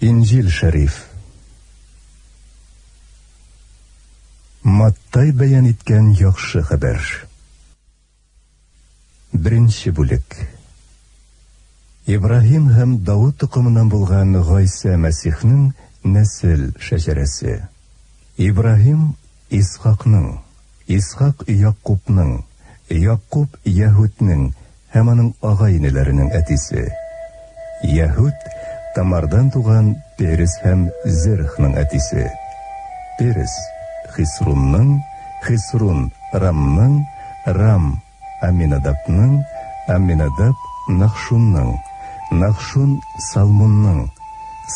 Инҗил шәриф. Маттай бәян иткән яхшы хәбәр. Беренче бүлек. Ибраһим һәм Давыт токымыннан булган Гайсә Мәсихнең нәсел шәҗәрәсе. Ибраһим Исхакның, Исхак Якубның, Якуб Яһүднең һәм аның агай-энеләренең әтисе. Яһүд Тамардан туган Перес һәм Зерхның әтисе. Перес, Хисрунның, Хисрун, Рамның, Рам, Аминадабның, Аминадаб, Нахшунның, Нахшун, Салмунның,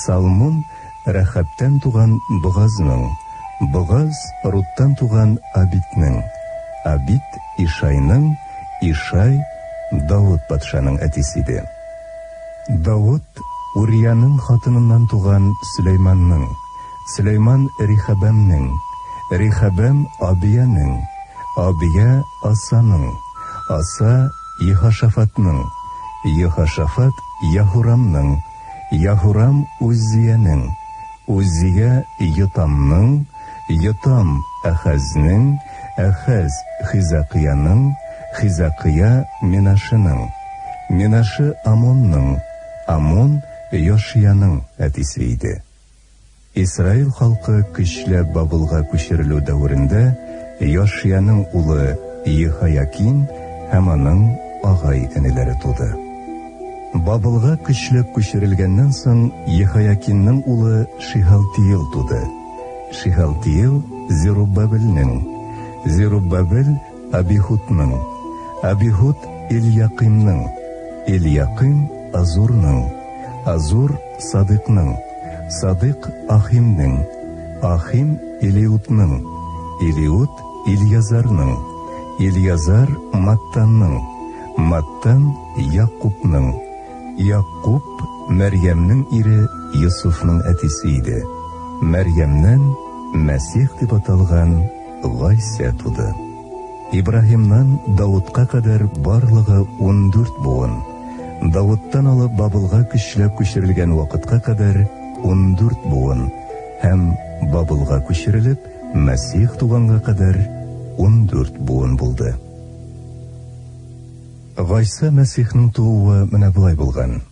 Салмун, Рәхәбтән туган Богазның, Богаз, Руттан туган Абиднең, Абид, Ишайның, Ишай, Давыт патшаның әтисе иде. Давыт, Уриянең хатыныннан туган Сөләйманның, Сөләйман Рихәбәмнең, Рихәбәм Абиянең, Абия Асаның, Аса Еһошафатның, Еһошафат Яһурамның, Яһурам Уззиянең, Уззия Йотамның, Йотам Әхәзнең, Әхәз Хизәкыяның, Хизәкыя Менашеның, Менаше Амонның, Амон Йошияның әтисе иде. Исраил халкы көчләп Бабылга күчерелү дәверендә Йошияның улы Еһоякин һәм аның агай-энеләре туды. Бабылга көчләп күчерелгәннән соң Еһоякинның улы Шиһалтиил туды. Шиһалтиил Зеруббабелнең, Зеруббабел Абихудның, Абихуд Эльякыймның, Эльякыйм Азурның, Азур Садыйкның, Садыйк Ахимнең, Ахим Элиудның, Элиуд Эльязарның, Эльязар Маттанның, Маттан Якубның, Якуб Мәрьямнең ире Йосыфның әтисе иде. Мәрьямнән Мәсих дип аталган Гайсә туды. Ибраһимнан Давытка кадәр барлыгы 14 буын. Давыттан алып Бабылга көчләп күчерелгән вакытка кадәр 14 буын һәм Бабылга күчерелеп Мәсих туганга кадәр 14 буын булды. Гайсә Мәсихнең тууы менә болай булган.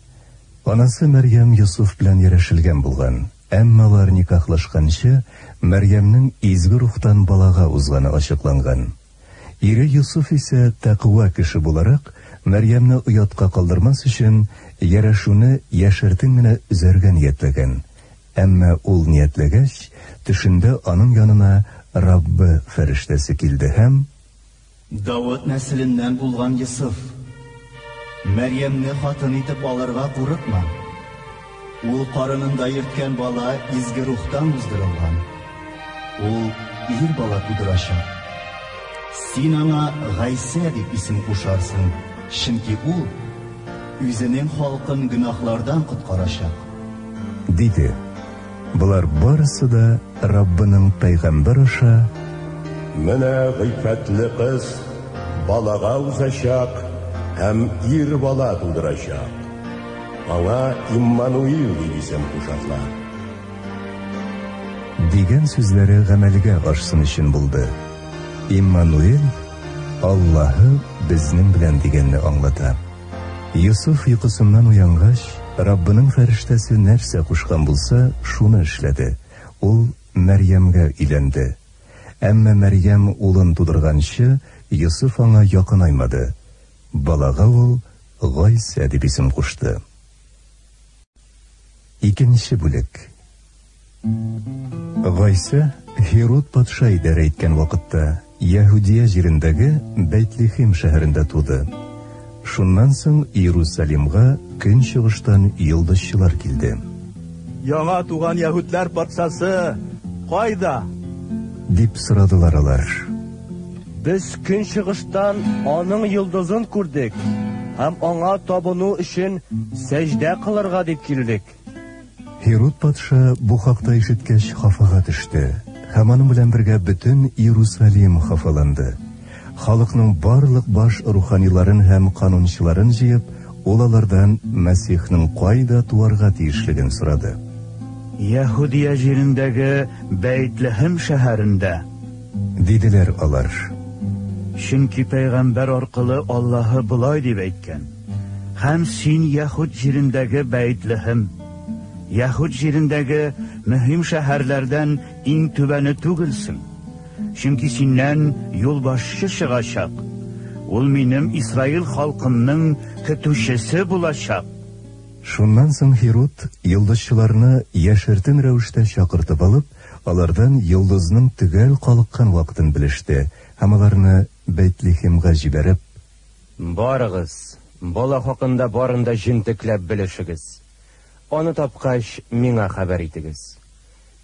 Анасы Мәрьям Йосыф белән ярәшелгән булган, әмма алар никахлашканчы, Мәрьямнең Изге Рухтан балага узганы ачыкланган. Ире Йосыф исә, тәкъва кеше буларак, Мәрьямне оятка калдырмас өчен, ярәшүне яшертен генә өзәргә ниятләгән. Әмма ул ниятләгәч, төшендә аның янына Раббы фәрештәсе килде һәм. Давыт нәселеннән булган Йосыф, Мәрьямне хатын итеп алырга курыкма. Ул карынында йөрткән бала Изге Рухтан уздырылган. Ул ир бала тудырачак. Син аңа Гайсә дип исем кушарсың, чөнки ул үзенең халкын гөнаһлардан коткарачак. Диде. Болар барысы да Раббының пәйгамбәр аша. Менә гыйффәтле кыз балага узачак һәм ир бала тудырачак. Аңа Иммануил дип исем кушарлар. Дигән сүзләре гамәлгә ашсын өчен булды. Иммануил, Аллаһы безнең белән дигәнне аңлата. Йосыф йокысыннан уянгач, Раббының фәрештәсе нәрсә кушкан булса, шуны эшләде, ул Мәрьямгә өйләнде. Әмма Мәрьям улын тудырганчы, Йосыф аңа якынаймады. Балага ул Гайсә дип исем кушты. Икенче бүлек. Гайсә Һируд патша идарә иткән вакытта Яһүдия җирендәге Бәйтлехем шәһәрендә туды. Шуннан соң Иерусалимга көнчыгыштан йолдызчылар килде. Яңа туган яһүдләр патшасы кайда? Дип сорадылар алар. Без көнчыгыштан аның йолдызын күрдек һәм аңа табыну өчен сәҗдә кылырга дип килдек. Һируд патша бу хакта ишеткәч хафага төште, һәм аның белән бергә бөтен Иерусалим хафаланды. Халыкның барлык баш руханиларын һәм канунчыларын җыеп, ул алардан Мәсихнең кайда туарга тиешлеген сорады. Яһүдия җирендәге Бәйтлехем шәһәрендә. Диделәр алар. Чөнки пәйгамбәр аркылы Аллаһы болай дип әйткән: Һәм син Яһүд җирендәге Бәйтлехем, Яһүд җирендәге мөһим шәһәрләрдән иң түбәне түгелсең, чөнки синнән юлбашчы чыгачак. Ул минем Исраил халкымның көтүчесе булачак. Шуннан соң Һируд, йолдызчыларны яшертен рәвештә чакыртып алып, алардан йолдызның төгәл калыккан вакытын белеште һәм аларны Бәйтлехемга җибәреп. Барыгыз, бала хакында барын да җентекләп белешегез. Аны тапкач, миңа хәбәр итегез.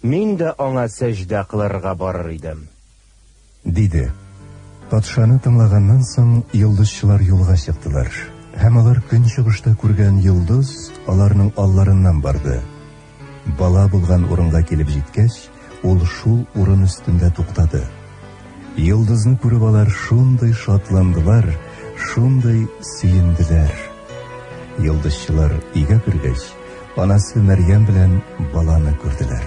Мин дә аңа сәҗдә кылырга барыр идем. Диде. Патшаны тыңлаганнан соң, йолдызчылар юлга чыктылар. Һәм алар көнчыгышта күргән йолдыз аларның алларыннан барды. Бала булган урынга килеп җиткәч, ул шул урын өстендә туктады. Йолдызны күреп алар шундый шатландылар, шундый сөенделәр. Йолдызчылар өйгә кергәч, анасы Мәрьям белән баланы күрделәр.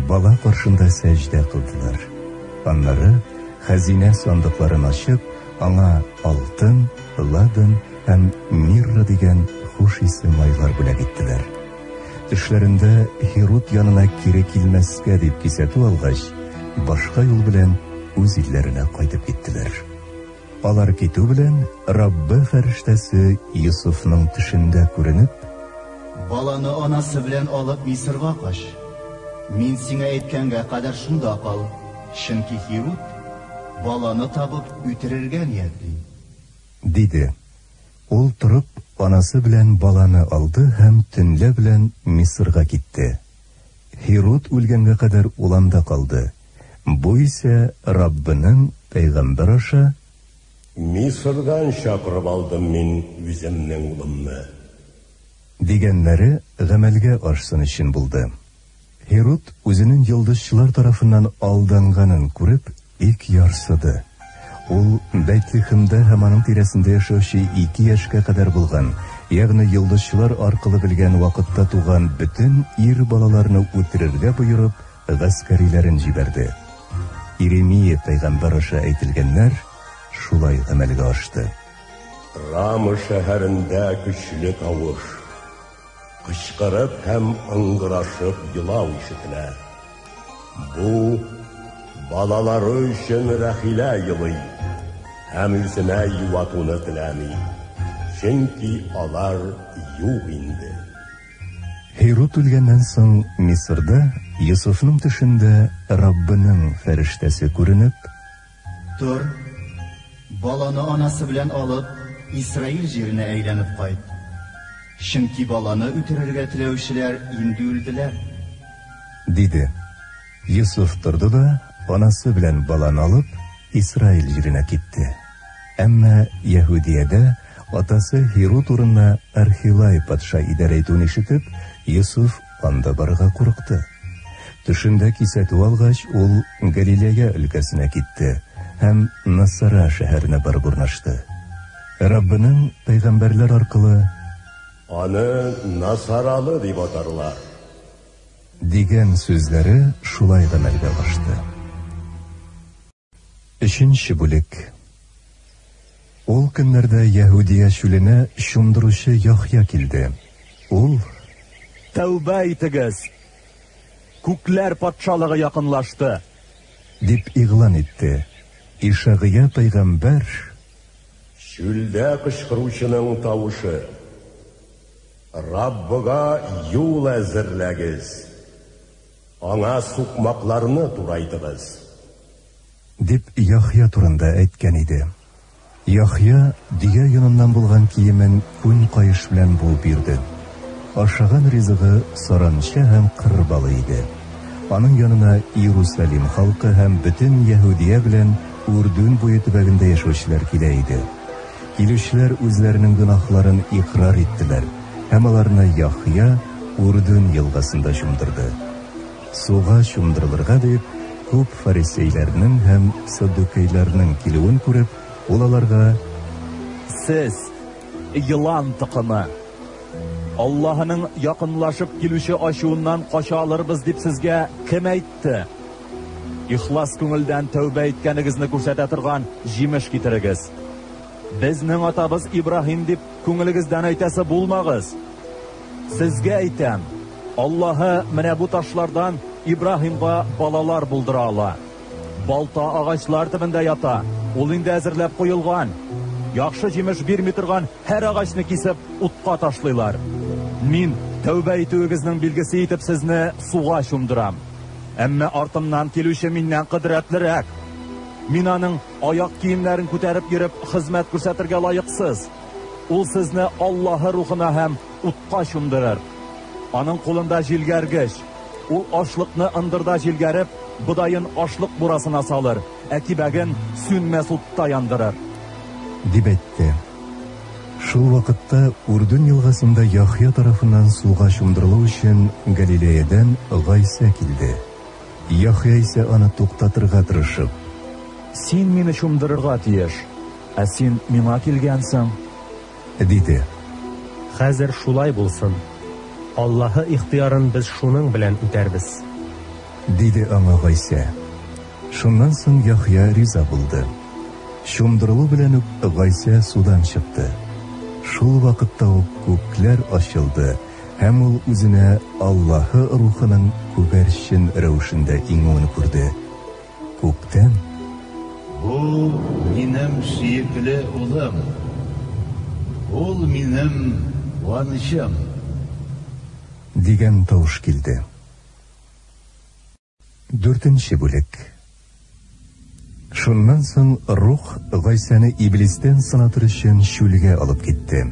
Бала каршында сәҗдә кылдылар. Аннары, хәзинә сандыкларын ачып, аңа алтын, ладан һәм мирра дигән хуш исле майлар бүләк иттеләр. Төшләрендә Һируд янына кире килмәскә дип кисәтү алгач, башка юл белән үз илләренә кайтып киттеләр. Алар китү белән, Раббы фәрештәсе Йосыфның төшендә күренеп. Баланы анасы белән алып Мисырга кач. Мин сиңа әйткәнгә кадәр шунда кал, чөнки Һируд, баланы табып, үтерергә ниятли. Диде. Ул торып, анасы белән баланы алды һәм төнлә белән Мисырга китте. Һируд үлгәнгә кадәр ул анда калды. Бу исә Раббының пәйгамбәр аша. Мисырдан чакырып алдым мин үземнең улымны. Дигәннәре гамәлгә ашсын өчен булды. Һируд үзенең йолдызчылар тарафыннан алданганын күреп, бик ярсыды. Ул Бәйтлехемдә һәм аның тирәсендә яшәүче ике яшькә кадәр булган, ягъни йолдызчылар аркылы белгән вакытта туган бөтен ир балаларны үтерергә боерып, гаскәриләрен җибәрде. Иремия пәйгамбәр аша әйтелгәннәр шулай гамәлгә ашты. Рама шәһәрендә көчле тавыш. Кычкырып һәм ыңгырашып елау ишетелә. Бу, балалары өчен Рәхилә елый һәм үзенә юатуны теләми, чөнки алар юк инде. Һируд үлгәннән соң, Мисырда Йосыфның төшендә Раббының фәрештәсе күренеп. Тор, баланы анасы белән алып, Исраил җиренә әйләнеп кайт. Чөнки баланы үтерергә теләүчеләр инде үлделәр. Диде. Йосыф торды да, анасы белән баланы алып, Исраил җиренә китте. Әмма Яһүдиядә атасы Һируд урынына Архилай патша идарә итүен ишетеп, Йосыф анда барырга курыкты. Төшендә кисәтү алгач, ул Галиләя өлкәсенә китте һәм Насара шәһәренә барып урнашты. Раббының пәйгамбәрләр аркылы. Аны Насаралы дип атарлар. Дигән сүзләре шулай гамәлгә ашты. Өченче бүлек. Ул көннәрдә Яһүдия чүленә Чумдыручы Яхъя килде. Ул. Тәүбә итегез! Күкләр Патшалыгы якынлашты! Дип игълан итте. Ишагыя пәйгамбәр. Чүлдә кычкыручының тавышы, Раббыга юл әзерләгез! Аңа сукмакларны турайтыгыз! Дип Яхъя турында әйткән иде. Яхъя дөя йоныннан булган киемен күн каеш белән буып йөрде. Ашаган ризыгы саранча һәм кыр балы иде. Аның янына Иерусалим халкы һәм бөтен Яһүдия белән Үрдүн буе төбәгендә яшәүчеләр килә иде. Килүчеләр үзләренең гөнаһларын икърар иттеләр, һәм аларны Яхъя Үрдүн елгасында чумдырды. Суга чумдырылырга дип, күп фарисейләрнең һәм саддукейларның килүен күреп, ул аларга. Сез, елан токымы! Аллаһының якынлашып килүче ачуыннан кача алырбыз дип сезгә кем әйтте? Ихлас күңелдән тәүбә иткәнегезне күрсәтә торган җимеш китерегез. Безнең атабыз Ибраһим дип күңелегездән әйтәсе булмагыз. Сезгә әйтәм, Аллаһы менә бу ташлардан Ибраһимга балалар булдыра ала. Балта агачлар төбендә ята, ул инде әзерләп куелган. Яхшы җимеш бирми торган һәр агачны кисеп, утка ташлыйлар. Мин тәүбә итүегезнең билгесе итеп сезне суга чумдырам. Әмма артымнан килүче миннән кодрәтлерәк. Мин аның аяк киемнәрен күтәреп йөреп хезмәт күрсәтергә лаексыз. Ул сезне Аллаһы рухына һәм утка чумдырыр. Аның кулында җилгәргеч. Ул ашлыкны ындырда җилгәреп, бодаен ашлык бурасына салыр, ә кибәген сүнмәс утта яндырыр. Дип әйтте. Шул вакытта Үрдүн елгасында Яхъя тарафыннан суга чумдырылу өчен Галилеядән Гайсә килде. Яхъя исә аны туктатырга тырышып. Син мине чумдырырга тиеш, ә син миңа килгәнсең. Диде. Хәзер шулай булсын. Аллаһы ихтыярын без шуның белән үтәрбез. Диде аңа Гайсә. Шуннан соң Яхъя риза булды. Чумдырылу белән үк Гайсә судан чыкты. Шул вакытта ук күкләр ачылды, һәм ул үзенә Аллаһы Рухының күгәрчен рәвешендә иңүен күрде. Күктән. Бу минем сөекле улым. Ул минем куанычым. Дигән тавыш килде. Дүртенче бүлек. Шуннан соң Рух Гайсәне Иблистән сынатыр өчен чүлгә алып китте.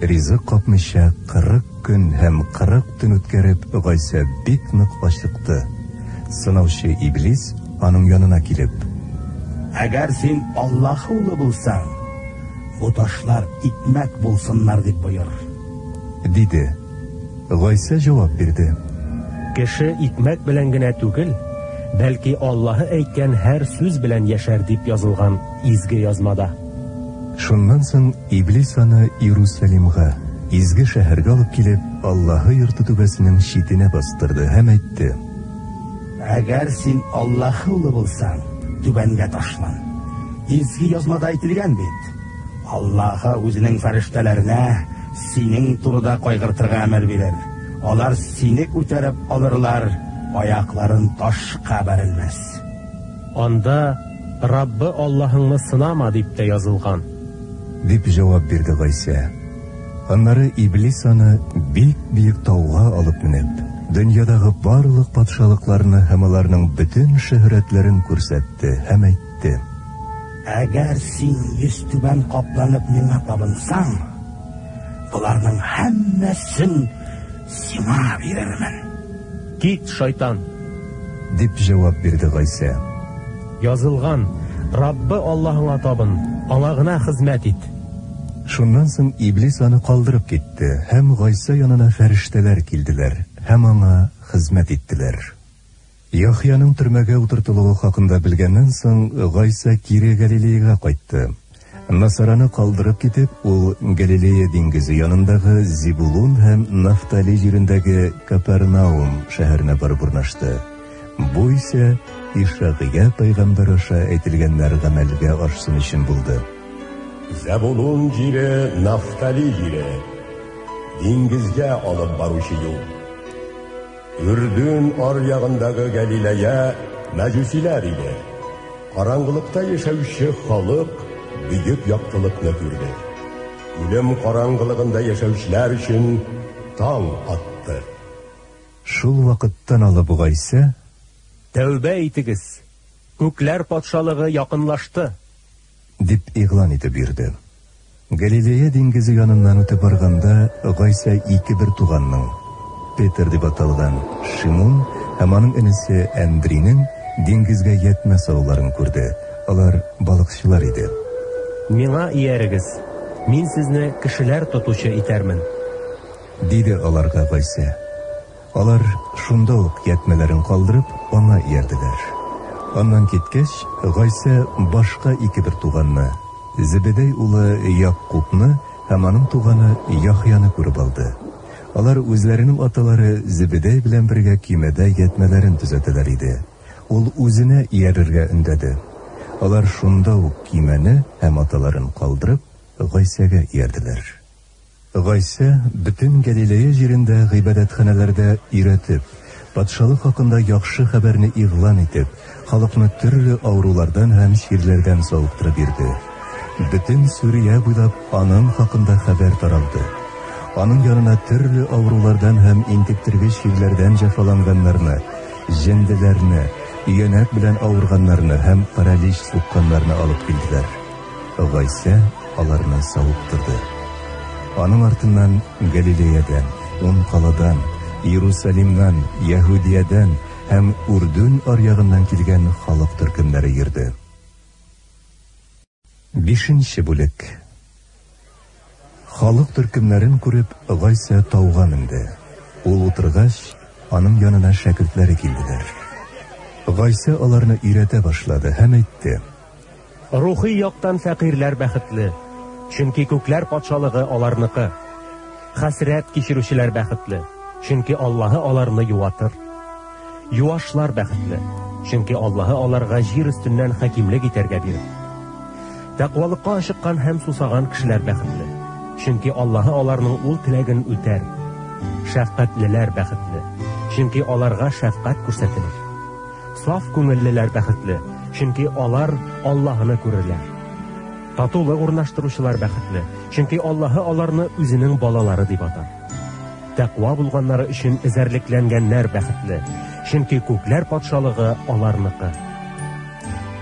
Ризык капмыйча 40 көн һәм 40 төн үткәреп, Гайсә бик нык ачыкты. Сынаучы Иблис аның янына килеп: Әгәр син Аллаһ улы булсаң, бу ташлар икмәк булсыннар дип боер. Диде. Гайсә җавап бирде. Кеше икмәк белән генә түгел, бәлки Аллаһы әйткән һәр сүз белән яшәр дип язылган Изге Язмада. Шуннан соң Иблис аны Иерусалимга, изге шәһәргә алып килеп, Аллаһы йорты түбәсенең читенә бастырды һәм әйтте. Әгәр син Аллаһы улы булсаң, түбәнгә ташлан. Изге Язмада әйтелгән бит: Аллаһы үзенең фәрештәләренә синең турыда кайгыртырга әмер бирер. Алар сине күтәреп алырлар, аякларын ташка бәрелмәс. Анда, Раббы Аллаһыңны сынама, дип тә язылган. Дип җавап бирде Гайсә. Аннары Иблис аны бик биек тауга алып менеп, дөньядагы барлык патшалыкларны һәм аларның бөтен шөһрәтләрен күрсәтте һәм әйтте. Әгәр син йөзтүбән капланып миңа табынсаң, боларның һәммәсен сиңа бирермен. Кит, шайтан! Дип җавап бирде Гайсә. Язылган, Раббы Аллаһыңа табын, аңа гына хезмәт ит. Шуннан соң Иблис аны калдырып китте, һәм Гайсә янына фәрештәләр килделәр һәм аңа хезмәт иттеләр. Яхъяның төрмәгә утыртылуы хакында белгәннән соң, Гайсә кире Галилеягә кайтты. Насараны калдырып китеп, ул Галилея диңгезе янындагы Зебулун һәм Нафтали җирендәге Капернаум шәһәренә барып урнашты. Бу исә Ишагыя пәйгамбәр аша әйтелгәннәр гамәлгә ашсын өчен булды. Зәбулун җире, Нафтали җире, диңгезгә алып баручы юл. Үрдүн аръягындагы Галиләя мәҗүсиләр иде. Караңгылыкта яшәүче халык бөек яктылыкны күрде. Үлем караңгылыгында яшәүчеләр өчен таң атты. Шул вакыттан алып Гайсә: Тәүбә итегез, күкләр патшалыгы якынлашты! Дип игълан итеп йөрде. Галилея диңгезе яныннан үтеп барганда, Гайсә ике бертуганның, Петер дип аталган Шимун һәм аның энесе Әндринең диңгезгә ятьмә салуларын күрде. Алар балыкчылар иде. Миңа иярегез, мин сезне кешеләр тотучы итәрмен. Диде аларга Гайсә. Алар шунда ук ятьмәләрен калдырып, аңа иярделәр. Аннан киткәч, Гайсә башка ике бертуганны, Зебедәй улы Ягъкубны һәм аның туганы Яхъяны күреп алды. Алар үзләренең аталары Зебедәй белән бергә көймәдә ятьмәләрен төзәтәләр иде. Ул үзенә иярергә өндәде. Алар шунда ук көймәне һәм аталарын калдырып, Гайсәгә иярделәр. Гайсә бөтен Гәлиләя җирендә гыйбадәтханәләрдә өйрәтеп, Патшалык хакында яхшы хәбәрне игълан итеп, халыкны төрле авырулардан һәм чирләрдән савыктырып йөрде. Бөтен Сүрия буйлап аның хакында хәбәр таралды. Аның янына төрле авырулардан һәм интектергеч чирләрдән җәфаланганнарны, җенлеләрне, өянәк белән авырганнарны һәм паралич сукканнарны алып килделәр. Гайсә аларны савыктырды. Аның артыннан Галилеядән, Ун каладан, Иерусалимнан, Яһүдиядән һәм Үрдүн аръягыннан килгән халык төркемнәре йөрде. Бишенче бүлек. Халык төркемнәрен күреп, Гайсә тауга менде. Ул утыргач, аның янына шәкертләре килделәр. Гайсә аларны өйрәтә башлады һәм әйтте. Рухи яктан фәкыйрьләр бәхетле, чөнки күкләр патшалыгы аларныкы. Хәсрәт кичерүчеләр бәхетле, чөнки Аллаһы аларны юатыр. Юашлар бәхетле, чөнки Аллаһы аларга җир өстеннән хакимлек итәргә бирер. Тәкъвалыкка ашыккан һәм сусаган кешеләр бәхетле, чөнки Аллаһы аларның ул теләген үтәр. Шәфкатьлеләр бәхетле, чөнки аларга шәфкать күрсәтелер. Саф күңеллеләр бәхетле, чөнки алар Аллаһыны күрерләр. Татулык урнаштыручылар бәхетле, чөнки Аллаһы аларны үзенең балалары дип атар. Тәкъва булганнары өчен эзәрлекләнгәннәр бәхетле, чөнки күкләр патшалыгы аларныкы.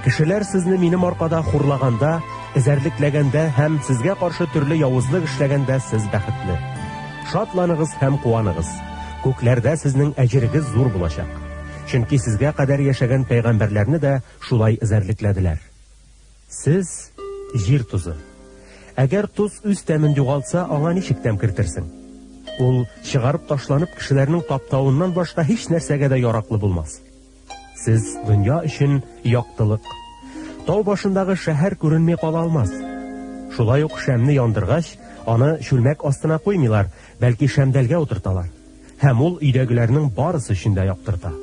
Кешеләр сезне минем аркада хурлаганда, эзәрлекләгәндә һәм сезгә каршы төрле явызлык эшләгәндә сез бәхетле. Шатланыгыз һәм куаныгыз. Күкләрдә сезнең әҗерегез зур булачак. Чөнки сезгә кадәр яшәгән пәйгамбәрләрне дә шулай эзәрлекләделәр. Сез җир тозы. Әгәр тоз үз тәмен югалтса, аңа ничек тәм кертерсең? Ул чыгарып ташланып кешеләрнең таптавыннан башка һич нәрсәгә дә яраклы булмас. Сез дөнья өчен яктылык. Тау башындагы шәһәр күренми кала алмас. Шулай ук шәмне яндыргач, аны чүлмәк астына куймыйлар, бәлки шәмдәлгә утырталар. Һәм ул өйдәгеләрнең барысы өчен дә яктырта.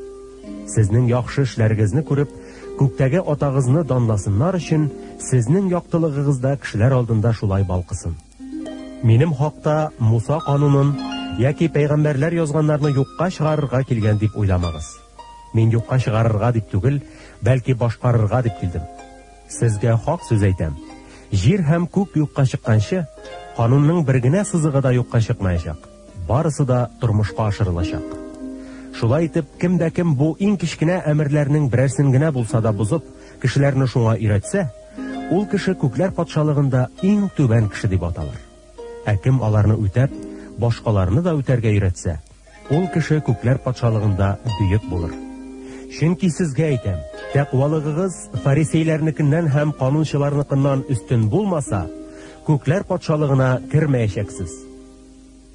Сезнең яхшы эшләрегезне күреп, күктәге Атагызны данласыннар өчен, сезнең яктылыгыгыз да кешеләр алдында шулай балкысын. Минем хакта Муса канунын яки пәйгамбәрләр язганнарны юкка чыгарырга килгән дип уйламагыз. Мин юкка чыгарырга дип түгел, бәлки башкарырга дип килдем. Сезгә хак сүз әйтәм. Җир һәм күк юкка чыкканчы, канунның бер генә сызыгы да юкка чыкмаячак. Барысы да тормышка ашырылачак. Шулай итеп, кем дә кем бу иң кечкенә әмерләрнең берәрсен генә булса да бозып, кешеләрне шуңа өйрәтсә, ул кеше күкләр патшалыгында иң түбән кеше дип аталыр. Ә кем аларны үтәп, башкаларны да үтәргә өйрәтсә, ул кеше күкләр патшалыгында бөек булыр. Чөнки сезгә әйтәм, тәкъвалыгыгыз фарисейләрнекеннән һәм канунчыларныкыннан өстен булмаса, күкләр патшалыгына кермәячәксез.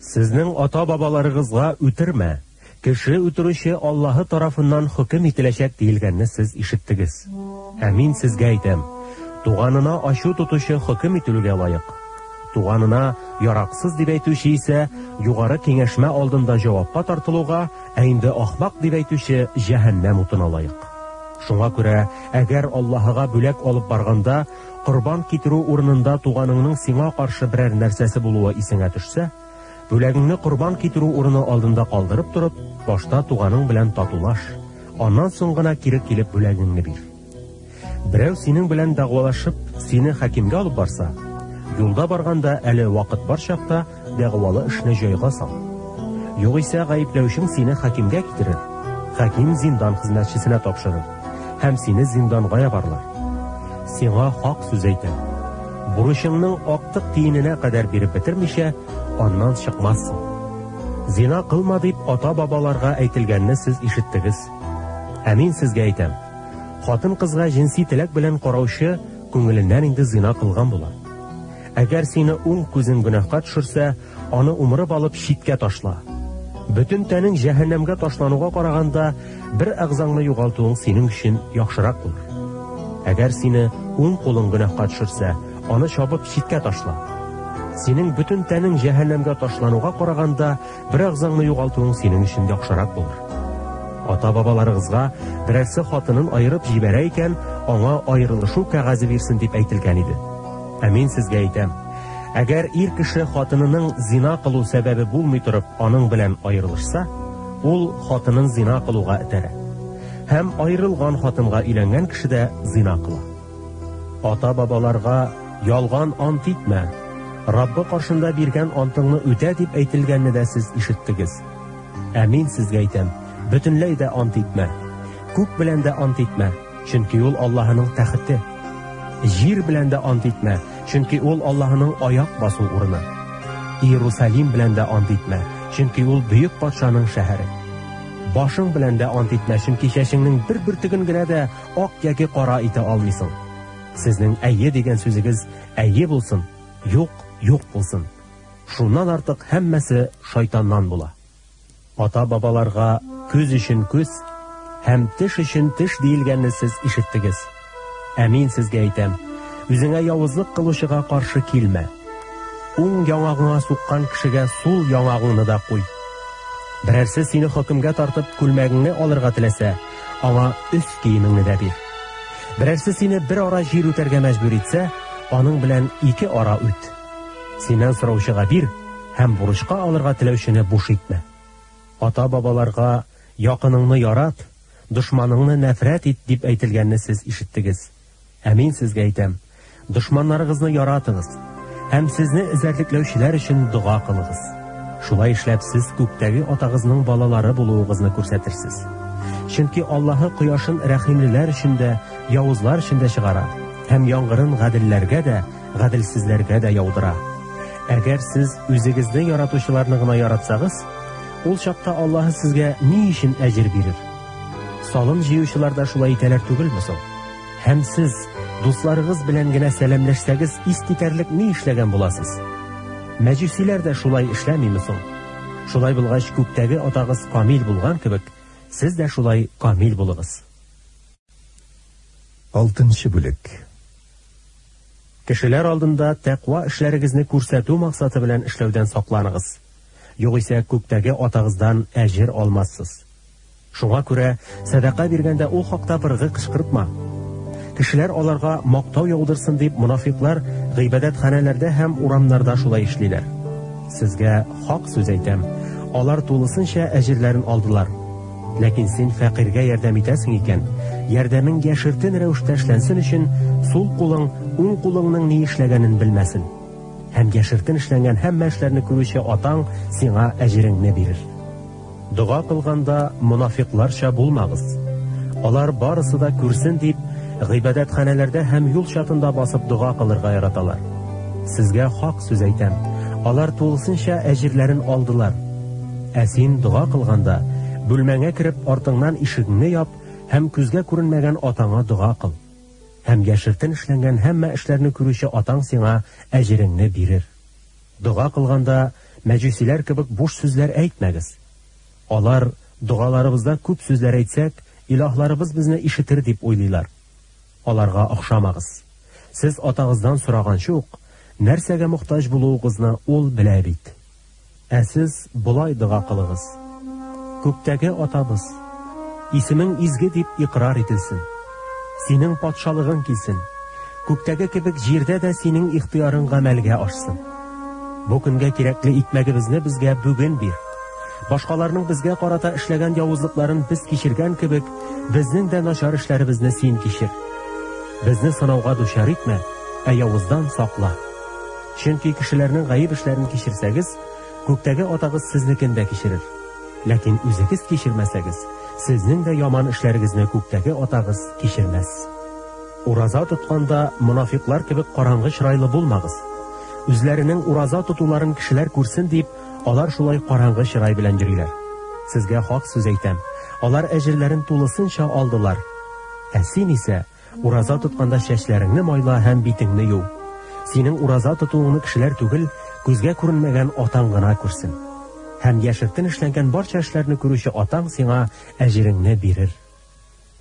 Сезнең ата-бабаларыгызга үтермә, кеше үтерүче Аллаһы тарафыннан хөкем ителәчәк диелгәнне сез ишеттегез. Ә мин сезгә әйтәм, туганына ачу тотучы хөкем ителүгә лаек. Туганына яраксыз дип әйтүче исә югары киңәшмә алдында җавапка тартылуга, ә инде ахмак дип әйтүче җәһәннәм утына лаек. Шуңа күрә, әгәр Аллаһыга бүләк алып барганда, корбан китерү урынында туганыңның сиңа каршы берәр нәрсәсе булуы исеңә төшсә, бүләгеңне корбан китерү урыны алдында калдырып торып, башта туганың белән татулаш, аннан соң гына кире килеп бүләгеңне бир. Берәү синең белән дәгъвалашып, сине хакимгә алып барса, юлда барганда әле вакыт бар чакта дәгъвалы эшне җайга сал. Югыйсә гаепләүчең сине хакимгә китерер, хаким зиндан хезмәтчесенә тапшырыр һәм сине зинданга ябарлар. Сиңа хак сүз әйтәм. Бурычыңның актык тиененә кадәр биреп бетермичә, аннан чыкмассың. Зина кылма дип ата-бабаларга әйтелгәнне сез ишеттегез. Ә мин сезгә әйтәм: хатын-кызга җенси теләк белән караучы күңеленнән инде зина кылган була. Әгәр сине уң күзең гөнаһка төшерсә, аны умырып алып читкә ташла. Бөтен тәнең җәһәннәмгә ташлануга караганда, бер әгъзаңны югалтуың синең өчен яхшырак булыр. Әгәр сине уң кулың гөнаһка төшерсә, аны чабып читкә ташла. Синең бөтен тәнең җәһәннәмгә ташлануга караганда, бер әгъзаңны югалтуың синең өчен яхшырак булыр. Ата-бабаларыгызга берәрсе хатынын аерып җибәрә икән, аңа аерылышу кәгазе бирсен дип әйтелгән иде. Ә мин сезгә әйтәм, әгәр ир кеше хатынының зина кылу сәбәбе булмый торып, аның белән аерылышса, ул хатынын зина кылуга этәрә. Һәм аерылган хатынга өйләнгән кеше дә зина кыла. Ата-бабаларга ялган ант итмә, Раббы каршында биргән антыңны үтә дип әйтелгәнне дә сез ишеттегез. Ә мин сезгә әйтәм, бөтенләй дә ант итмә. Күк белән дә ант итмә, чөнки ул Аллаһының тәхете. Җир белән дә ант итмә, чөнки ул Аллаһының аяк басу урыны. Иерусалим белән дә ант итмә, чөнки ул бөек патшаның шәһәре. Башың белән дә ант итмә, чөнки чәчеңнең бер бөртеген генә дә ак яки кара итә алмыйсың. Сезнең әйе дигән сүзегез әйе булсын, юк, юк булсын. Шуннан артык һәммәсе шайтаннан була. Ата-бабаларга күз өчен күз һәм теш өчен теш диелгәнне сез ишеттегез. Ә мин сезгә әйтәм, үзеңә явызлык кылучыга каршы килмә. Уң яңагыңа суккан кешегә сул яңагыңны да куй. Берәрсе сине хөкемгә тартып күлмәгеңне алырга теләсә, аңа өс киемеңне дә бир. Берәрсе сине бер ара җир үтәргә мәҗбүр итсә, аның белән ике ара үт. Синнән сораучыга бир һәм бурычка алырга теләүчене буш итмә. Ата-бабаларга якыныңны ярат, дошманыңны нәфрәт ит дип әйтелгәнне сез ишеттегез. Ә мин сезгә әйтәм, дошманнарыгызны яратыгыз һәм сезне эзәрлекләүчеләр өчен дога кылыгыз. Шулай эшләп сез күктәге Атагызның балалары булуыгызны күрсәтерсез. Чөнки Аллаһы кояшын рәхимлеләр өчен дә, явызлар өчен дә чыгара һәм яңгырын гаделләргә дә, гаделсезләргә дә яудыра. Әгәр сез үзегезне яратучыларны гына яратсагыз, ул чакта Аллаһы сезгә ни өчен әҗер бирер? Салым җыючылар да шулай итәләр түгелме соң? Һәм сез дусларыгыз белән генә сәламләшсәгез, искитәрлек ни эшләгән буласыз? Мәҗүсиләр дә шулай эшләмиме соң? Шулай булгач, күктәге Атагыз камил булган кебек, сез дә шулай камил булыгыз. Алтынчы бүлек. Кешеләр алдында тәкъва эшләрегезне күрсәтү максаты белән эшләүдән сакланыгыз. Югыйсә күктәге Атагыздан әҗер алмассыз. Шуңа күрә сәдака биргәндә ул хакта быргы кычкыртма. Кешеләр аларга мактау яудырсын дип монафиклар гыйбадәтханәләрдә һәм урамнарда шулай эшлиләр. Сезгә хак сүз әйтәм, алар тулысынча әҗерләрен алдылар. Ләкин син фәкыйрьгә ярдәм итәсең икән, ярдәмең яшертен рәвештә эшләнсен өчен, сул кулың уң кулыңның ни эшләгәнен белмәсен. Һәм яшертен эшләнгән һәммә эшләрне күрүче Атаң сиңа әҗереңне бирер. Дога кылганда монафикларча булмагыз. Алар барысы да күрсен дип, гыйбадәтханәләрдә һәм юл чатында басып дога кылырга яраталар. Сезгә хак сүз әйтәм, алар тулысынча әҗерләрен алдылар. Ә син дога кылганда, бүлмәңә кереп артыңнан ишегеңне яп һәм күзгә күренмәгән Атаңа дога кыл. Һәм яшертен эшләнгән һәммә эшләрне күрүче Атаң сиңа әҗереңне бирер. Дога кылганда мәҗүсиләр кебек буш сүзләр әйтмәгез. Алар, догаларыбызда күп сүзләр әйтсәк, илаһларыбыз безне ишетер дип уйлыйлар. Аларга охшамагыз. Сез Атагыздан сораганчы ук, нәрсәгә мохтаҗ булуыгызны ул белә бит. Ә сез болай дога кылыгыз: Күктәге Атабыз, исемең изге дип икърар ителсен. Синең патшалыгың килсен. Күктәге кебек җирдә дә синең ихтыярың гамәлгә ашсын. Бу көнгә кирәкле икмәгебезне безгә бүген бир. Башкаларның безгә карата эшләгән явызлыкларын без кичергән кебек, безнең дә начар эшләребезне син кичер. Безне сынауга дучар итмә, ә явыздан сакла. Чөнки кешеләрнең гаеп эшләрен кичерсәгез, күктәге Атагыз сезнекен дә кичерер. Ләкин үзегез кичермәсәгез, сезнең дә яман эшләрегезне күктәге Атагыз кичермәс. Ураза тотканда монафиклар кебек караңгы чырайлы булмагыз. Үзләренең ураза тотуларын кешеләр күрсен дип, алар шулай караңгы чырай белән йөриләр. Сезгә хак сүз әйтәм, алар әҗерләрен тулысынча алдылар. Ә син исә ураза тотканда чәчләреңне майла һәм битеңне ю. Синең ураза тотуыңны кешеләр түгел, күзгә күренмәгән Атаң гына күрсен. Һәм яшертен эшләнгән барча эшләрне күрүче Атаң сиңа әҗереңне бирер.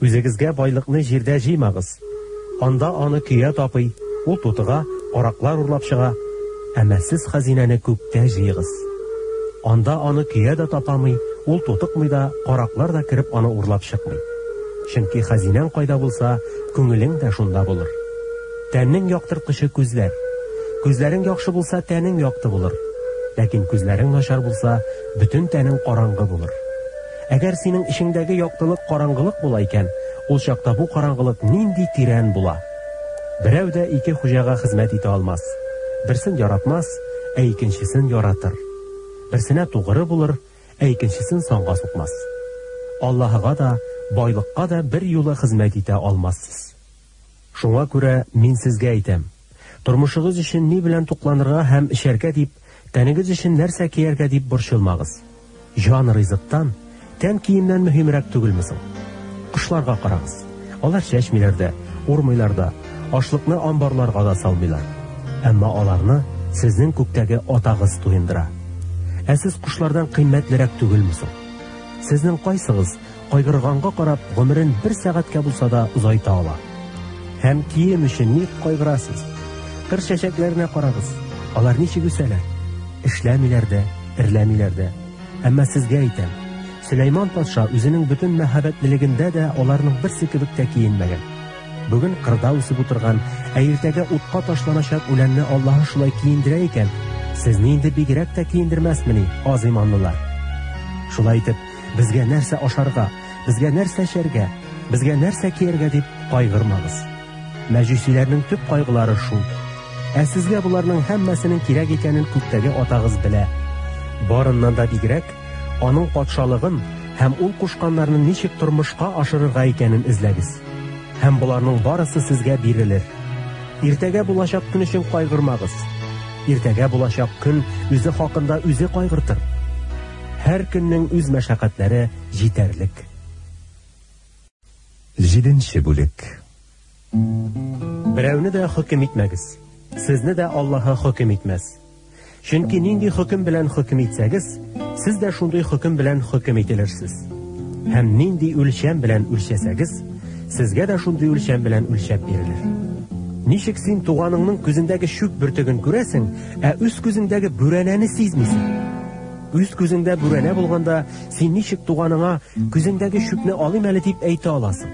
Үзегезгә байлыкны җирдә җыймагыз. Анда аны көя тапый, ул тутыга, караклар урлап чыга. Әмма сез хәзинәне күктә җыегыз. Анда аны көя дә тапамый, ул тутыкмый да, караклар да кереп аны урлап чыкмый. Чөнки хәзинәң кайда булса, күңелең дә шунда булыр. Тәннең яктырткычы күзләр. Күзләрең яхшы булса, тәнең якты булыр. Ләкин күзләрең начар булса, бөтен тәнең караңгы булыр. Әгәр синең эчеңдәге яктылык караңгылык була икән, ул чакта бу караңгылык нинди тирән була! Берәү дә ике хуҗага хезмәт итә алмас. Берсен яратмас, ә икенчесен яратыр. Берсенә тугры булыр, ә икенчесен санга сукмас. Аллаһыга да, байлыкка да берьюлы хезмәт итә алмассыз. Шуңа күрә мин сезгә әйтәм, тормышыгыз өчен ни белән тукланырга һәм эчәргә дип, тәнегез өчен нәрсә кияргә дип борчылмагыз. Җан ризыктан, тән киемнән мөһимрәк түгелме соң? Кошларга карагыз. Алар чәчмиләр дә, урмыйлар да, ашлыкны амбарларга да салмыйлар. Әмма аларны сезнең күктәге Атагыз туендыра. Ә сез кошлардан кыйммәтлерәк түгелме соң? Сезнең кайсыгыз, кайгырганга карап, гомерен бер сәгатькә булса да озайта ала? Һәм кием өчен ник кайгырасыз? Кыр чәчәкләренә карагыз, алар ничек үсәләр? Эшләмиләр дә, эрләмиләр дә. Әмма сезгә әйтәм, Сөләйман патша үзенең бөтен мәһабәтлелегендә дә аларның берсе кебек тә киенмәгән. Бүген кырда үсеп утырган, ә иртәгә утка ташланачак үләнне Аллаһы шулай киендерә икән, сезне инде бигрәк тә киендермәсмени, аз иманлылар? Шулай итеп, безгә нәрсә ашарга, безгә нәрсә эчәргә, безгә нәрсә кияргә дип кайгырмагыз. Мәҗүсиләрнең төп кайгылары шул. Ә сезгә боларның һәммәсенең кирәк икәнен күктәге Атагыз белә. Барыннан да бигрәк, аның патшалыгын һәм ул кушканнарны ничек тормышка ашырырга икәнен эзләгез. Һәм боларның барысы сезгә бирелер. Иртәгә булачак көн өчен кайгырмагыз. Иртәгә булачак көн үзе хакында үзе кайгыртыр. Һәр көннең үз мәшәкатьләре җитәрлек. Җиденче бүлек. Берәүне дә хөкем итмәгез, сезне дә Аллаһы хөкем итмәс. Чөнки нинди хөкем белән хөкем итсәгез, сез дә шундый хөкем белән хөкем ителерсез. Һәм нинди үлчәм белән үлчәсәгез, сезгә дә шундый үлчәм белән үлчәп бирелер. Ничек син туганыңның күзендәге чүп бөртеген күрәсең, ә үз күзеңдәге бүрәнәне сизмисең? Үз күзеңдә бүрәнә булганда, син ничек туганыңа, күзеңдәге чүпне алыйм әле дип әйтә аласың?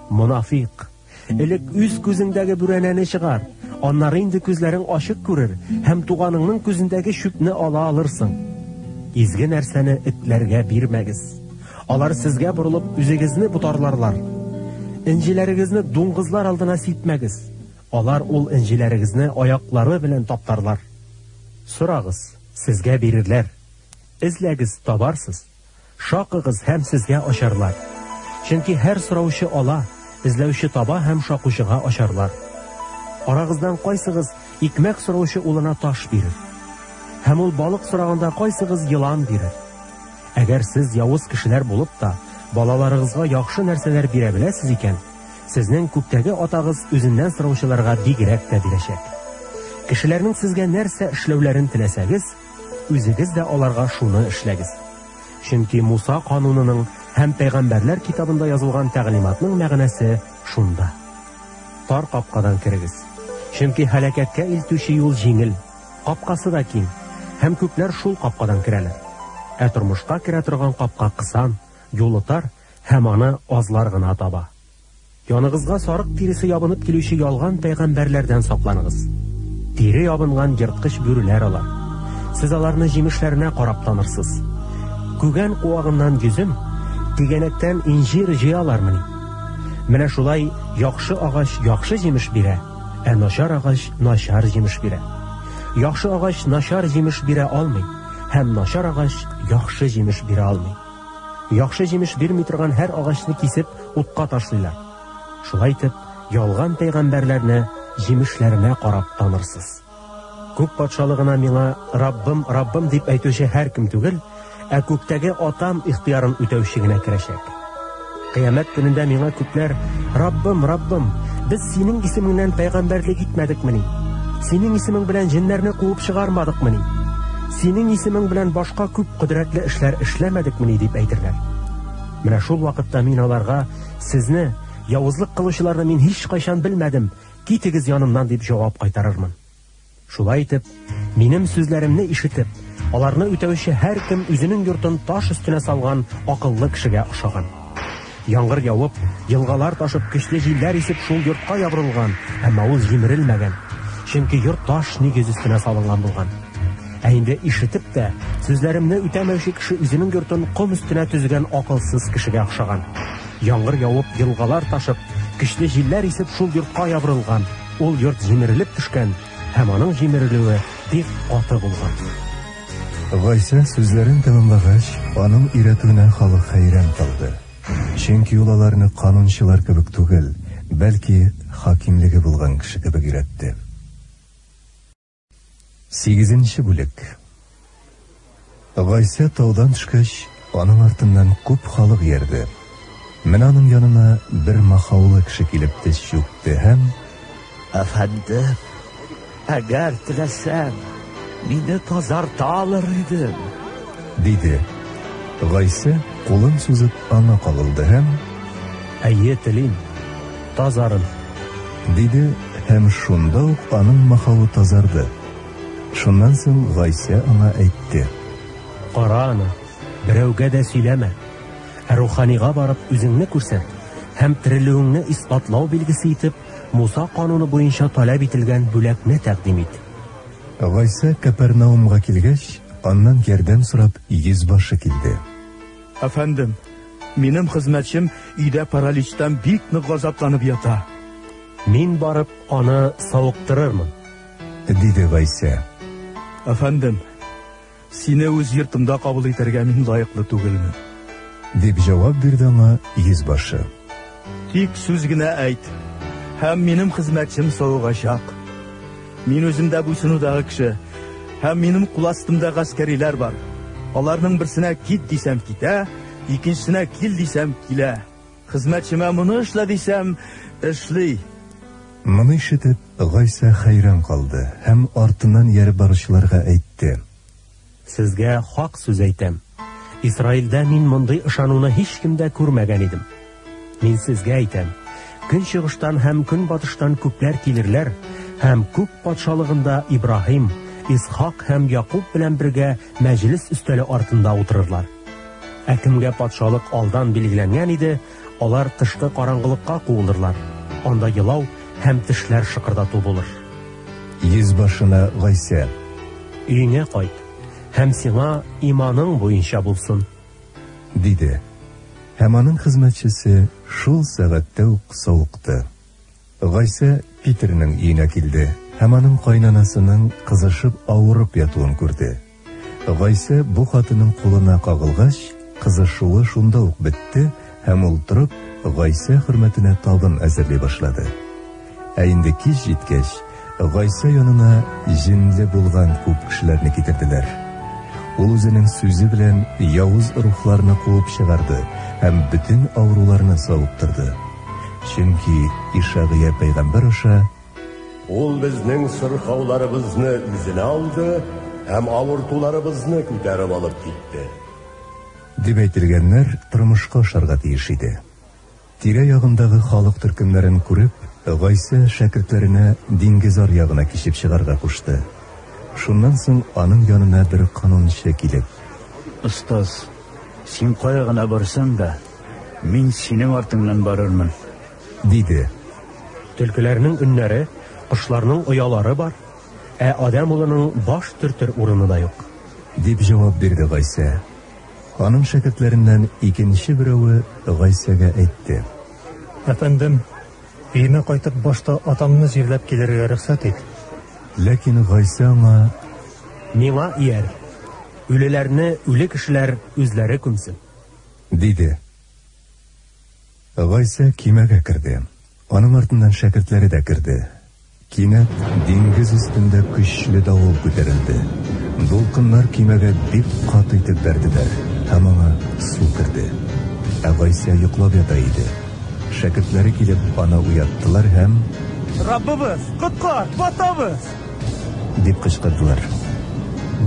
Монафикъ! Элек үз күзеңдәге бүрәнәне чыгар, аннары инде күзләрең ачык күрер һәм туганыңның күзендәге чүпне ала алырсың. Изге нәрсәне этләргә бирмәгез. Алар сезгә борылып үзегезне ботарларлар. Энҗеләрегезне дуңгызлар алдына сипмәгез. Алар ул энҗеләрегезне аяклары белән таптарлар. Сорагыз, сезгә бирерләр. Эзләгез, табарсыз. Шакыгыз һәм сезгә ачарлар. Чөнки һәр сораучы ала, эзләүче таба һәм шакучыга ачарлар. Арагыздан кайсыгыз икмәк сораучы улына таш бирер? Һәм ул балык сораганда кайсыгыз елан бирер? Әгәр сез явыз кешеләр булып та, балаларыгызга яхшы нәрсәләр бирә беләсез икән, сезнең күктәге Атагыз үзеннән сораучыларга бигрәк тә бирәчәк. Кешеләрнең сезгә нәрсә эшләүләрен теләсәгез, үзегез дә аларга шуны эшләгез. Чөнки Муса канунының һәм пәйгамбәрләр китабында язылган тәгълиматның мәгънәсе шунда. Тар капкадан керегез. Чөнки һәлакәткә илтүче юл җиңел, капкасы да киң, һәм күпләр шул капкадан керәләр. Ә тормышка керә торган капка кысан, юлы тар һәм аны азлар гына таба. Яныгызга сарык тиресе ябынып килүче ялган пәйгамбәрләрдән сакланыгыз. Тире ябынган ерткыч бүреләр алар. Сез аларны җимешләренә карап танырсыз. Күгән куагыннан йөзем, тигәнәктән инҗир җыялармыни? Менә шулай яхшы агач яхшы җимеш бирә, ә начар агач начар җимеш бирә. Яхшы агач начар җимеш бирә алмый, һәм начар агач яхшы җимеш бирә алмый. Яхшы җимеш бирми торган һәр агачны кисеп, утка ташлыйлар. Шулай итеп, ялган пәйгамбәрләрне җимешләренә карап танырсыз. Күк патшалыгына миңа Раббым, Раббым дип әйтүче һәркем түгел, ә күктәге Атам ихтыярын үтәүче генә керәчәк. Кыямәт көнендә миңа күпләр, Раббым, Раббым, без синең исемеңнән пәйгамбәрлек итмәдекмени? Синең исемең белән җеннәрне куып чыгармадыкмыни? Синең исемең белән башка күп кодрәтле эшләр эшләмәдекмени? дип әйтерләр. Менә шул вакытта мин аларга, Сезне, явызлык кылучыларны мин һичкайчан белмәдем, китегез янымнан, дип җавап кайтарырмын. Шулай итеп, минем сүзләремне ишетеп, аларны үтәүче һәркем үзенең йортын таш өстенә салган акыллы кешегә охшаган. Яңгыр явып, елгалар ташып, көчле җилләр исеп шул йортка ябырылган, әмма ул җимерелмәгән, чөнки йорт таш нигез өстенә салынган булган. Ә инде ишетеп тә, сүзләремне үтәмәүче кеше үзенең йортын ком өстенә төзегән акылсыз кешегә охшаган. Яңгыр явып, елгалар ташып, көчле җилләр исеп шул йортка ябырылган, ул йорт җимерелеп төшкән һәм аның җимерелүе бик каты булган. Гайсә сүзләрен тәмамлагач, аның өйрәтүенә халык хәйран калды. Чөнки ул аларны канунчылар кебек түгел, бәлки хакимлеге булган кеше кебек өйрәтте. Сигезенче бүлек. Гайсә таудан төшкәч, аның артыннан күп халык иярде. Менә аның янына бер махаулы кеше килеп тез чүкте һәм: Әфәндем, әгәр теләсәң, мине тазарта алыр идең, диде. Гайсә кулын сузып аңа кагылды һәм: Әйе, телим, тазарын, диде һәм шунда ук аның махавы тазарды. Шуннан соң Гайсә аңа әйтте: Кара аны, берәүгә дә сөйләмә. Ә руханига барып үзеңне күрсәт һәм терелүеңне исбатлау билгесе итеп, Муса кануны буенча таләп ителгән бүләкне тәкъдим ит. Гайсә Кәпәрнаумга килгәч, аннан ярдәм сорап йөзбашы килде. Әфәндем, минем хезмәтчем өйдә параличтан бик нык газапланып ята. Мин барып аны савыктырырмын, диде Гайсә. Әфәндем, сине үз йортымда кабул итәргә мин лаеклы түгелмен, дип җавап бирде аңа йөзбашы. Тик сүз генә әйт, һәм минем хезмәтчем савыгачак. Мин үзем дә буйсынудагы кеше, һәм минем кул астымда гаскәриләр бар. Аларның берсенә кит дисәм китә, икенчесенә кил дисәм килә. Хезмәтчемә моны эшлә дисәм, эшли. Моны ишетеп, Гайсә хәйран калды һәм артыннан ияреп баручыларга әйтте: Сезгә хак сүз әйтәм, Исраилдә мин мондый ышануны һичкемдә күрмәгән идем. Мин сезгә әйтәм, көнчыгыштан һәм көнбатыштан күпләр килерләр һәм күк патшалыгында Ибраһим, Исхак һәм Якуб белән бергә мәҗлес өстәле артында утырырлар. Ә кемгә патшалык алдан билгеләнгән иде, алар тышкы караңгылыкка куылырлар, анда елау һәм тешләр шыкырдату булыр. Йөзбашына Гайсә: Өеңә кайт, һәм сиңа иманың буенча булсын, диде. Һәм аның хезмәтчесе шул сәгатьтә үк савыкты. Гайсә Питернең өенә килде һәм аның кайнанасының кызышып авырып ятуын күрде. Гайсә бу хатынның кулына кагылгач, кызышуы шунда ук бетте һәм ул торып, Гайсә хөрмәтенә табын әзерли башлады. Ә инде кич җиткәч, Гайсә янына җенле булган күп кешеләрне китерделәр. Ул үзенең сүзе белән явыз рухларны куып чыгарды һәм бөтен авыруларны савыктырды. Чөнки Ишагыя пәйгамбәр аша: Ул безнең сырхауларыбызны үзенә алды һәм авыртуларыбызны күтәреп алып китте. Дип әйтелгәннәр тормышка ашарга тиеш иде. Тирә-ягындагы халык төркемнәрен күреп, Гайсә шәкертләренә диңгез аръягына кичеп чыгарга кушты. Шуннан соң аның янына бер канунчы килеп: Остаз, син кая гына барсаң да, мин синең артыңнан барырмын, диде. Төлкеләрнең өннәре, кошларның оялары бар, ә Адәм улының баш төртер урыны да юк. Дип җавап бирде Гайсә. Аның шәкертләреннән икенче берәве Гайсәгә әйтте: Әфәндем, өемә кайтып башта атамны җирләп килергә рөхсәт ит. Ләкин Гайсә аңа: Миңа ияр, үлеләрне үле кешеләр үзләре күмсен, диде. Гайсә кимәгә керде. Аның артыннан шәкертләре дә керде. Кинәт диңгез өстендә көчле давыл күтәрелде. Дулкыннар кимәгә бик каты итеп бәрделәр, һәм аңа су керде. Ә Гайсә йоклап ята иде. Шәкертләре килеп аны уяттылар һәм: Раббыбыз, коткар, батабыз! Дип кычкырдылар.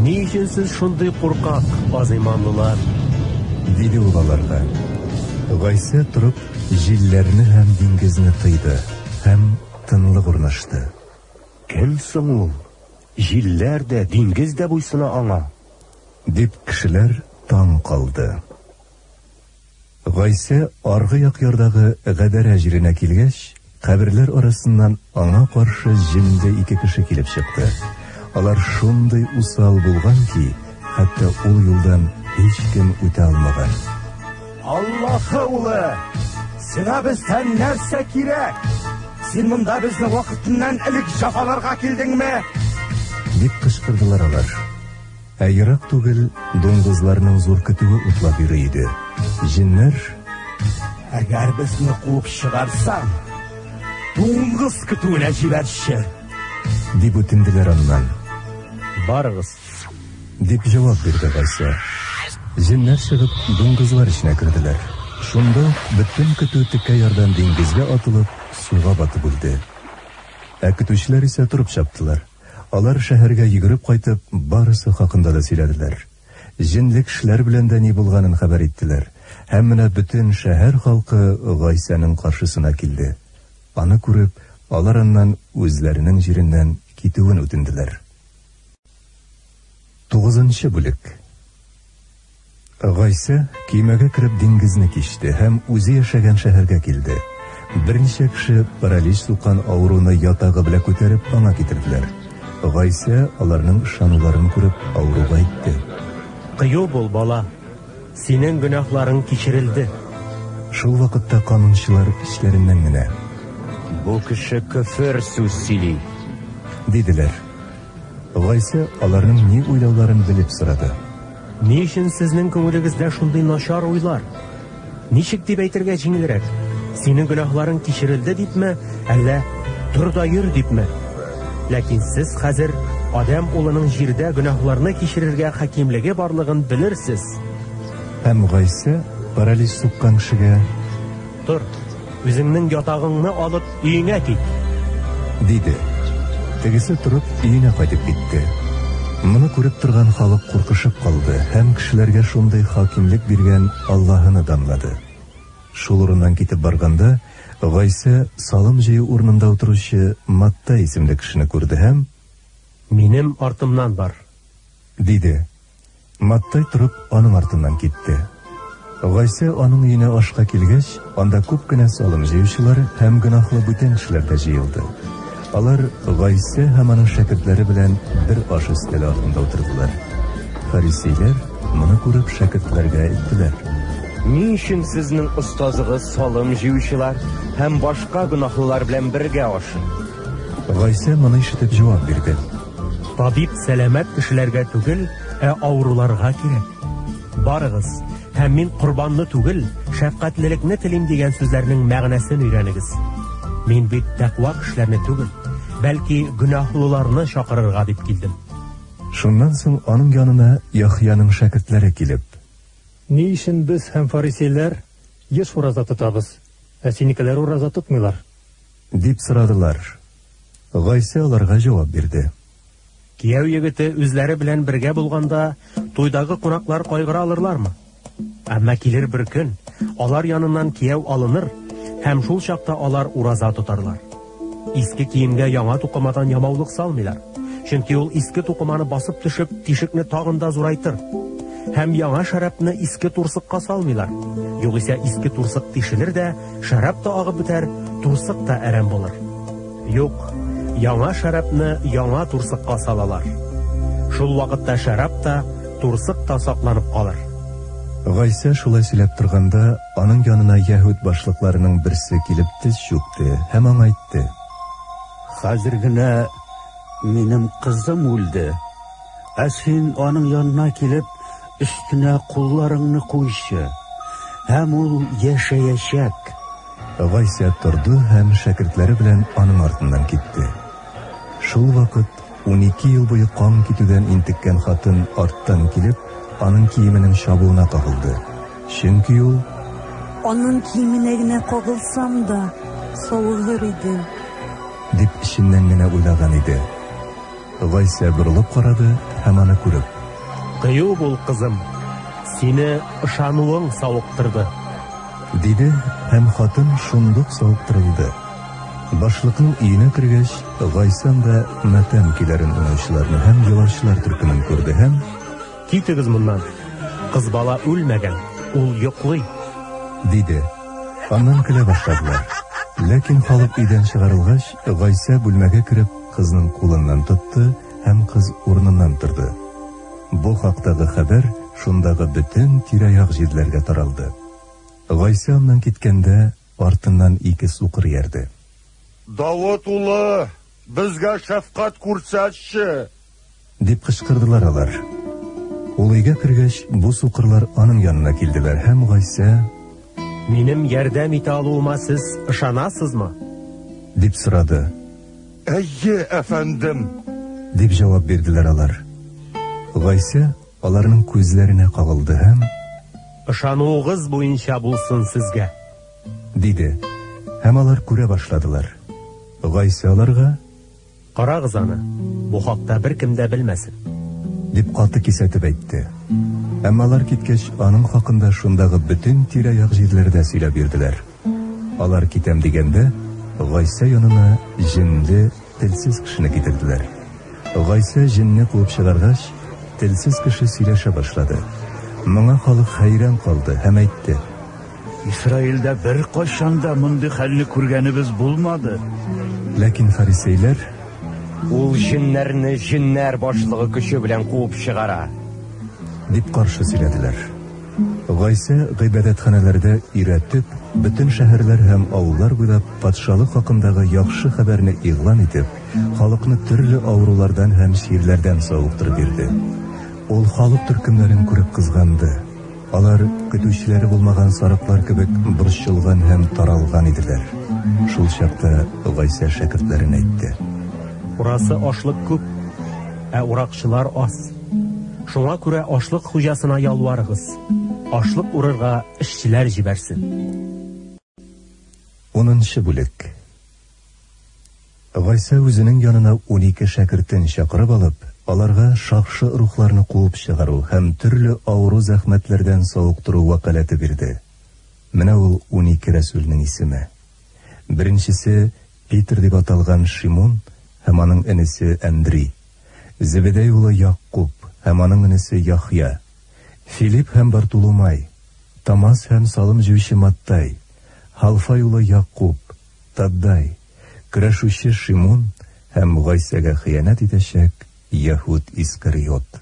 Ни өчен сез шундый куркак, аз иманлылар? Диде ул аларга. Гайсә торып, җилләрне һәм диңгезне тыйды, һәм тынлык урнашты. Кем соң ул? Җилләр дә, диңгез дә буйсына аңа. Дип кешеләр таң калды. Гайсә аргы як ярдагы Гадәрә җиренә килгәч, каберләр арасыннан аңа каршы җенле ике кеше килеп чыкты. Алар шундый усал булган ки, хәтта ул юлдан һичкем үтә алмаган. Аллаһы улы, сиңа бездән нәрсә кирәк? Син монда безне вакытыннан элек җәфаларга килдеңме? Дип кычкырдылар алар. Ә ерак түгел дуңгызларның зур көтүе утлап йөри иде. Җеннәр: Әгәр безне куып чыгарсаң, дуңгыз көтүенә җибәрче, дип үтенделәр аннан. Барыгыз, дип җавап бирде Гайсә. Җеннәр чыгып, дуңгызлар эченә керделәр. Шунда ук бөтен көтү текә ярдан диңгезгә атылып, суга батып үлде. Ә көтүчеләр исә торып чаптылар. Алар шәһәргә йөгереп кайтып, барысы хакында да сөйләделәр. Җенле кешеләр белән дә ни булганын хәбәр иттеләр. Һәм менә бөтен шәһәр халкы Гайсәнең каршысына килде. Аны күреп, алар аннан үзләренең җиреннән китүен үтенделәр. Тугызынчы бүлек. Гайсә көймәгә кереп диңгезне кичте һәм үзе яшәгән шәһәргә килде. Берничә кеше паралич суккан авыруны ятагы белән күтәреп аңа китерделәр. Гайсә аларның ышануларын күреп авыруга әйтте. Кыю бул, бала. Синең гөнаһларың кичерелде. Шул вакытта канунчылар эчләреннән генә: Бу кеше көфер сүз сөйли, диделәр. Гайсә аларның ни уйлауларын белеп сорады. Ни өчен сезнең күңелегездә шундый начар уйлар? Ничек дип әйтергә җиңелрәк? Синең гөнаһларың кичерелде дипме, әллә тор да йөр дипме? Ләкин сез хәзер Адәм улының җирдә гөнаһларны кичерергә хакимлеге барлыгын белерсез. Һәм Гайсә паралич суккан кешегә: Тор, үзеңнең ятагыңны алып, өеңә кит! Диде. Тегесе торып, өенә кайтып китте. Моны күреп торган халык куркышып калды һәм кешеләргә шундый хакимлек биргән Аллаһыны данлады. Шул урыннан китеп барганда, Гайсә салым җыю урынында утыручы Матта исемле кешене күрде һәм: Минем артымнан бар! Диде. Маттай торып, аның артыннан китте. Гайсә аның өенә ашка килгәч, анда күп кенә салым җыючылар һәм гөнаһлы бүтән кешеләр дә җыелды. Алар Гайсә һәм аның шәкертләре белән бер аш өстәле артында утырдылар. Фарисейләр, моны күреп, шәкертләргә әйттеләр. Ни өчен сезнең остазыгыз салым җыючылар һәм башка гөнаһлылар белән бергә ашый? Гайсә моны ишетеп җавап бирде. Табиб сәламәт кешеләргә түгел, ә авыруларга кирәк. Барыгыз, һәм мин корбанны түгел, шәфкатьлелекне телим дигән сүзләрнең мәгънәсен өйрәнегез. Мин бит тәкъва кешеләрне түгел, бәлки гөнаһлыларны чакырырга дип килдем. Шуннан соң аның янына Яхъяның шәкертләре килеп. Ни өчен без һәм фарисейләр еш ураза тотабыз, ә синекеләр ураза тотмыйлар? Дип сорадылар. Гайсә аларга җавап бирде. Кияү егете үзләре белән бергә булганда, туйдагы кунаклар кайгыра алырлармы? Әмма килер бер көн, алар яныннан кияү алыныр, һәм шул чакта алар ураза тотарлар. Иске киемгә яңа тукымадан ямаулык салмыйлар, чөнки ул иске тукыманы басып төшеп, тишекне тагын да зурайтыр. Һәм яңа шәрабны иске турсыкка салмыйлар. Югыйсә иске турсык тишелер дә, шәраб та агып бетәр, турсык та әрәм булыр. Юк, яңа шәрабны яңа турсыкка салалар. Шул вакытта шәраб та, турсык та сакланып калыр. Гайсә шулай сөйләп торганда, аның янына яһүд башлыкларының берсе килеп тез чүкте һәм аңа әйтте. Хәзер генә минем кызым үлде. Ә син аның янына килеп, өстенә кулларыңны куйчы, һәм ул яшәячәк. Гайсә торды һәм шәкертләре белән аның артыннан китте. Шул вакыт 12 ел буе кан китүдән интеккән хатын арттан килеп, аның киеменең чабуына кагылды. Чөнки ул: Аның киеменә генә кагылсам да, савыгыр идем. Дип эченнән генә уйлаган иде. Гайсә борылып карады һәм аны күреп. Кыю бул, кызым, сине ышануың савыктырды. Диде, һәм хатын шундук савыктырылды. Башлыкның өенә кергәч, Гайсә анда матәм көйләрен уйнаучыларны һәм елаучылар төркемен күрде һәм Китегез моннан. Кыз бала үлмәгән, ул йоклый. Диде. Аннан көлә башладылар. Ләкин халык өйдән чыгарылгач, Гайсә бүлмәгә кереп, кызның кулыннан тотты һәм кыз урыныннан торды. Бу хактагы хәбәр шундагы бөтен тирә-як җирләргә таралды. Гайсә аннан киткәндә, артыннан ике сукыр иярде. Давыт улы, безгә шәфкать күрсәтче! Дип кычкырдылар алар. Ул өйгә кергәч, бу сукырлар аның янына килделәр һәм Гайсә: Минем ярдәм итә алуыма сез ышанасызмы? Дип сорады. Әйе, әфәндем! Дип җавап бирделәр алар. Гайсә аларның күзләренә кагылды һәм. Ышануыгыз буенча булсын сезгә! Диде. Һәм алар күрә башладылар. Гайсә аларга. Карагыз аны, бу хакта беркем дә белмәсен. Дип каты кисәтеп әйтте. Әмма алар киткәч, аның хакында шундагы бөтен тирә-як җирләрдә сөйләп йөрделәр. Алар китәм дигәндә, Гайсә янына җенле, телсез кешене китерделәр. Гайсә җенне куып чыгаргач, телсез кеше сөйләшә башлады. Моңа халык хәйран калды һәм әйтте. Исраилдә беркайчан да мондый хәлне күргәнебез булмады. Ләкин фарисейләр. Ул җеннәрне җеннәр башлыгы көче белән куып чыгара. Дип каршы сөйләделәр. Гайсә гыйбадәтханәләрдә өйрәтеп, бөтен шәһәрләр һәм авыллар буйлап Патшалык хакындагы яхшы хәбәрне игълан итеп, халыкны төрле авырулардан һәм чирләрдән савыктырып йөрде. Ул халык төркемнәрен күреп кызганды. Алар көтүчеләре булмаган сарыклар кебек борчылган һәм таралган иделәр. Шул чакта Гайсә шәкертләренә әйтте. Урасы ашлык күп, ә уракчылар аз. Шуңа күрә ашлык хуҗасына ялварыгыз, ашлык урырга эшчеләр җибәрсен. Унынчы бүлек. Гайсә үзенең янына 12 шәкертен чакырып алып, аларга шакшы рухларны куып чыгару һәм төрле авыру-зәхмәтләрдән савыктыру вәкаләте бирде. Менә ул 12 рәсүлнең исеме. Беренчесе, Петер дип аталган Шимун һәм аның энесе Әндри, Зебедәй улы Ягъкуб һәм аның энесе Яхъя, Филипп һәм Бартулумай, Томас һәм салым җыючы Маттай, Һалфай улы Ягъкуб, Таддай, көрәшүче Шимун һәм Гайсәгә хыянәт итәчәк Яһүд Искариот.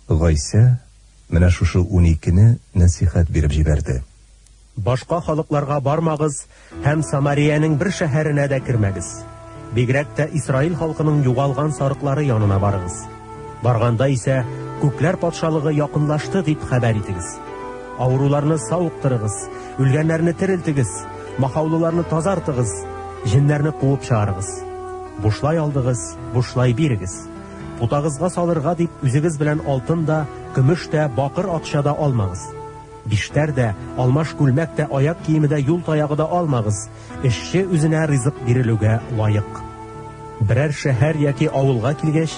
Гайсә менә шушы уникене нәсыйхәт биреп җибәрде. Башка халыкларга бармагыз һәм Самариянең бер шәһәренә дә кермәгез. Бигрәк тә Исраил халкының югалган сарыклары янына барыгыз. Барганда исә, Күкләр патшалыгы якынлашты, дип хәбәр итегез. Авыруларны савыктырыгыз, үлгәннәрне терелтегез, махаулыларны тазартыгыз, җеннәрне куып чыгарыгыз. Бушлай алдыгыз, бушлай бирегез. Путагызга салырга дип үзегез белән алтын да, көмеш тә, бакыр акча да алмагыз. Биштәр дә, алмаш күлмәк тә, аяк киеме дә, юл таягы да алмагыз. Эшче үзенә ризык бирелүгә лаек. Берәр шәһәр яки авылга килгәч,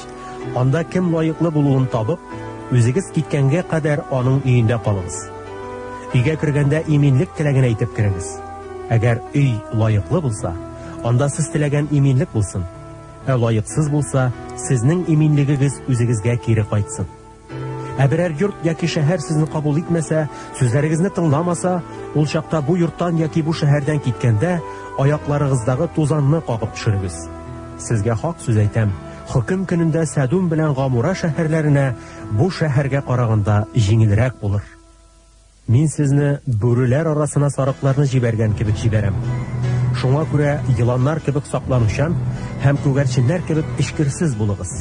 анда кем лаеклы булуын табып, үзегез киткәнгә кадәр аның өендә калыгыз. Өйгә кергәндә иминлек теләген әйтеп керегез. Әгәр өй лаеклы булса, анда сез теләгән иминлек булсын. Ә лаексыз булса, сезнең иминлегегез үзегезгә кире кайтсын. Ә берәр йорт яки шәһәр сезне кабул итмәсә, сүзләрегезне тыңламаса, ул чакта бу йорттан яки бу шәһәрдән киткәндә, аякларыгыздагы тузанны кагып төшерегез. Сезгә хак сүз әйтәм, хөкем көнендә Сәдүм белән Гамура шәһәрләренә бу шәһәргә караганда җиңелрәк булыр. Мин сезне бүреләр арасына сарыкларны җибәргән кебек җибәрәм. Шуңа күрә еланнар кебек сакланучан һәм күгәрченнәр кебек эчкерсез булыгыз.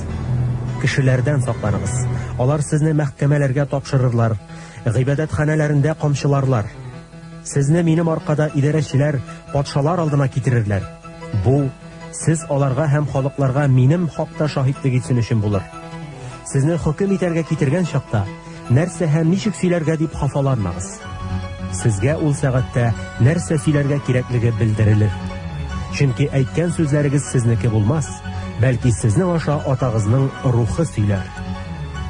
Кешеләрдән сакланыгыз. Алар сезне мәхкәмәләргә тапшырырлар, гыйбадәтханәләрендә камчыларлар. Сезне минем аркада идарәчеләр, патшалар алдына китерерләр. Бу, сез аларга һәм халыкларга минем хакта шаһитлек итсен өчен булыр. Сезне хөкем итәргә китергән чакта, нәрсә һәм ничек сөйләргә дип хафаланмагыз. Сезгә ул сәгатьтә нәрсә сөйләргә кирәклеге белдерелер. Чөнки әйткән сүзләрегез сезнеке булмас, бәлки сезнең аша Атагызның Рухы сөйләр.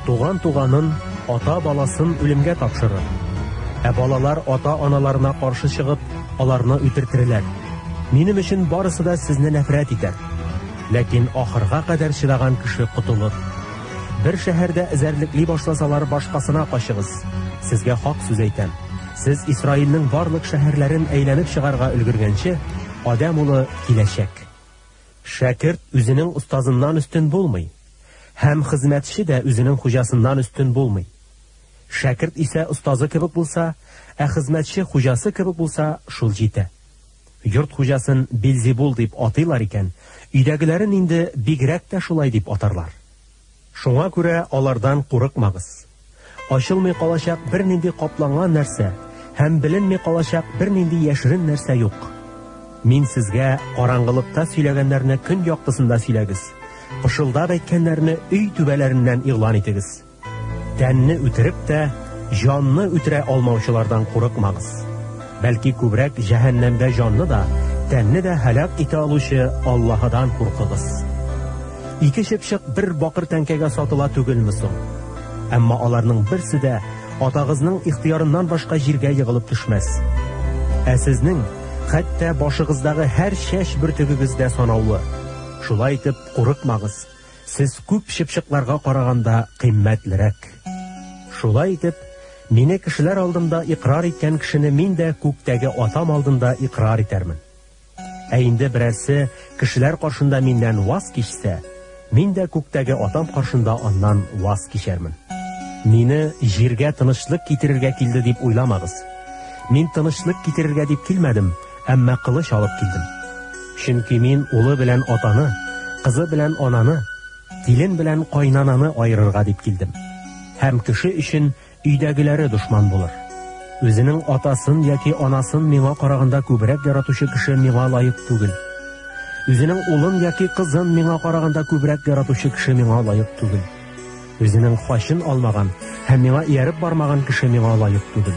Туган туганын, ата баласын үлемгә тапшырыр. Ә балалар ата-аналарына каршы чыгып, аларны үтертерләр. Минем өчен барысы да сезне нәфрәт итәр. Ләкин ахырга кадәр чыдаган кеше котылыр. Бер шәһәрдә эзәрлекли башласалар, башкасына качыгыз. Сезгә хак сүз әйтәм. Сез Исраилнең барлык шәһәрләрен әйләнеп чыгарга өлгергәнче, Адәм улы киләчәк. Шәкерт үзенең остазыннан өстен булмый, һәм хезмәтче дә үзенең хуҗасыннан өстен булмый. Шәкерт исә остазы кебек булса, ә хезмәтче хуҗасы кебек булса, шул җитә. Йорт хуҗасын Белзебул дип атыйлар икән, өйдәгеләрен инде бигрәк тә шулай дип атарлар. Шуңа күрә алардан курыкмагыз. Ачылмый калачак бернинди капланган нәрсә һәм беленми калачак бернинди яшерен нәрсә юк. Мин сезгә караңгылыкта сөйләгәннәрне көн яктысында сөйләгез, пышылдап әйткәннәрне өй түбәләреннән игълан итегез. Тәнне үтереп тә, җанны үтерә алмаучылардан курыкмагыз. Бәлки күбрәк җәһәннәмдә җанны да, тәнне дә һәлак итә алучы Аллаһыдан куркыгыз. Ике чыпчык бер бакыр тәңкәгә сатыла түгелме соң? Әмма аларның берсе дә Атагызның ихтыярыннан башка җиргә егылып төшмәс. Ә сезнең хәтта башыгыздагы һәр чәч бөртегегез дә санаулы. Шулай итеп, курыкмагыз. Сез күп чыпчыкларга караганда кыйммәтлерәк. Шулай итеп, мине кешеләр алдында икърар иткән кешене мин дә күктәге Атам алдында икърар итәрмен. Ә инде берәрсе кешеләр каршында миннән ваз кичсә, мин дә күктәге Атам каршында аннан ваз кичәрмен. Мине җиргә тынычлык китерергә килде дип уйламагыз. Мин тынычлык китерергә дип килмәдем, әмма кылыч алып килдем. Чөнки мин улы белән атаны, кызы белән ананы, килен белән кайнананы аерырга дип килдем. Һәм кеше өчен өйдәгеләре дошман булыр. Үзенең атасын яки анасын миңа караганда күбрәк яратучы кеше миңа лаек түгел. Үзенең улын яки кызын миңа караганда күбрәк яратучы кеше миңа лаек түгел. Үзенең хачын алмаган һәм миңа ияреп бармаган кеше миңа лаек түгел.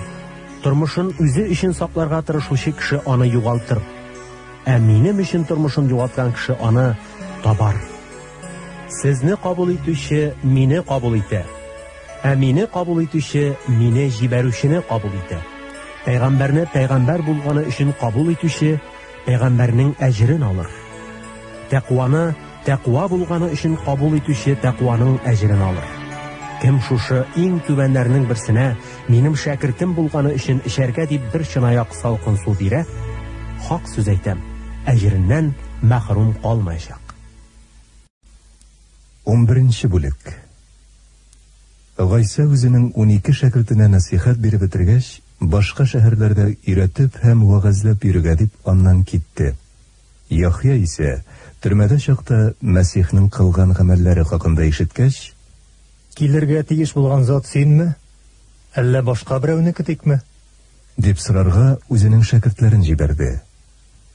Тормышын үзе өчен сакларга тырышучы кеше аны югалтыр. Ә минем өчен тормышын югалткан кеше аны табар. Сезне кабул итүче мине кабул итә. Ә мине кабул итүче мине җибәрүчене кабул итә. Пәйгамбәрне пәйгамбәр булганы өчен кабул итүче пәйгамбәрнең әҗерен алыр. Тәкъваны тәкъва булганы өчен кабул итүче тәкъваның әҗерен алыр. Кем шушы иң түбәннәрнең берсенә минем шәкертем булганы өчен эчәргә дип бер чынаяк салкын су бирә, хак сүз әйтәм, әҗереннән мәхрүм калмаячак. Унберенче бүлек. Гайсә үзенең 12 шәкертенә нәсыйхәт биреп бетергәч, башка шәһәрләрдә өйрәтеп һәм вәгазьләп йөрергә дип аннан китте. Яхъя исә, төрмәдә чакта Мәсихнең кылган гамәлләре хакында ишеткәч, Килергә тиеш булган зат синме, әллә башка берәүне көтикме? Дип сорарга үзенең шәкертләрен җибәрде.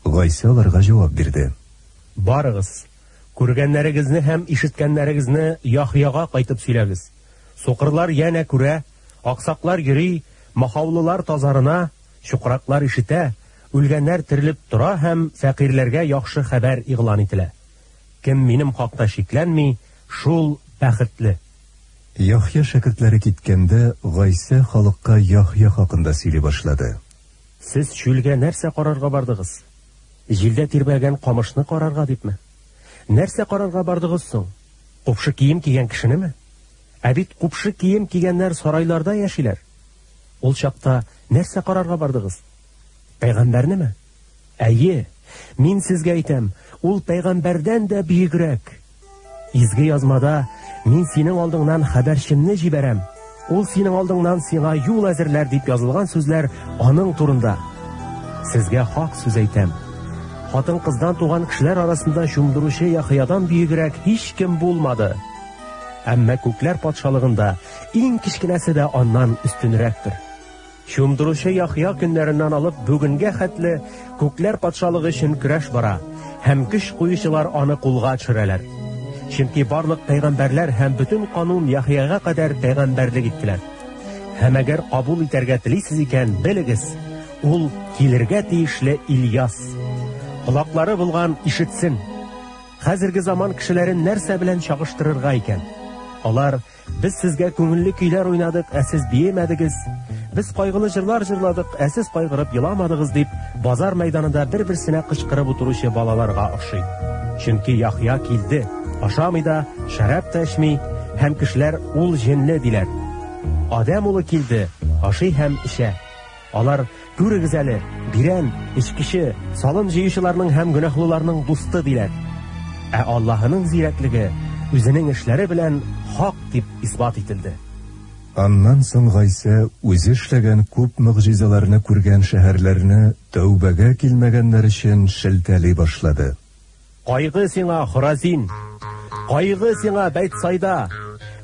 Гайсә аларга җавап бирде. Барыгыз, күргәннәрегезне һәм ишеткәннәрегезне Яхъяга кайтып сөйләгез. Сукырлар янә күрә, аксаклар йөри, махаулылар тазарына, Чукраклар ишетә, үлгәннәр терелеп тора һәм фәкыйрьләргә яхшы хәбәр игълан ителә. Кем минем хакта шикләнми, шул бәхетле. Яхъя шәкертләре киткәндә, Гайсә халыкка Яхъя хакында сөйли башлады. Сез чүлгә нәрсә карарга бардыгыз? Җилдә тирбәлгән камышны карарга дипме? Нәрсә карарга бардыгыз соң? Купшы кием кигән кешенеме? Ә бит купшы кием кигәннәр сарайларда яшиләр. Ул чакта нәрсә карарга бардыгыз? Пәйгамбәрнеме? Әйе, мин сезгә әйтәм, ул пәйгамбәрдән дә бөегрәк. Изге язмада мин синең алдыңнан хәбәрчемне җибәрәм, ул синең алдыңнан сиңа юл әзерләр дип язылган сүзләр аның турында. Сезгә хак сүз әйтәм. Хатын-кыздан туган кешеләр арасында чумдыручы Яхъядан бөегрәк һичкем булмады. Әмма күкләр патшалыгында иң кечкенәсе дә аннан өстенрәктер. Чумдыручы Яхъя көннәреннән алып бүгенгә хәтле күкләр патшалыгы өчен көрәш бара, һәм көч куючылар аны кулга төшерәләр. Чөнки барлык пәйгамбәрләр һәм бөтен канун Яхъяга кадәр пәйгамбәрлек иттеләр. Һәм әгәр кабул итәргә телисез икән, белегез, ул килергә тиешле Ильяс. Колаклары булган ишетсен. Хәзерге заман кешеләрен нәрсә белән чагыштырырга икән? Алар, без сезгә күңелле көйләр уйнадык, ә сез биемәдегез. Без кайгылы җырлар җырладык, ә сез кайгырып еламадыгыз дип, базар мәйданында бер-берсенә кычкырып утыручы балаларга охшый. Чөнки Яхъя килде, ашамый да, шәраб та эчми, һәм кешеләр ул җенле диләр. Адәм улы килде, ашый һәм эчә. Алар, күрегез әле, бирән, эчкече, салым җыючыларның һәм гөнаһлыларның дусты диләр. Ә Аллаһының зирәклеге үзенең эшләре белән хак дип исбат ителде. Аннан соң Гайсә үзе эшләгән күп могҗизаларны күргән шәһәрләрне тәүбәгә килмәгәннәр өчен шелтәли башлады. Кайгы сиңа, Хоразин! Кайгы сиңа, Бәйтсайда!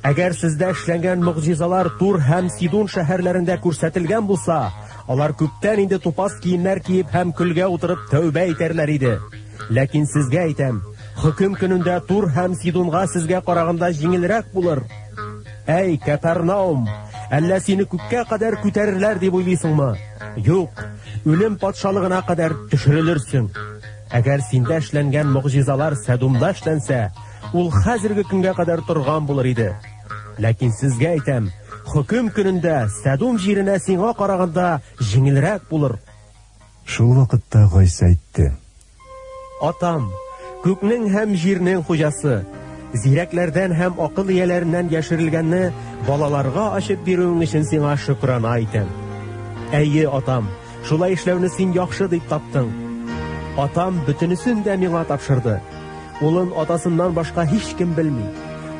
Әгәр сездә эшләнгән могҗизалар Тур һәм Сидун шәһәрләрендә күрсәтелгән булса, алар күптән инде тупас киемнәр киеп һәм көлгә утырып тәүбә итәрләр иде. Ләкин сезгә әйтәм, хөкем көнендә Тур һәм Сидунга сезгә караганда җиңелрәк булыр. Әй, Кәпәрнаум, әллә сине күккә кадәр күтәрерләр дип уйлыйсыңмы? Юк, үлем патшалыгына кадәр төшерелерсең. Әгәр синдә эшләнгән могҗизалар Сәдумда эшләнсә, ул хәзерге көнгә кадәр торган булыр иде. Ләкин сезгә әйтәм, хөкем көнендә Сәдум җиренә сиңа караганда җиңелрәк булыр. Шул вакытта Гайсә әйтте. Атам, күкнең һәм җирнең хуҗасы, зирәкләрдән һәм акыл ияләреннән яшерелгәнне балаларга ачып бирүең өчен сиңа шөкрана итәм. Әйе, Атам, шулай эшләүне син яхшы дип таптың. Атам бөтенесен дә миңа тапшырды. Улын атасыннан башка һичкем белми.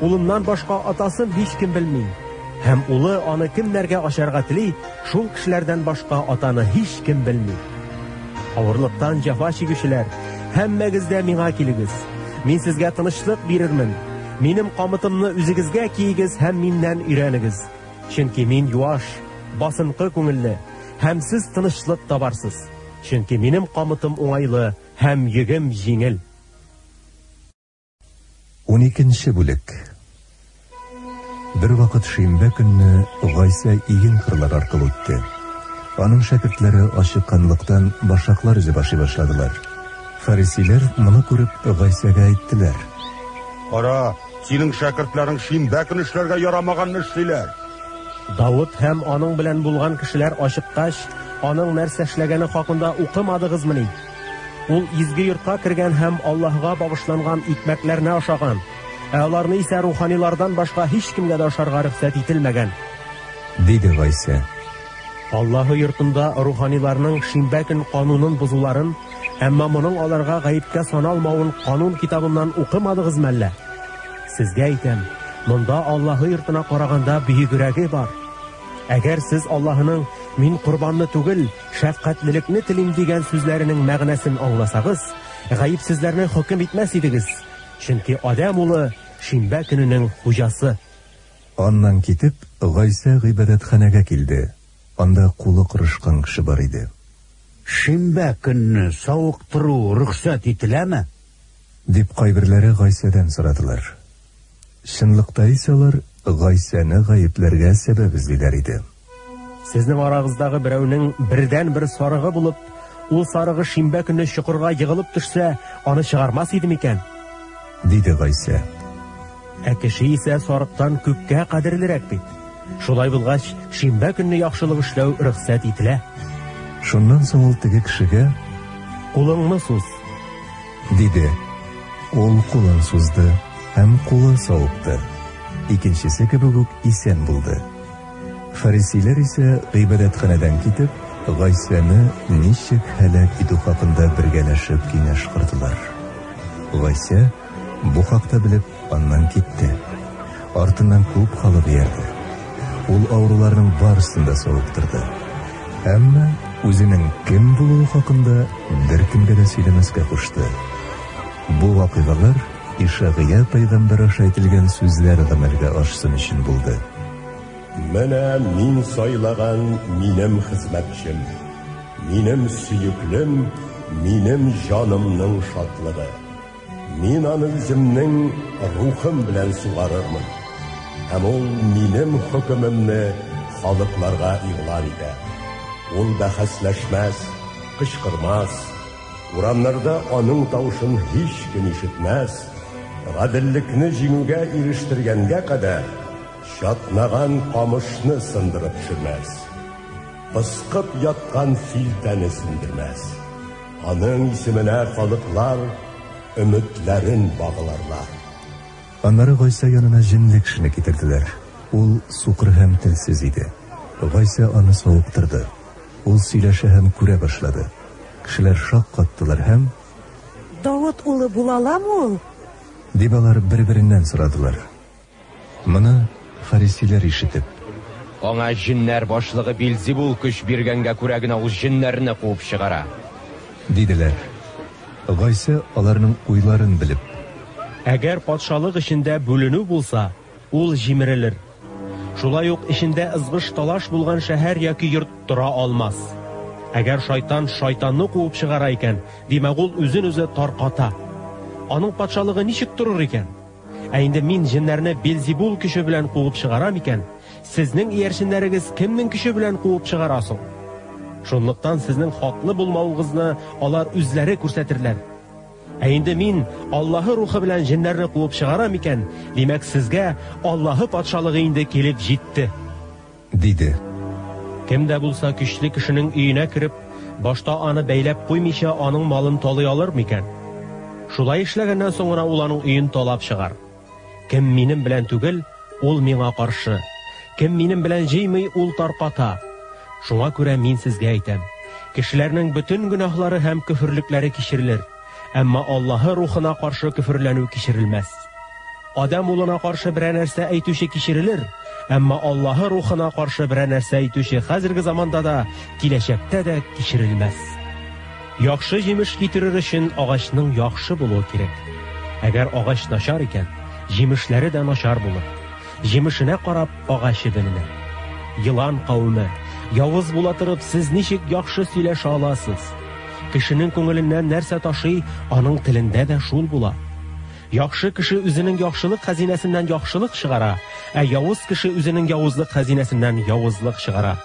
Улыннан башка атасын һичкем белми. Һәм улы аны кемнәргә ачарга тели, шул кешеләрдән башка атаны һичкем белми. Авырлыктан җәфа чигүчеләр, һәммәгез дә миңа килегез. Мин сезгә тынычлык бирермен. Минем камытымны үзегезгә киегез һәм миннән өйрәнегез. Чөнки мин юаш, басынкы күңелле, һәм сез тынычлык табарсыз. Чөнки минем камытым уңайлы һәм йөгем җиңел. Уникенче бүлек. Бервакыт шимбә көнне Гайсә иген кырлары аркылы үтте. Аның шәкертләре ачыкканлыктан башаклар өзеп ашый башладылар. Фарисейләр моны күреп Гайсәгә әйттеләр. Кара, синең шәкертләрең шимбә көн эшләргә ярамаганны эшлиләр. Давыт һәм аның белән булган кешеләр ачыккач, аның нәрсә эшләгәне хакында укымадыгызмыни? Ул изге йортка кергән һәм Аллаһыга багышланган икмәкләрне ашаган, ә аларны исә руханилардан башка һичкемгә дә ашарга рөхсәт ителмәгән. Диде Гайсә. Аллаһы йортында руханиларның шимбә көн канунын бозуларын, әмма моның аларга гаепкә саналмавын канун китабыннан укымадыгызмы әллә? Сезгә әйтәм, монда Аллаһы йортына караганда бөегрәге бар. Әгәр сез Аллаһының мин корбанны түгел, шәфкатьлелекне телим дигән сүзләренең мәгънәсен аңласагыз, гаепсезләрне хөкем итмәс идегез, чөнки Адәм улы шимбә көненең хуҗасы. Аннан китеп, Гайсә гыйбадәтханәгә килде. Анда кулы корышкан кеше бар иде. Шимбә көнне савыктыру рөхсәт ителәме? Дип кайберләре Гайсәдән сорадылар. Чынлыкта исә алар Гайсәне гаепләргә сәбәп эзлиләр иде. Сезнең арагыздагы берәүнең бердәнбер сарыгы булып, ул сарыгы шимбә көнне чокырга егылып төшсә, аны чыгармас иде микән? Диде Гайсә. Ә кеше исә сарыктан күпкә кадерлерәк бит. Шулай булгач, шимбә көнне яхшылык эшләү рөхсәт ителә. Шуннан соң ул теге кешегә: Кулыңны суз, диде. Ул кулын сузды, һәм кулы савыкты. Икенчесе кебек үк исән булды. Фарисейләр исә гыйбадәтханәдән китеп, Гайсәне ничек һәлак итү хакында бергәләшеп киңәш кордылар. Гайсә, бу хакта белеп, аннан китте. Артыннан күп халык иярде. Ул авыруларның барысын да савыктырды. Әмма үзенең кем булуы хакында беркемгә дә сөйләмәскә кушты. Бу вакыйгалар Ишагыя пәйгамбәр аша әйтелгән сүзләр гамәлгә ашсын өчен булды. Менә мин сайлаган минем хезмәтчем, минем сөеклем, минем җанымның шатлыгы. Мин аны үземнең рухым белән сугарырмын, һәм ул минем хөкемемне халыкларга игълан итәр. Ул бәхәсләшмәс, кычкырмас, урамнарда аның тавышын һичкем ишетмәс, гаделлекне җиңүгә ирештергәнгә кадәр чатнаган камышны сындырып төшермәс. пыскып яткан филтәне сүндермәс. Аның исеменә халыклар өметләрен багларлар. Аннары Гайсә янына җенле кешене китерделәр. Ул сукыр һәм телсез иде. Гайсә аны савыктырды. Ул сөйләшә һәм күрә башлады. Кешеләр шаккаттылар һәм: Давыт улы була аламы ул? Дип алар бер-береннән сорадылар. Моны фарисейләр ишетеп: Аңа җеннәр башлыгы Билзибул көч биргәнгә күрә генә ул җеннәрне куып чыгара. Диделәр. Гайсә аларның уйларын белеп: Әгәр патшалык эчендә бүленү булса, ул җимерелер. Шулай ук эчендә ызгыш-талаш булган шәһәр яки йорт тора алмас. Әгәр шайтан шайтанны куып чыгара икән, димәк, ул үзен-үзе тарката. Аның патшалыгы ничек торыр икән? Ә инде мин җеннәрне Белзибул көче белән куып чыгарам икән, сезнең иярченнәрегез кемнең көче белән куып чыгара соң? Шунлыктан сезнең хаклы булмавыгызны алар үзләре күрсәтерләр. Ә инде мин Аллаһы рухы белән җеннәрне куып чыгарам икән, димәк, сезгә Аллаһы патшалыгы инде килеп җитте. Диде. Кем дә булса көчле кешенең өенә кереп, башта аны бәйләп куймыйча аның малын талый алыр микән? Шулай эшләгәннән соң гына ул аның өен талап чыгар. Кем минем белән түгел, ул миңа каршы. Кем минем белән җыймый, ул тарката. Шуңа күрә мин сезгә әйтәм: кешеләрнең бөтен гөнаһлары һәм көферлекләре кичерелер, әмма Аллаһы рухына каршы көферләнү кичерелмәс. Адәм улына каршы берәр нәрсә әйтүче кичерелер, әмма Аллаһы рухына каршы берәр нәрсә әйтүче хәзерге заманда да, киләчәктә дә кичерелмәс. Яхшы җимеш китерер өчен агачның яхшы булуы кирәк. Әгәр агач начар икән, җимешләре дә начар булыр. Җимешенә карап агачы беленә. Елан кавеме, явыз була торып, сез ничек яхшы сөйләшә аласыз? Кешенең күңеленнән нәрсә ташый, аның телендә дә шул була. Яхшы кеше үзенең яхшылык хәзинәсеннән яхшылык чыгара, ә явыз кеше үзенең явызлык хәзинәсеннән явызлык чыгара.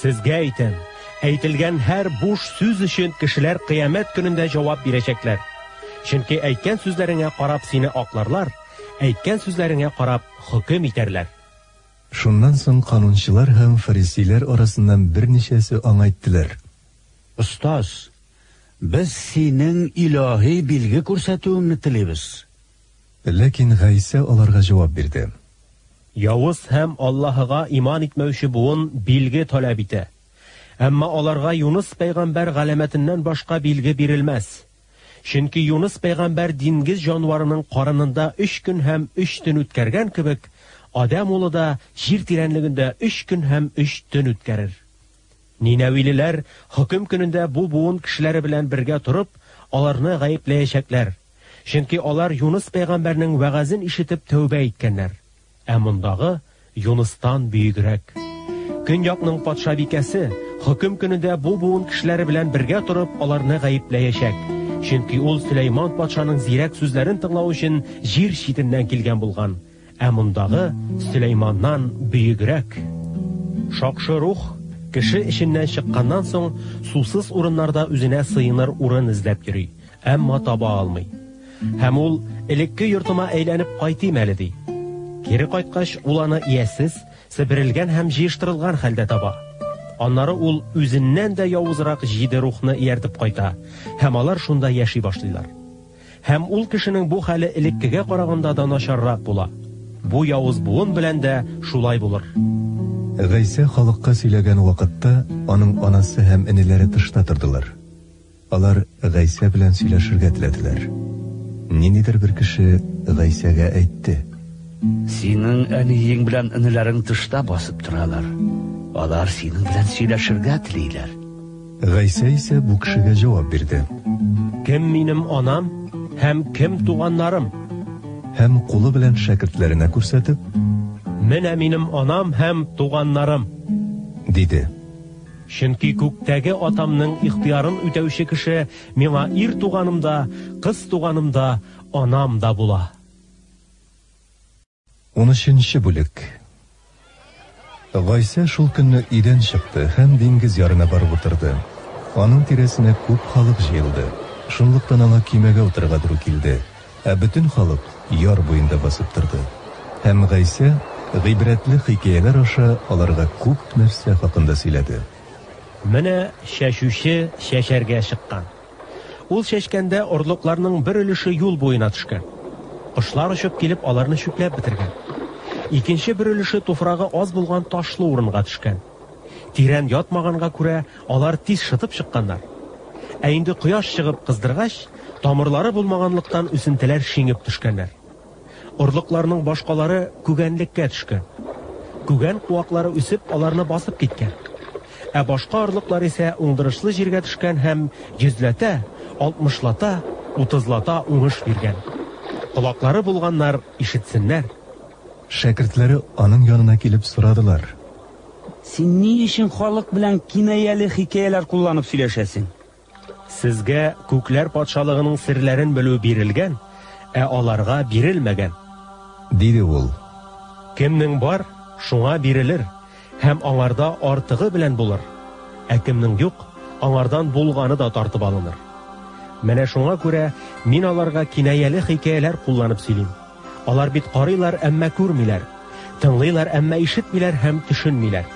Сезгә әйтәм, әйтелгән һәр буш сүз өчен кешеләр кыямәт көнендә җавап бирәчәкләр. Чөнки әйткән сүзләреңә карап сине акларлар, әйткән сүзләреңә карап хөкем итәрләр. Шуннан соң канунчылар һәм фарисейләр арасыннан берничәсе аңа әйттеләр. Остаз, без синең илаһи билге күрсәтүеңне телибез. Ләкин Гайсә аларга җавап бирде. Явыз һәм Аллаһыга иман итмәүче буын билге таләп итә. Әмма аларга Юныс пәйгамбәр галәмәтеннән башка билге бирелмәс. Чөнки Юныс пәйгамбәр диңгез җанварының карынында өч көн һәм өч төн үткәргән кебек, Адәм улы да җир тирәнлегендә өч көн һәм өч төн үткәрер. Нинәвилеләр хөкем көнендә бу буын кешеләре белән бергә торып, аларны гаепләячәкләр. Чөнки алар Юныс пәйгамбәрнең вәгазен ишетеп тәүбә иткәннәр. Ә мондагы Юныстан бөегрәк. Көньякның патшабикәсе хөкем көнендә бу буын кешеләре белән бергә торып, аларны гаепләячәк. Чөнки ул Сөләйман патшаның зирәк сүзләрен тыңлау өчен җир читеннән килгән булган. Ә мондагы Сөләйманнан бөегрәк. Шакшы рух кеше эченнән чыкканнан соң сусыз урыннарда үзенә сыеныр урын эзләп йөри, әмма таба алмый. Һәм ул элекке йортыма әйләнеп кайтыйм әле ди. Кире кайткач, ул аны иясез, себерелгән һәм җыештырылган хәлдә таба. Аннары ул үзеннән дә явызрак җиде рухны ияртеп кайта, һәм алар шунда яши башлыйлар. Һәм ул кешенең бу хәле элеккегә караганда да начаррак була. Бу явыз буын белән дә шулай булыр. Гайсә халыкка сөйләгән вакытта аның анасы һәм энеләре тышта тордылар. Алар Гайсә белән сөйләшергә теләделәр. Ниндидер бер кеше Гайсәгә әйтте: Синең әниең белән энеләрең тышта басып торалар. Алар синең белән сөйләшергә телиләр. Гайсә исә бу кешегә җавап бирде. Кем минем анам һәм кем туганнарым? Һәм кулы белән шәкертләренә күрсәтеп, Менә минем анам һәм туганнарым, диде. Чөнки күктәге Атамның ихтыярын үтәүче кеше миңа ир туганым да, кыз туганым да, анам да була. Унөченче бүлек. Гайсә шул көнне өйдән чыкты һәм диңгез ярына барып утырды. Аның тирәсенә күп халык җыелды. Шунлыктан аңа көймәгә утырырга туры килде, ә бөтен халык яр буенда басып торды. Һәм Гайсә гыйбрәтле хикәяләр аша аларга күп нәрсә хакында сөйләде. Менә чәчүче чәчәргә чыккан. Ул чәчкәндә орлыкларның бер өлеше юл буена төшкән. Кошлар очып килеп аларны чүпләп бетергән. Икенче бер өлеше туфрагы аз булган ташлы урынга төшкән. Тирән ятмаганга күрә, алар тиз шытып чыкканнар. Ә инде кояш чыгып кыздыргач, тамырлары булмаганлыктан үсентеләр шиңеп төшкәннәр. Орлыкларның башкалары күгәнлеккә төшкән. Күгән куаклары үсеп, аларны басып киткән. Ә башка орлыклар исә уңдырышлы җиргә төшкән һәм йөзләтә, алтмышлата, утызлата уңыш биргән. Колаклары булганнар ишетсеннәр. Шәкертләре аның янына килеп сорадылар. Син ни өчен халык белән кинаяле хикәяләр кулланып сөйләшәсең? Сезгә Күкләр Патшалыгының серләрен белү бирелгән, ә аларга бирелмәгән. Диде ул. Кемнең бар, шуңа бирелер, һәм аңарда артыгы белән булыр, ә кемнең юк, аңардан булганы да тартып алыныр. Менә шуңа күрә мин аларга кинаяле хикәяләр кулланып сөйлим. Алар бит карыйлар, әмма күрмиләр, тыңлыйлар, әмма ишетмиләр һәм төшенмиләр.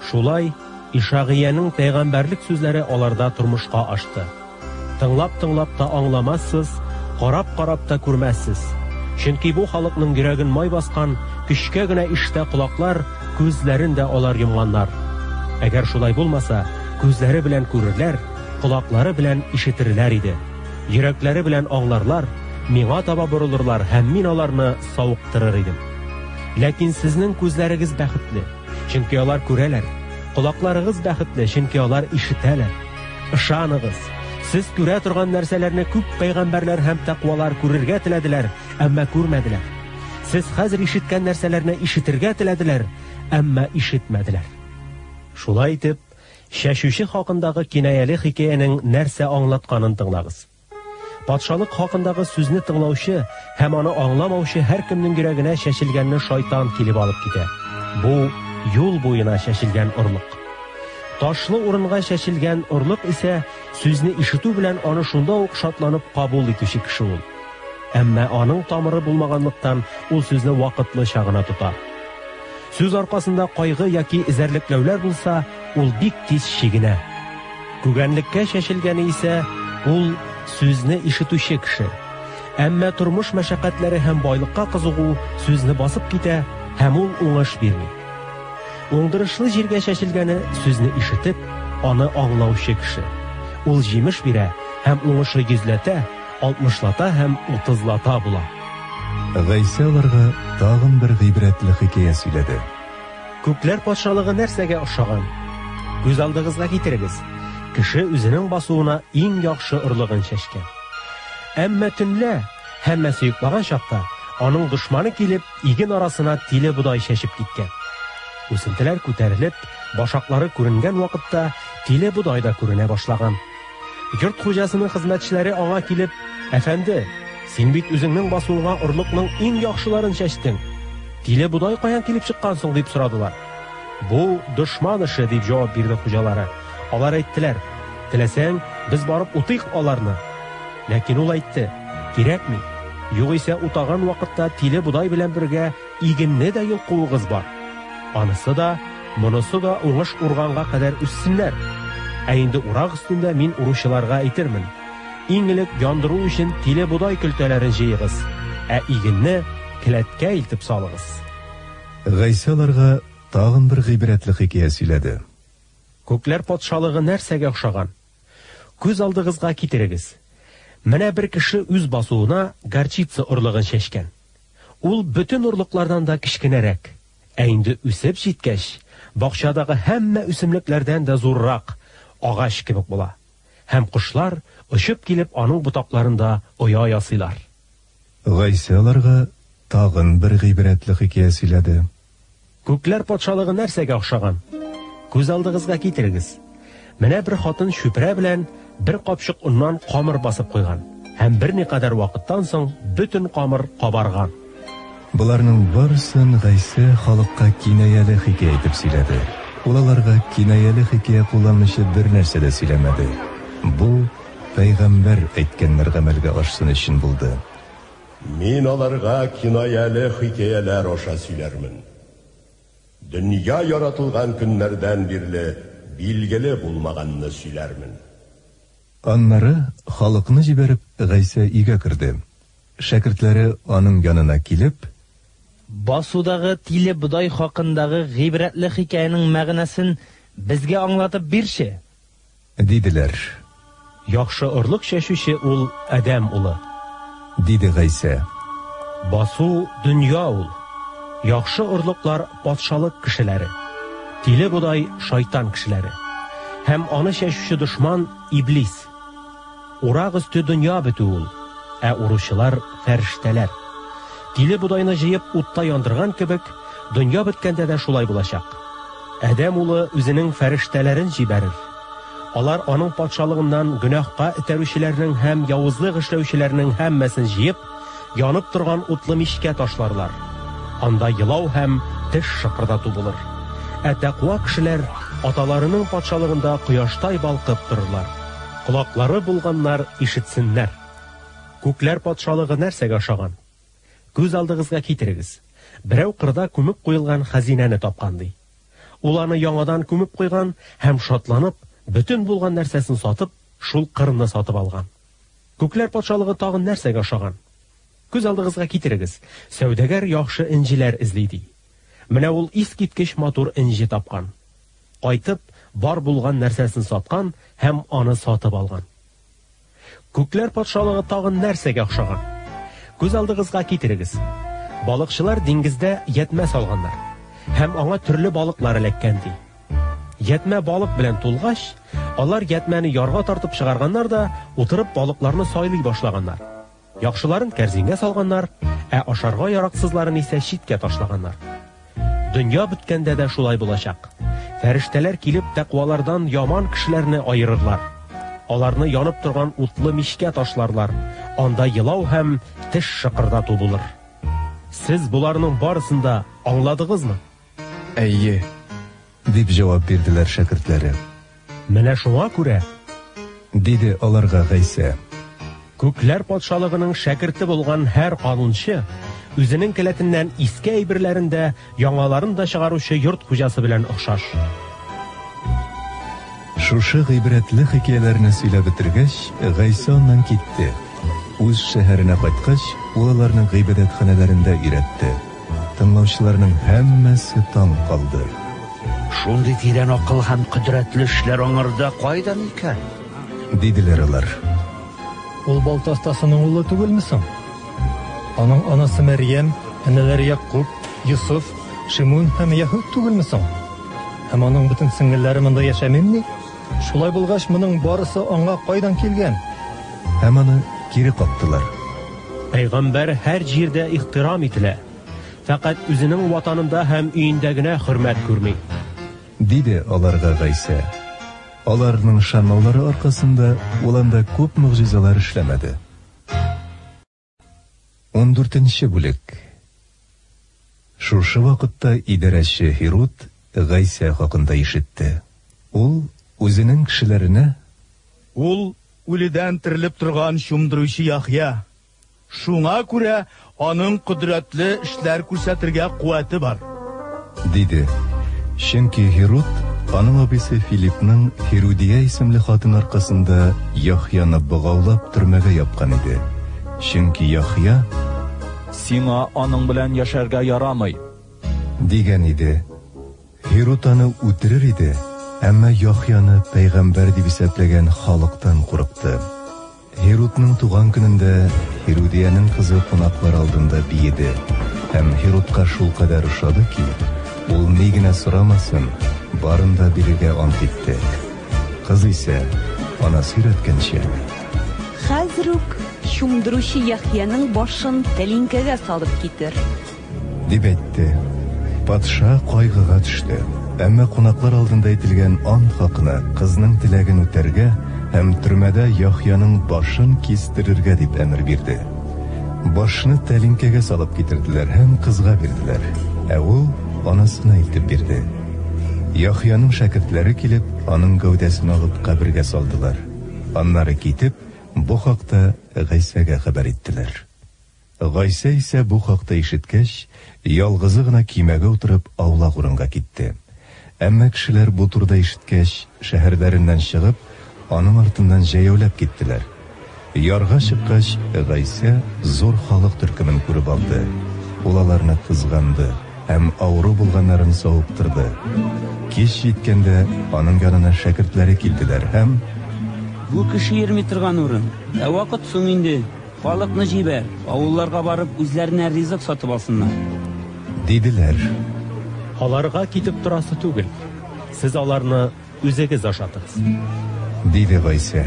Шулай, Ишагыйянең пәйгамбәрлек сүзләре аларда тормышка ашты. Тыңлап-тыңлап та аңламассыз, карап-карап та күрмәссез. Чөнки бу халыкның йөрәген май баскан, көчкә генә ишетә колаклар, күзләрен дә алар йомганнар. Әгәр шулай булмаса, күзләре белән күрерләр, колаклары белән ишетерләр иде. Йөрәкләре белән аңларлар, миңа таба борылырлар һәм мин аларны савыктырыр идем. Ләкин сезнең күзләрегез бәхетле, чөнки алар күрәләр, колакларыгыз бәхетле, чөнки алар ишетәләр. Ышаныгыз, сез күрә торган нәрсәләрне күп пәйгамбәрләр һәм тәкъвалар күрергә теләделәр, әмма күрмәделәр. Сез хәзер ишеткән нәрсәләрне ишетергә теләделәр, әмма ишетмәделәр. Шулай итеп, Чәчүче хакындагы кинаяле хикәянең нәрсә аңлатканын тыңлагыз. Патшалык хакындагы сүзне тыңлаучы һәм аны аңламаучы һәркемнең йөрәгенә чәчелгәнне шайтан килеп алып китә. Бу юл буена чәчелгән орлык. Ташлы урынга чәчелгән орлык исә сүзне ишетү белән аны шунда ук шатланып кабул итүче кеше ул. Әмма аның тамыры булмаганлыктан ул сүзне вакытлыча гына тота. Сүз аркасында кайгы яки эзәрлекләүләр булса, ул бик тиз чигенә. Күгәнлеккә чәчелгәне исә ул сүзне ишетүче кеше. Әмма тормыш мәшәкатьләре һәм байлыкка кызыгу сүзне басып китә һәм ул уңыш бирми. Уңдырышлы җиргә чәчелгәне сүзне ишетеп, аны аңлаучы кеше. Ул җимеш бирә һәм уңышы йөзләтә, алтмышлата һәм утызлата була. Гайсә аларга тагын бер гыйбрәтле хикәя сөйләде. Күкләр патшалыгы нәрсәгә охшаган? Күз алдыгызга китерегез, кеше үзенең басуына иң яхшы орлыгын чәчкән. Әмма төнлә, һәммәсе йоклаган чакта, аның дошманы килеп, иген арасына тиле бодай чәчеп киткән. Үсентеләр күтәрелеп, башаклары күренгән вакытта, тиле бодай да күренә башлаган. Йорт хуҗасының хезмәтчеләре аңа килеп, Әфәнде, син бит үзеңнең басуыңа орлыкның иң яхшыларын чәчтең. Тиле бодай каян килеп чыккан соң, дип сорадылар. Бу дошман эше, дип җавап бирде хуҗалары. Алар әйттеләр, Теләсәң, без барып утыйк аларны. Ләкин ул әйтте, Кирәкми. Югыйсә утаган вакытта тиле бодай белән бергә игенне дә йолкуыгыз бар. Анысы да, монысы да уңыш урганга кадәр үссеннәр. Ә инде урак өстендә мин уручыларга әйтермен, иң элек яндыру өчен тиле бодай көлтәләрен җыегыз, ә игенне келәткә илтеп салыгыз. Гайсә аларга тагын бер гыйбрәтле хикәя сөйләде. Күкләр Патшалыгы нәрсәгә охшаган? Күз алдыгызга китерегез, менә бер кеше үз басуына горчица орлыгын чәчкән. Ул бөтен орлыклардан да кечкенәрәк, ә инде үсеп җиткәч, бакчадагы һәммә үсемлекләрдән дә зуррак агач кебек була, һәм кошлар, очып килеп, аның ботакларында оя ясыйлар. Гайсә аларга тагын бер гыйбрәтле хикәя сөйләде. Күкләр патшалыгы нәрсәгә охшаган? Күз алдыгызга китерегез. Менә бер хатын чүпрә белән бер капчык оннан камыр басып куйган, һәм берникадәр вакыттан соң бөтен камыр кабарган. Боларның барысын Гайсә халыкка кинаяле хикәя итеп сөйләде. Ул аларга кинаяле хикәя кулланмыйча бернәрсә дә сөйләмәде. Бу пәйгамбәр әйткәннәр гамәлгә ашсын өчен булды. Мин аларга кинаяле хикәяләр аша сөйләрмен. Дөнья яратылган көннәрдән бирле билгеле булмаганны сөйләрмен. Аннары, халыкны җибәреп, Гайсә өйгә керде. Шәкертләре аның янына килеп. Басудагы тиле бодай хакындагы гыйбрәтле хикәянең мәгънәсен безгә аңлатып бирче. Диделәр. Яхшы орлык чәчүче ул Адәм улы. Диде Гайсә. Басу, дөнья ул. Яхшы орлыклар, патшалык кешеләре. Тиле бодай, шайтан кешеләре. Һәм аны чәчүче дошман, иблис. Урак өсте дөнья бетү ул, ә уручылар, фәрештәләр. Тиле бодайны җыеп утта яндырган кебек, дөнья беткәндә дә шулай булачак. Адәм улы үзенең фәрештәләрен җибәрер. Алар аның патшалыгыннан гөнаһка этәрүчеләрнең һәм явызлык эшләүчеләрнең һәммәсен җыеп, янып торган утлы мичкә ташларлар. Анда елау һәм теш шыкырдату булыр. Ә тәкъва кешеләр Аталарының патшалыгында кояштай балкып торырлар. Колаклары булганнар ишетсеннәр. Күкләр патшалыгы нәрсәгә ошаган? Күз алдыгызга китерегез. Берәү кырда күмеп куелган хәзинәне тапкан, ди. Ул аны яңадан күмеп куйган һәм, шатланып, бөтен булган нәрсәсен сатып, шул кырны сатып алган. Күкләр патшалыгы тагын нәрсәгә ошаган? Күз алдыгызга китерегез, сәүдәгәр яхшы энҗеләр эзли, ди. Менә ул искиткеч матур энҗе тапкан. Кайтып, бар булган нәрсәсен саткан һәм аны сатып алган. Күкләр патшалыгы тагын нәрсәгә охшаган? Күз алдыгызга китерегез. Балыкчылар диңгездә ятьмә салганнар. Һәм аңа төрле балыклар эләккән ди. Ятьмә балык белән тулгач, алар ятьмәне ярга тартып чыгарганнар да, утырып балыкларны сайлый башлаганнар. Яхшыларын кәрзингә салганнар, ә ашарга яраксызларын исә читкә ташлаганнар. Дөнья беткәндә дә шулай булачак. Фәрештәләр килеп тәкъвалардан яман кешеләрне аерырлар. Аларны янып торган утлы мичкә ташларлар. Анда елау һәм теш шыкырдату булыр. Сез боларның барысын да аңладыгызмы? Әйе. Дип җавап бирделәр шәкертләре. Менә шуңа күрә. Диде аларга Гайсә. Күкләр Патшалыгының шәкерте булган һәр канунчы үзенең келәтеннән иске әйберләрен дә, яңаларын да чыгаручы йорт хуҗасы белән охшаш. Шушы гыйбрәтле хикәяләрне сөйләп бетергәч, Гайсә аннан китте. Үз шәһәренә кайткач, ул аларның гыйбадәтханәләрендә өйрәтте. Тыңлаучыларның һәммәсе таң калды. Шундый тирән акыл һәм кодрәтле эшләр аңарда кайдан икән? Диделәр алар. Ул балта остасының улы түгелме соң? Аның анасы Мәрьям, энеләре Якуб, Йосыф, Шимун һәм Яһүд түгелме соң? Һәм аның бөтен сеңелләре монда яшәмимени? Шулай булгач, моның барысы аңа кайдан килгән? Һәм аны кире кактылар. Пәйгамбәр һәр җирдә ихтирам ителә, фәкать үзенең ватанында һәм өендә генә хөрмәт күрми. Диде аларга Гайсә. Аларның ышанмаулары аркасында ул анда күп могҗизалар эшләмәде. Ундүртенче бүлек. Шушы вакытта идарәче Һируд Гайсә хакында ишетте. Ул үзенең кешеләренә. Ул үледән терелеп торган Чумдыручы Яхъя. Шуңа күрә аның кодрәтле эшләр күрсәтергә куәте бар. Диде. Чөнки Һируд аның абыйсы Филипның Һирудия исемле хатын аркасында Яхъяны богаулап төрмәгә япкан иде. Чөнки Яхъя. Сиңа аның белән яшәргә ярамый. Дигән иде. Һируд аны үтерер иде, әмма Яхъяны пәйгамбәр дип исәпләгән халыктан курыкты. Һирудның туган көнендә Һирудиянең кызы кунаклар алдында биеде, һәм Һирудка шулкадәр ошады ки, ул ни генә сорамасын, барын да бирергә ант итте. Кыз исә, анасы өйрәткәнчә. Хәзер үк Чумдыручы Яхъяның башын тәлинкәгә салып китер. Дип әйтте. Патша кайгыга төште. Әмма кунаклар алдында әйтелгән ант хакына кызның теләген үтәргә һәм төрмәдә Яхъяның башын кистерергә дип әмер бирде. Башны тәлинкәгә салып китерделәр һәм кызга бирделәр, ә ул анасына илтеп бирде. Яхъяның шәкертләре килеп, аның гәүдәсен алып кабергә салдылар. Аннары китеп, бу хакта Гайсәгә хәбәр иттеләр. Гайсә исә бу хакта ишеткәч, ялгызы гына көймәгә утырып аулак урынга китте. Әмма кешеләр бу турыда ишеткәч, шәһәрләреннән чыгып, аның артыннан җәяүләп киттеләр. Ярга чыккач, Гайсә зур халык төркемен күреп алды. Ул аларны кызганды һәм авыру булганнарын савыктырды. Кич җиткәндә, аның янына шәкертләре килделәр һәм: Бу кеше йөрми торган урын, ә вакыт соң инде. Халыкны җибәр, авылларга барып, үзләренә ризык сатып алсыннар. Диделәр. Аларга китеп торасы түгел. Сез аларны үзегез ашатыгыз. Диде Гайсә.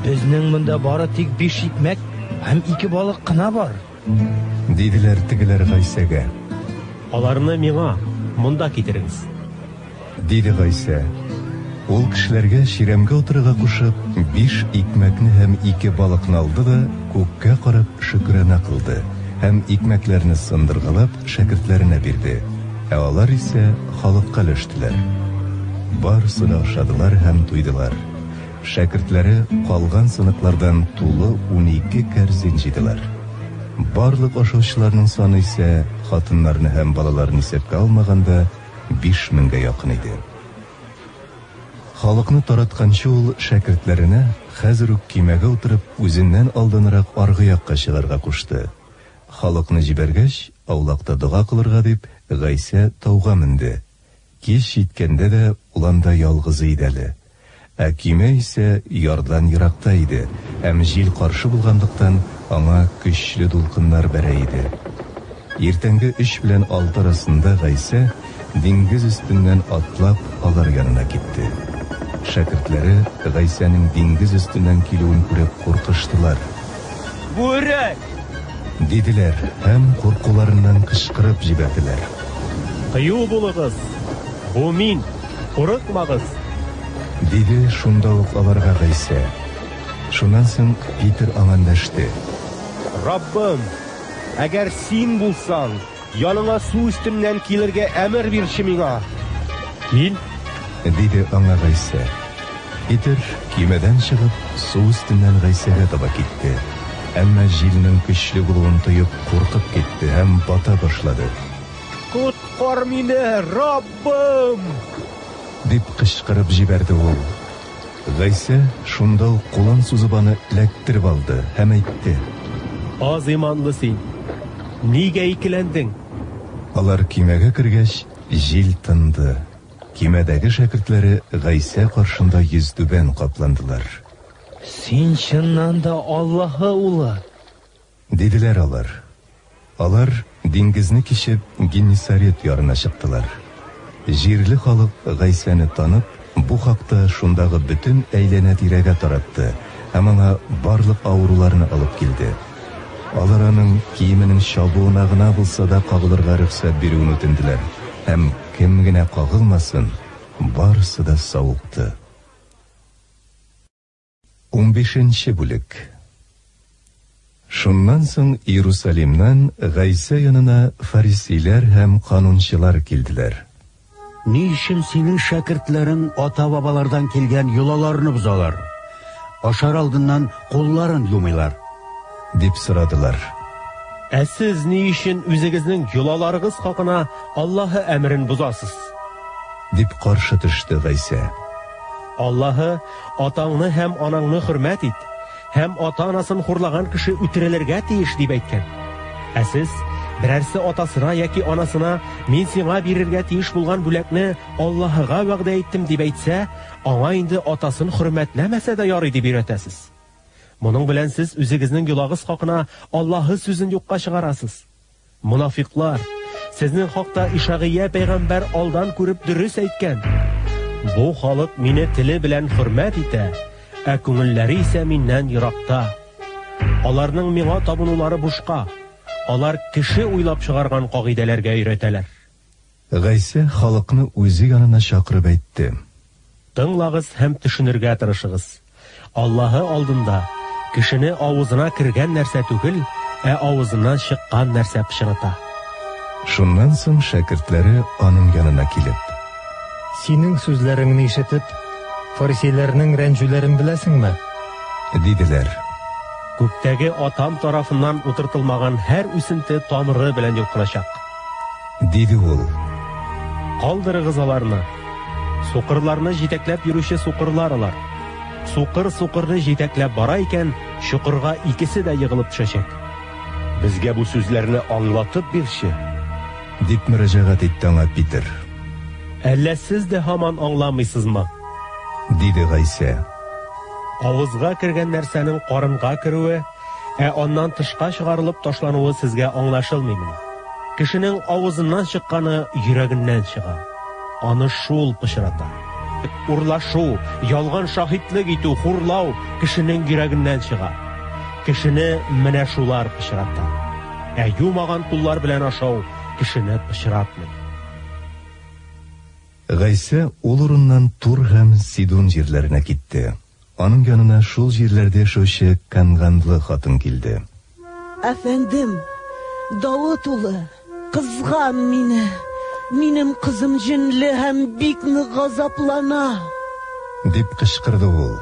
Безнең монда бары тик биш икмәк һәм ике балык кына бар. Диделәр тегеләр Гайсәгә. Аларны миңа монда китерегез. Диде Гайсә. Ул кешеләргә чирәмгә утырырга кушып, биш икмәкне һәм ике балыкны алды да, күккә карап шөкрана кылды һәм икмәкләрне сындыргалап шәкертләренә бирде, ә алар исә халыкка өләштеләр. Барысы да ашадылар һәм туйдылар. Шәкертләре калган сыныклардан тулы 12 кәрзин җыйдылар. Барлык ашаучыларның саны исә, хатыннарны һәм балаларны исәпкә алмаганда, 5000гә якын иде. Халыкны таратканчы ул шәкертләренә хәзер үк көймәгә утырып, үзеннән алданрак аргы якка чыгарга кушты. Халыкны җибәргәч, аулакта дога кылырга дип, Гайсә тауга менде. Кич җиткәндә дә ул анда ялгызы иде әле. Ә көймә исә ярдан еракта иде, һәм җил каршы булганлыктан, аңа көчле дулкыннар бәрә иде. Иртәнге өч белән алты арасында Гайсә, диңгез өстеннән атлап, алар янына китте. Шәкертләре, Гайсәнең диңгез өстеннән килүен күреп куркыштылар. Бу өрәк! Диделәр һәм куркуларыннан кычкырып җибәрделәр. Кыю булыгыз! Бу мин! Курыкмагыз! Диде шунда ук аларга Гайсә. Шуннан соң Питер аңа эндәште. Раббым, әгәр син булсаң, яныңа су өстеннән килергә әмер бирче миңа. Кил! Диде аңа Гайсә. Питер, көймәдән чыгып, су өстеннән Гайсәгә таба китте. Әмма җилнең көчле булуын тоеп, куркып китте һәм бата башлады. Коткар мине, Раббым! Дип кычкырып җибәрде ул. Гайсә шунда ук кулын сузып аны эләктереп алды һәм әйтте. Аз иманлы син! Нигә икеләндең? Алар көймәгә кергәч, җил тынды. Көймәдәге шәкертләре Гайсә каршында йөзтүбән капландылар. Син чыннан да Аллаһы Улы! Диделәр алар. Алар, диңгезне кичеп, Геннисарет ярына чыктылар. Җирле халык, Гайсәне танып, бу хакта шундагы бөтен әйләнә-тирәгә таратты һәм аңа барлык авыруларны алып килде. Алар аның киеменең чабуына гына булса да кагылырга рөхсәт бирүен үтенделәр, һәм кем генә кагылмасын, барысы да савыкты. Унбишенче бүлек. Шуннан соң Иерусалимнан Гайсә янына фарисейләр һәм канунчылар килделәр. Ни өчен синең шәкертләрең ата-бабалардан килгән йолаларны бозалар? Ашар алдыннан кулларын юмыйлар. Дип сорадылар. Ә сез ни өчен үзегезнең йолаларыгыз хакына Аллаһы әмерен бозасыз? Дип каршы төште Гайсә. Аллаһы, Атаңны һәм анаңны хөрмәт ит, һәм ата-анасын хурлаган кеше үтерелергә тиеш, дип әйткән. Ә сез, берәрсе атасына яки анасына, Мин сиңа бирергә тиеш булган бүләкне Аллаһыга вәгъдә иттем, дип әйтсә, аңа инде атасын хөрмәтләмәсә дә ярый, дип өйрәтәсез. Моның белән сез үзегезнең йолагыз хакына Аллаһы сүзен юкка чыгарасыз. Монафикълар, сезнең хакта Ишагыйя пәйгамбәр алдан күреп дөрес әйткән. Бу халык мине теле белән хөрмәт итә, ә күңелләре исә миннән еракта. Аларның миңа табынулары бушка. Алар кеше уйлап чыгарган кагыйдәләргә өйрәтәләр. Гайсә халыкны үзе янына чакырып әйтте. Тыңлагыз һәм төшенергә тырышыгыз. Аллаһы алдында кешене авызына кергән нәрсә түгел, ә авызыннан чыккан нәрсә пычрата. Шуннан соң шәкертләре аның янына килеп. Синең сүзләреңне ишетеп, фарисейләрнең рәнҗүләрен беләсеңме? Диделәр. Күктәге Атам тарафыннан утыртылмаган һәр үсенте тамыры белән йолкыначак. Диде ул. Калдырыгыз аларны. Сукырларны җитәкләп йөрүче сукырлар алар. Сукыр сукырны җитәкләп бара икән, чокырга икесе дә егылып төшәчәк. Безгә бу сүзләрне аңлатып бирче. Дип мөрәҗәгать итте аңа Питер. Әллә сез дә һаман аңламыйсызмы? Диде Гайсә. Авызга кергән нәрсәнең карынга керүе, ә аннан тышка чыгарылып ташлануы сезгә аңлашылмыймыни? Кешенең авызыннан чыкканы йөрәгеннән чыга. Аны шул пычрата. Урлашу, ялган шаһитлек итү, хурлау кешенең йөрәгеннән чыга. Кешене менә шулар пычрата. Ә юмаган куллар белән ашау кешене пычратмый. Гайсә ул урыннан Тур һәм Сидун җирләренә китте. Аның янына шул җирләрдә яшәүче канганлы хатын килде. Әфәндем, Давыт улы, кызган мине. Минем кызым җенле һәм бик нык газаплана. Дип кычкырды ул.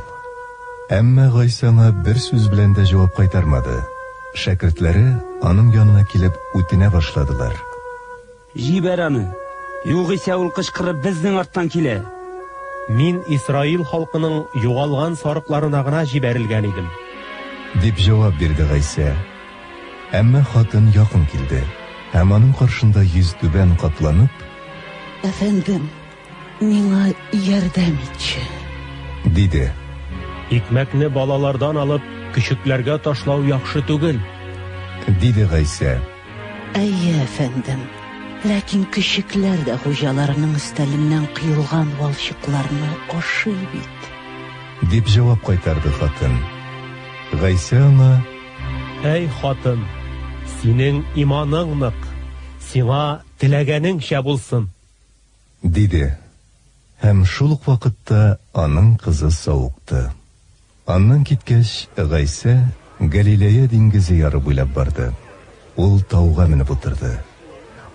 Әмма Гайсә аңа бер сүз белән дә җавап кайтармады. Шәкертләре аның янына килеп үтенә башладылар. Җибәр аны. Югыйсә ул кычкырып безнең арттан килә. Мин Исраил халкының югалган сарыкларына гына җибәрелгән идем. Дип җавап бирде Гайсә. Әмма хатын якын килде һәм аның каршында йөзтүбән капланып: Әфәндем, миңа ярдәм итче. Диде. Икмәкне балалардан алып, көчекләргә ташлау яхшы түгел. Диде Гайсә. Әйе, әфәндем. Ләкин көчекләр дә хуҗаларының өстәленнән коелган валчыкларны ашый бит. Дип җавап кайтарды хатын. Гайсә аңа: Әй, хатын, синең иманың нык, сиңа теләгәнеңчә булсын. Диде. Һәм шул ук вакытта аның кызы савыкты. Аннан киткәч, Гайсә Галиләя диңгезе яры буйлап барды. Ул тауга менеп утырды.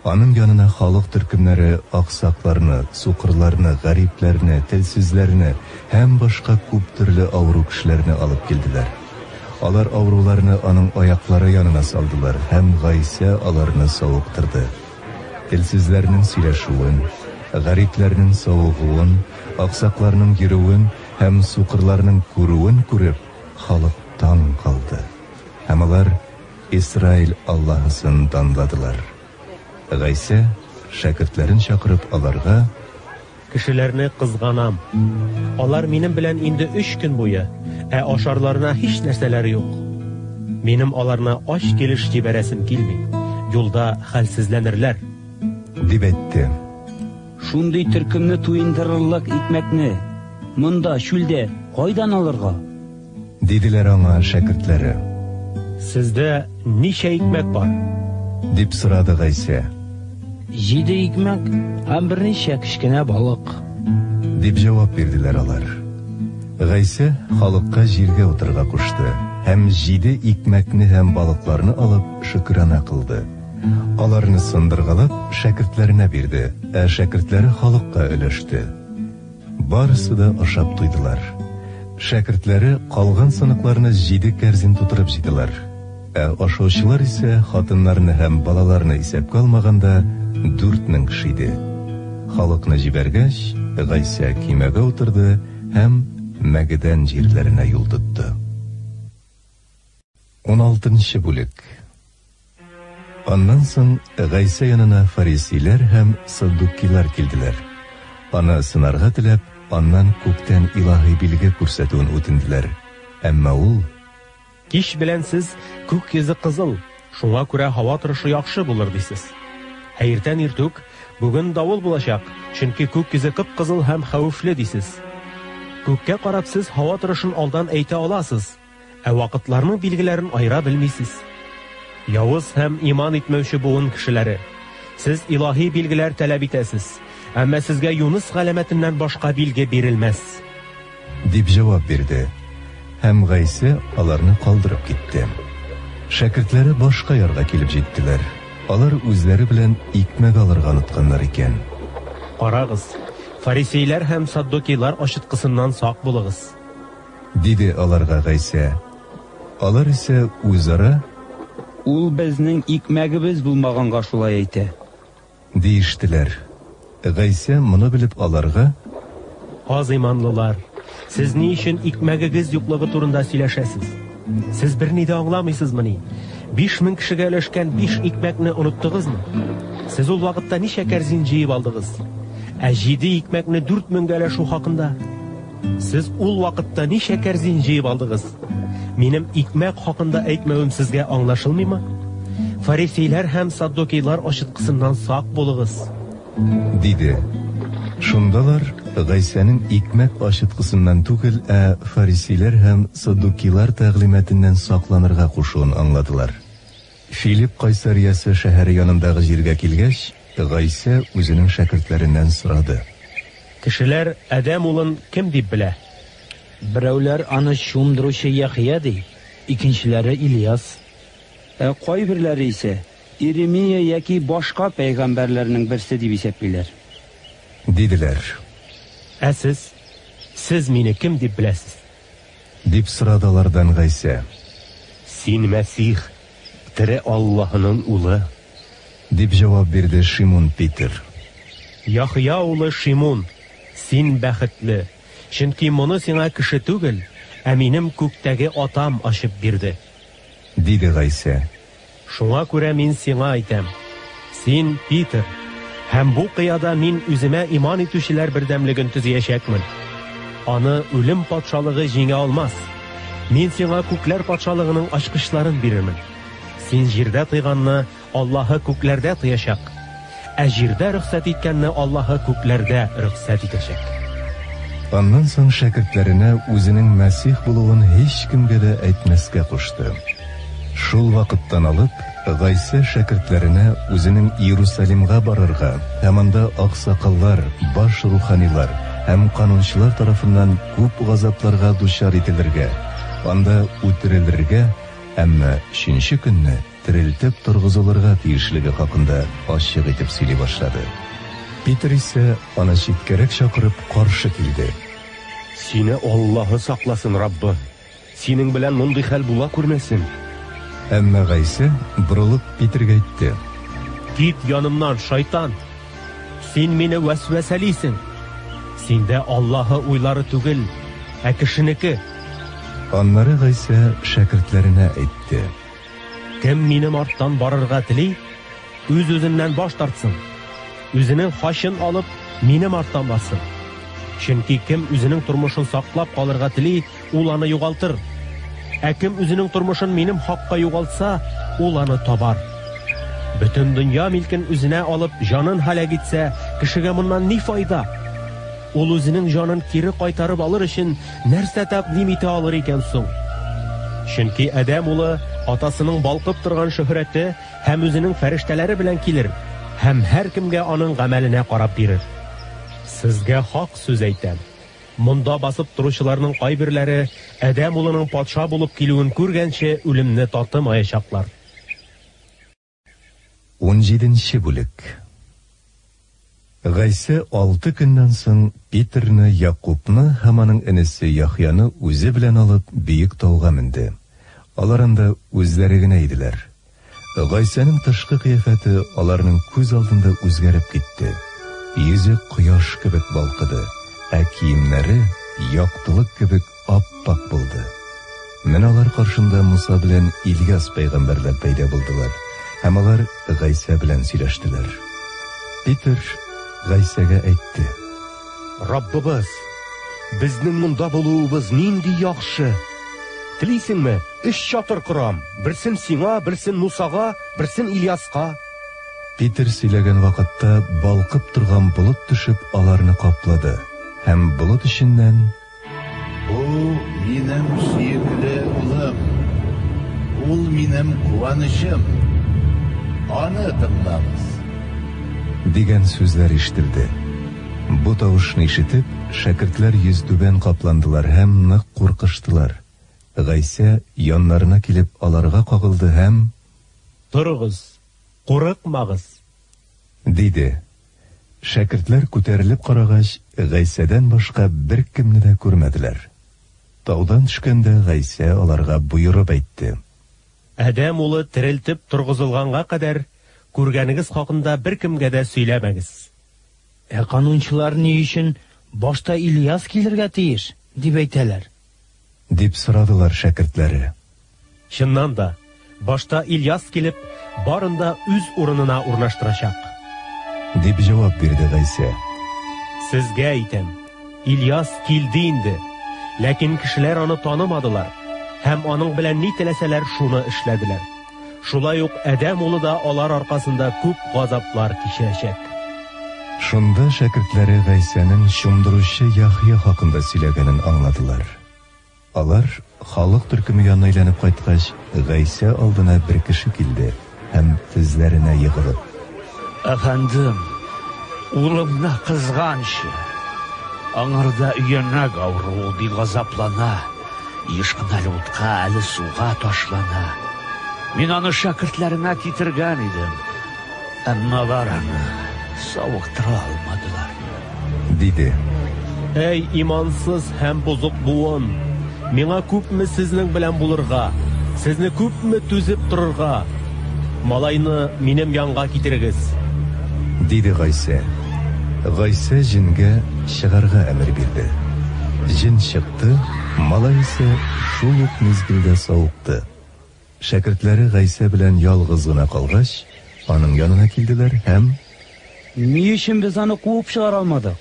Аның янына халык төркемнәре аксакларны, сукырларны, гарипләрне, телсезләрне һәм башка күп төрле авыру кешеләрне алып килделәр. Алар авыруларны аның аяклары янына салдылар, һәм Гайсә аларны савыктырды. Телсезләрнең сөйләшүен, гарипләрнең савыгуын, аксакларның йөрүен һәм сукырларның күрүен күреп, халык таң калды. Һәм алар Исраил Аллаһысын данладылар. Гайсә, шәкертләрен чакырып, аларга: Кешеләрне кызганам. Алар минем белән инде өч көн буе, ә ашарларына һич нәрсәләре юк. Минем аларны ач килеш җибәрәсем килми. Юлда хәлсезләнерләр. Дип әйтте. Шундый төркемне туендырырлык икмәкне монда, чүлдә, кайдан алырга? Диделәр аңа шәкертләре. Сездә ничә икмәк бар? Дип сорады Гайсә. Җиде икмәк һәм берничә кечкенә балык. Дип җавап бирделәр алар. Гайсә халыкка җиргә утырырга кушты һәм җиде икмәкне һәм балыкларны алып шөкерана кылды. Аларны сындыргалап шәкертләренә бирде, ә шәкертләре халыкка өләште. Барысы да ашап туйдылар. Шәкертләре калган сыныкларны җиде кәрзин тутырып җыйдылар. Ә ашаучылар исә, хатыннарны һәм балаларны исәпкә алмаганда, 4000 кеше иде. Халыкны җибәргәч, Гайсә көймәгә утырды һәм Мәгедән җирләренә юл тотты. Уналтынчы бүлек. Аннан соң Гайсә янына фарисейләр һәм саддукилар килделәр. Аны сынарга теләп, аннан күктән илаһи билге күрсәтүен үтенделәр. Әмма ул: Кич белән сез, күк йөзе кызыл, шуңа күрә һава торышы яхшы булыр, дисез. Ә иртән иртүк, бүген давыл булачак, чөнки күк йөзе кып-кызыл һәм хәвефле, дисез. Күккә карап сез һава торышын алдан әйтә аласыз, Ә вакытларның билгеләрен аера белмисез. Явыз һәм иман итмәүче буын кешеләре! Сез илаһи билгеләр таләп итәсез, әмма сезгә Юныс галәмәтеннән башка билге бирелмәс. Дип җавап бирде, һәм Гайсә аларны калдырып китте. Шәкертләре башка ярга килеп җиттеләр. Алар үзләре белән икмәк алырга онытканнар икән. Карагыз, фарисейләр һәм саддукейлар ачыткысыннан сак булыгыз. Диде аларга Гайсә. Алар исә үзара. Ул безнең икмәгебез булмаганга шулай әйтә. Диештеләр. Гайсә моны белеп аларга: Аз иманлылар, сез ни өчен икмәгегез юклыгы турында сөйләшәсез? Сез берни дә аңламыйсызмыни? 5000 кешегә өләшкән биш икмәкне оныттыгызмы? Сез ул вакытта ничә кәрзин җыеп алдыгыз? Ә җиде икмәкне 4000гә өләшү хакында? Сез ул вакытта ничә кәрзин җыеп алдыгыз? Минем икмәк хакында әйтмәвем сезгә аңлашылмыймы? Фарисейләр һәм саддукейлар ачыткысыннан сак булыгыз. Диде. Шунда алар Гайсәнең икмәк ачыткысыннан түгел, ә фарисейләр һәм саддукейлар тәгълиматыннан сакланырга кушуын аңладылар. Филипп Кайсариясе шәһәре янындагы җиргә килгәч, Гайсә үзенең шәкертләреннән сорады. Кешеләр Адәм улын кем дип белә? Берәүләр аны Чумдыручы Яхъя ди, икенчеләре Ильяс. Ә кайберләре исә Иремия яки башка пәйгамбәрләрнең берсе дип исәплиләр. Диделәр. Ә сез? Сез мине кем дип беләсез? Дип сорады алардан Гайсә. Син Мәсих, тере Аллаһының Улы. Дип җавап бирде Шимун Питер. Яхъя улы Шимун, син бәхетле, чөнки моны сиңа кеше түгел, ә минем күктәге Атам ачып бирде. Диде Гайсә. Шуңа күрә мин сиңа әйтәм, син, Питер, һәм бу кыяда мин үземә иман итүчеләр бердәмлеген төзиячәкмен. Аны үлем патшалыгы җиңә алмас. Мин сиңа күкләр патшалыгының ачкычларын бирермен. Син җирдә тыйганны Аллаһы күкләрдә тыячак, ә җирдә рөхсәт иткәнне Аллаһы күкләрдә рөхсәт итәчәк. Аннан соң шәкертләренә үзенең Мәсих булуын һичкемгә дә әйтмәскә кушты. Шул вакыттан алып, Гайсә шәкертләренә үзенең Иерусалимга барырга һәм анда аксакаллар, баш руханилар һәм канунчылар тарафыннан күп газапларга дучар ителергә, анда үтерелергә, әмма өченче көнне терелтеп торгызылырга тиешлеге хакында ачык итеп сөйли башлады. Питер исә, аны читкәрәк чакырып, каршы килде. Сине Аллаһы сакласын, Раббы! Синең белән мондый хәл була күрмәсен! Әмма Гайсә, борылып, Питергә әйтте. Кит янымнан, шайтан! Син мине вәсвәсәлисең! Синдә Аллаһы уйлары түгел, ә кешенеке. Аннары Гайсә шәкертләренә әйтте. Кем минем арттан барырга тели, үз-үзеннән баш тартсын. Үзенең хачын алып, минем арттан барсын. Чөнки кем үзенең тормышын саклап калырга тели, ул аны югалтыр. Ә кем үзенең тормышын минем хакка югалтса, ул аны табар. Бөтен дөнья милкен үзенә алып, җанын һәлак итсә, кешегә моннан ни файда? Ул үзенең җанын кире кайтарып алыр өчен нәрсә тәкъдим итә алыр икән соң? Чөнки Адәм улы атасының балкып торган шөһрәте һәм үзенең фәрештәләре белән килер һәм һәркемгә аның гамәленә карап бирер. Сезгә хак сүз әйтәм, монда басып торучыларның кайберләре Адәм улының патша булып килүен күргәнче үлемне татымаячаклар. Унҗиденче бүлек. Гайсә алты көннән соң Питерне, Якубны һәм аның энесе Яхъяны үзе белән алып биек тауга менде. Алар анда үзләре генә иделәр. Гайсәнең тышкы кыяфәте аларның күз алдында үзгәреп китте. Йөзе кояш кебек балкыды, ә киемнәре яктылык кебек ап-ак булды. Менә алар каршында Муса белән Ильяс пәйгамбәрләр пәйда булдылар, һәм алар Гайсә белән сөйләштеләр. Питер Гайсәгә әйтте. Раббыбыз, безнең монда булуыбыз нинди яхшы! Телисеңме, өч чатыр корам, берсен сиңа, берсен Мусага, берсен Ильяска. Питер сөйләгән вакытта балкып торган болыт төшеп аларны каплады, һәм болыт эченнән Бу минем сөекле улым. Ул минем куанычым. Аны тыңлагыз. Дигән сүзләр ишетелде. Бу тавышны ишетеп, шәкертләр йөзтүбән капландылар һәм нык куркыштылар. Гайсә, яннарына килеп, аларга кагылды һәм. Торыгыз, курыкмагыз! Диде. Шәкертләр күтәрелеп карагач, Гайсәдән башка беркемне дә күрмәделәр. Таудан төшкәндә Гайсә аларга боерып әйтте. Адәм Улы терелтеп торгызылганга кадәр, күргәнегез хакында беркемгә дә сөйләмәгез. Ә канунчылар ни өчен башта Ильяс килергә тиеш, дип әйтәләр? Дип сорадылар шәкертләре. Чыннан да, башта Ильяс килеп, барын да үз урынына урнаштырачак. Дип җавап бирде Гайсә. Сезгә әйтәм, Ильяс килде инде, ләкин кешеләр аны танымадылар һәм аның белән ни теләсәләр шуны эшләделәр. Шулай ук Адәм улы да алар аркасында күп газаплар кичерәчәк. Шунда шәкертләре Гайсәнең чумдыручы Яхъя хакында сөйләгәнен аңладылар. Алар халык төркеме янына әйләнеп кайткач, Гайсә алдына бер кеше килде һәм тезләренә егылып. Әфәндем, улымны кызганчы. Аңарда өянәк авыруы бик газаплана. Еш кына әле утка, әле суга ташлана. Мин аны шәкертләреңә китергән идем. Әмма алар аны савыктыра алмадылар. Диде. Әй, имансыз һәм бозык буын! Миңа күпме сезнең белән булырга, сезне күпме түзеп торырга? Малайны минем янга китерегез. Диде Гайсә. Гайсә җенгә чыгарга әмер бирде. Җен чыкты, малай исә шул ук мизгелдә савыкты. Шәкертләре Гайсә белән ялгыз гына калгач, аның янына килделәр һәм. Ни өчен без аны куып чыгара алмадык?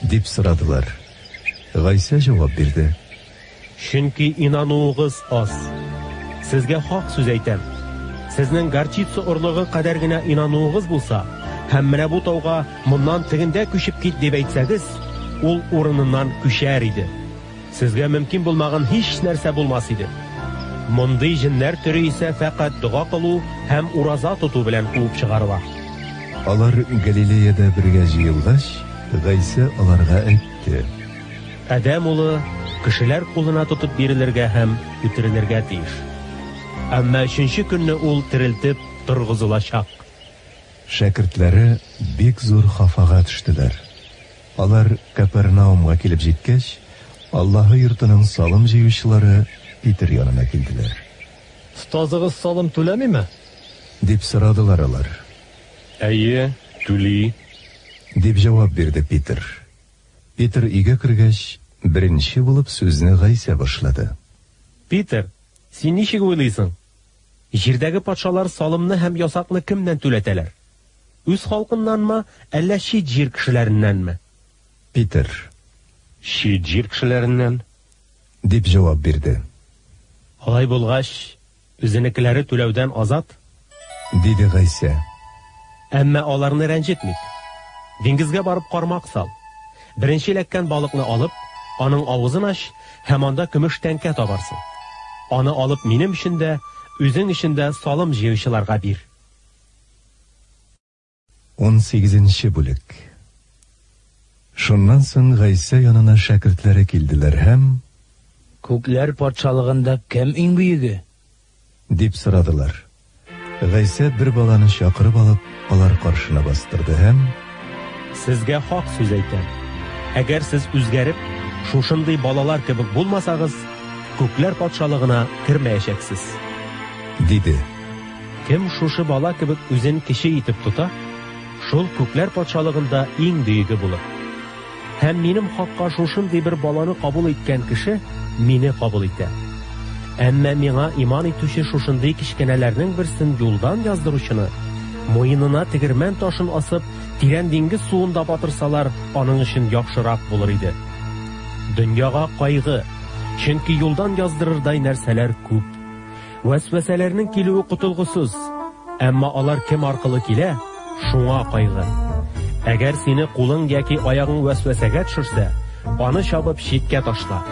Дип сорадылар. Гайсә җавап бирде. Чөнки инануыгыз аз. Сезгә хак сүз әйтәм. Сезнең горчица орлыгы кадәр генә инануыгыз булса, һәм менә бу тауга моннан тегендә күчеп кит дип әйтсәгез, ул урыныннан күчәр иде. Сезгә мөмкин булмаган һич нәрсә булмас иде. Мондый җеннәр төре исә фәкать дога кылу һәм ураза тоту белән куып чыгарыла. Алар Галилеядә бергә җыелгач, Гайсә аларга әйтте. Адәм Улы кешеләр кулына тотып бирелергә һәм үтерелергә тиеш. Әмма өченче көнне ул терелтеп торгызылачак. Шәкертләре бик зур хафага төштеләр. Алар Кәпернаумга килеп җиткәч, Аллаһы йортының салым җыючылары Питер янына килделәр. Остазыгыз салым түләмиме? Дип сорадылар алар. Әйе, түли. Дип җавап бирде Питер. Питер өйгә кергәч, беренче булып сүзне Гайсә башлады. Питер, син ничек уйлыйсың? Җирдәге патшалар салымны һәм ясакны кемнән түләтәләр? Үз халкыннанмы, әллә чит җир кешеләреннәнме? Питер. Чит җир кешеләреннән. Дип җавап бирде. Алай булгач, үзенекеләре түләүдән азат. Диде Гайсә. Әмма аларны рәнҗетмик. Диңгезгә барып кармак сал. Беренче эләккән балыкны алып, аның авызын ач һәм анда көмеш тәңкә табарсың. Аны алып минем өчен дә, үзең өчен дә салым җыючыларга бир. Унсигезенче бүлек. Шуннан соң Гайсә янына шәкертләре килделәр һәм. Күкләр патшалыгында кем иң бөеге? Дип сорадылар. Гайсә бер баланы чакырып алып, алар каршына бастырды һәм. Сезгә хак сүз әйтәм, әгәр сез үзгәреп, шушындый балалар кебек булмасагыз, күкләр патшалыгына кермәячәксез. Диде. Кем шушы бала кебек үзен кече итеп тота, шул күкләр патшалыгында иң бөеге булыр. Һәм минем хакка шушындый бер баланы кабул иткән кеше мине кабул итә. Әмма миңа иман итүче шушындый кечкенәләрнең берсен юлдан яздыручыны, муенына тегермән ташын асып, тирән диңгез суында батырсалар, аның өчен яхшырак булыр иде. Дөньяга кайгы, чөнки юлдан яздырырдай нәрсәләр күп. Вәсвәсәләрнең килүе котылгысыз, әмма алар кем аркылы килә, шуңа кайгы. Әгәр сине кулың яки аягың вәсвәсәгә төшерсә, аны чабып читкә ташла.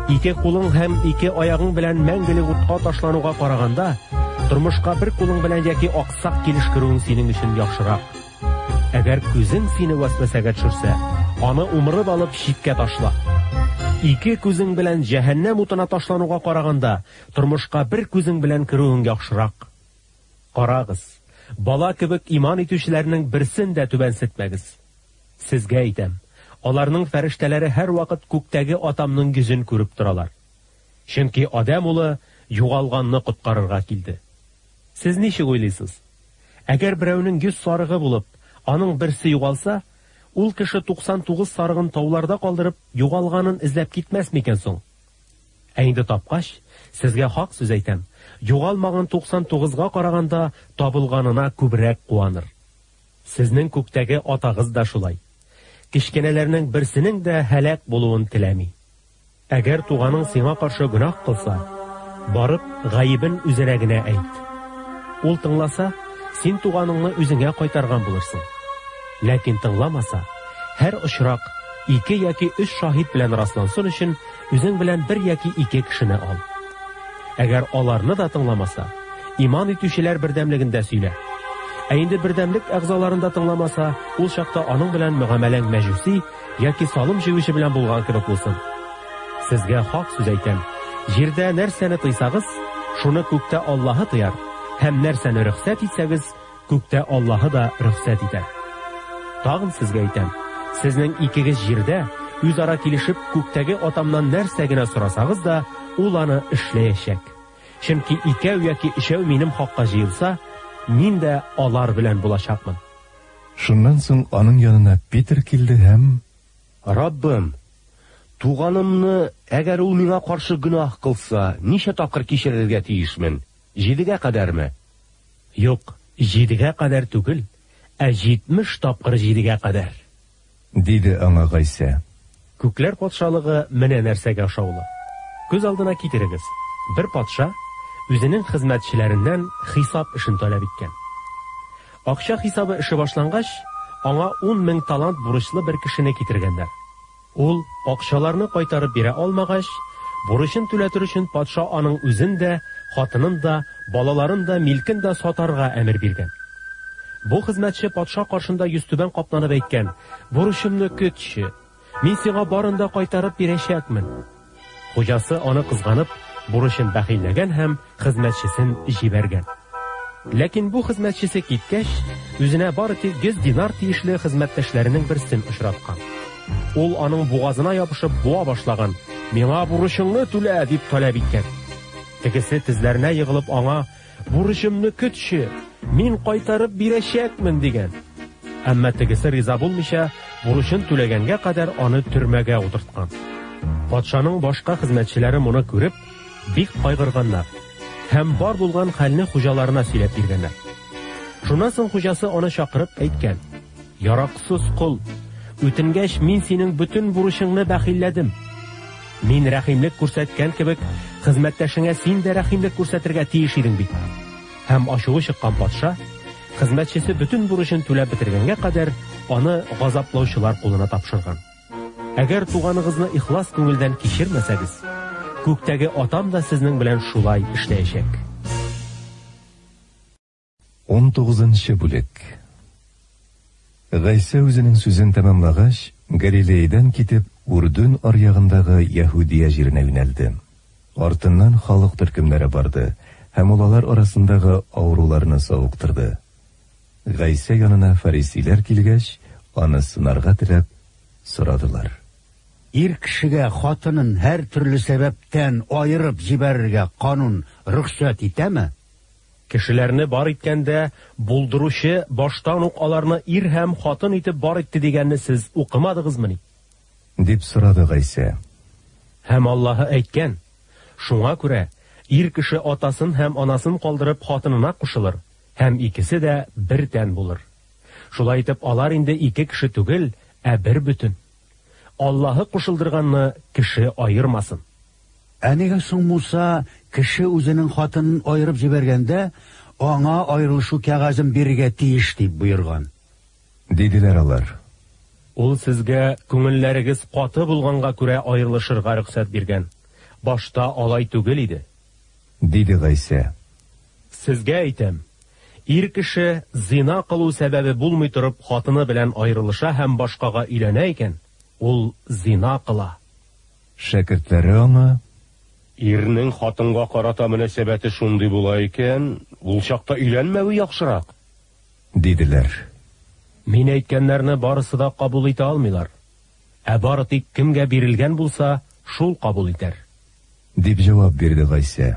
Ике кулың һәм ике аягың белән мәңгелек утка ташлануга караганда, тормышка бер кулың белән яки аксак килеш керүең синең өчен яхшырак. Әгәр күзең сине вәсвәсәгә төшерсә, аны умырып алып читкә ташла. Ике күзең белән җәһәннәм утына ташлануга караганда, тормышка бер күзең белән керүең яхшырак. Карагыз, бала кебек иман итүчеләрнең берсен дә түбәнсетмәгез. Сезгә әйтәм, аларның фәрештәләре һәрвакыт күктәге Атамның йөзен күреп торалар. Чөнки Адәм улы югалганны коткарырга килде. Сез ничек уйлыйсыз? Әгәр берәүнең 100 сарыгы булып, аның берсе югалса, Ул кеше 99 сарыгын тауларда калдырып, югалганын эзләп китмәс микән соң? Ә инде тапкач, сезгә хак сүз әйтәм, югалмаган 99-га караганда табылганына күбрәк куаныр. Сезнең күктәге Атагыз да шулай. Кечкенәләрнең берсенең дә һәлак булуын теләми. Әгәр туганың сиңа каршы гөнаһ кылса, барып, гаебен үзенә генә әйт. Ул тыңласа, син туганыңны үзеңә кайтарган булырсың. Ләкин тыңламаса, һәр очрак ике яки өч шаһит белән раслансын өчен, үзең белән бер яки ике кешене ал. Әгәр аларны да тыңламаса, иман итүчеләр бердәмлегендә сөйлә. Ә инде бердәмлек әгъзаларын да тыңламаса, ул чакта аның белән мөгамәләң мәҗүси яки салым җыючы белән булган кебек булсын. Сезгә хак сүз әйтәм, җирдә нәрсәне тыйсагыз, шуны күктә Аллаһы тыяр, һәм нәрсәне рөхсәт итсәгез, күктә Аллаһы да рөхсәт итәр. Тагын сезгә әйтәм, сезнең икегез җирдә үзара килешеп күктәге Атамнан нәрсә генә сорасагыз да, ул аны эшләячәк. Чөнки икәү яки өчәү минем хакка җыелса, мин дә алар белән булачакмын. Шуннан соң аның янына Питер килде һәм: Раббым, туганымны, әгәр ул миңа каршы гөнаһ кылса, ничә тапкыр кичерергә тиешмен? Җидегә кадәрме? Юк, җидегә кадәр түгел, ә 70 тапкыр җидегә кадәр. Диде аңа Гайсә. Күкләр Патшалыгы менә нәрсәгә ошаулы. Күз алдына китерегез, бер патша үзенең хезмәтчеләреннән хисап эшен таләп иткән. Акча хисабы эше башлангач, аңа 10 мең талант бурычлы бер кешене китергәннәр. Ул акчаларны кайтарып бирә алмагач, бурычын түләтер өчен патша аның үзен дә, хатынын да, балаларын да, милкен дә сатарга әмер биргән. Бу хезмәтче патша каршында йөзтүбән капланып әйткән: "Бурычымны көтче, мин сиңа барын да кайтарып бирәчәкмен." Хуҗасы аны кызганып, бурычын бәхилләгән һәм хезмәтчесен җибәргән. Ләкин бу хезмәтчесе киткәч, үзенә бары тик 100 динар тиешле хезмәттәшләренең берсен очраткан. Ул аның бугазына ябышып буа башлаган: "Миңа бурычыңны түлә!" дип таләп иткән. Тегесе тезләренә егылып аңа: "Бурычымны көтче, мин кайтарып бирәчәкмен!" дигән. Әмма тегесе риза булмыйча, бурычын түләгәнгә кадәр аны төрмәгә утырткан. Патшаның башка хезмәтчеләре моны күреп, бик кайгырганнар һәм бар булган хәлне хуҗаларына сөйләп биргәннәр. Шуннан соң хуҗасы аны чакырып әйткән: "Яраксыз кол, үтенгәч, мин синең бөтен бурычыңны бәхилләдем. Мин рәхимлек күрсәткән кебек, хезмәттәшеңә син дә рәхимлек күрсәтергә тиеш идең бит." Һәм ачуы чыккан патша, хезмәтчесе бөтен бурычын түләп бетергәнгә кадәр, аны газаплаучылар кулына тапшырган. Әгәр туганыгызны ихлас күңелдән кичермәсәгез, күктәге Атам да сезнең белән шулай эшләячәк. Унтугызынчы бүлек. Гайсә үзенең сүзен тәмамлагач, Галилеядән китеп, Үрдүн аръягындагы Яһүдия җиренә юнәлде. Артыннан халык төркемнәре барды, һәм ул алар арасындагы авыруларны савыктырды. Гайсә янына фарисейләр килгәч, аны сынарга теләп, сорадылар. Ир кешегә хатынын һәртөрле сәбәптән аерып җибәрергә канун рөхсәт итәме? Кешеләрне бар иткәндә, Булдыручы баштан ук аларны ир һәм хатын итеп бар итте дигәнне сез укымадыгызмыни? Дип сорады Гайсә. Һәм Аллаһы әйткән, Шуңа күрә ир кеше атасын һәм анасын калдырып хатынына кушылыр, һәм икесе дә бер тән булыр. Шулай итеп, алар инде ике кеше түгел, ә бер бөтен. Аллаһы кушылдырганны кеше аермасын. Ә нигә соң Муса кеше үзенең хатынын аерып җибәргәндә, аңа аерылышу кәгазен бирергә тиеш дип боерган? Диделәр алар. Ул сезгә күңелләрегез каты булганга күрә аерылышырга рөхсәт биргән. Башта алай түгел иде. Диде Гайсә. Сезгә әйтәм, ир кеше зина кылу сәбәбе булмый торып хатыны белән аерылыша һәм башкага өйләнә икән, ул зина кыла. Шәкертләре аңа: Ирнең хатынга карата мөнәсәбәте шундый була икән, ул чакта өйләнмәве яхшырак. Диделәр. Мин әйткәннәрне барысы да кабул итә алмыйлар. Ә бары тик кемгә бирелгән булса, шул кабул итәр. Дип җавап бирде Гайсә.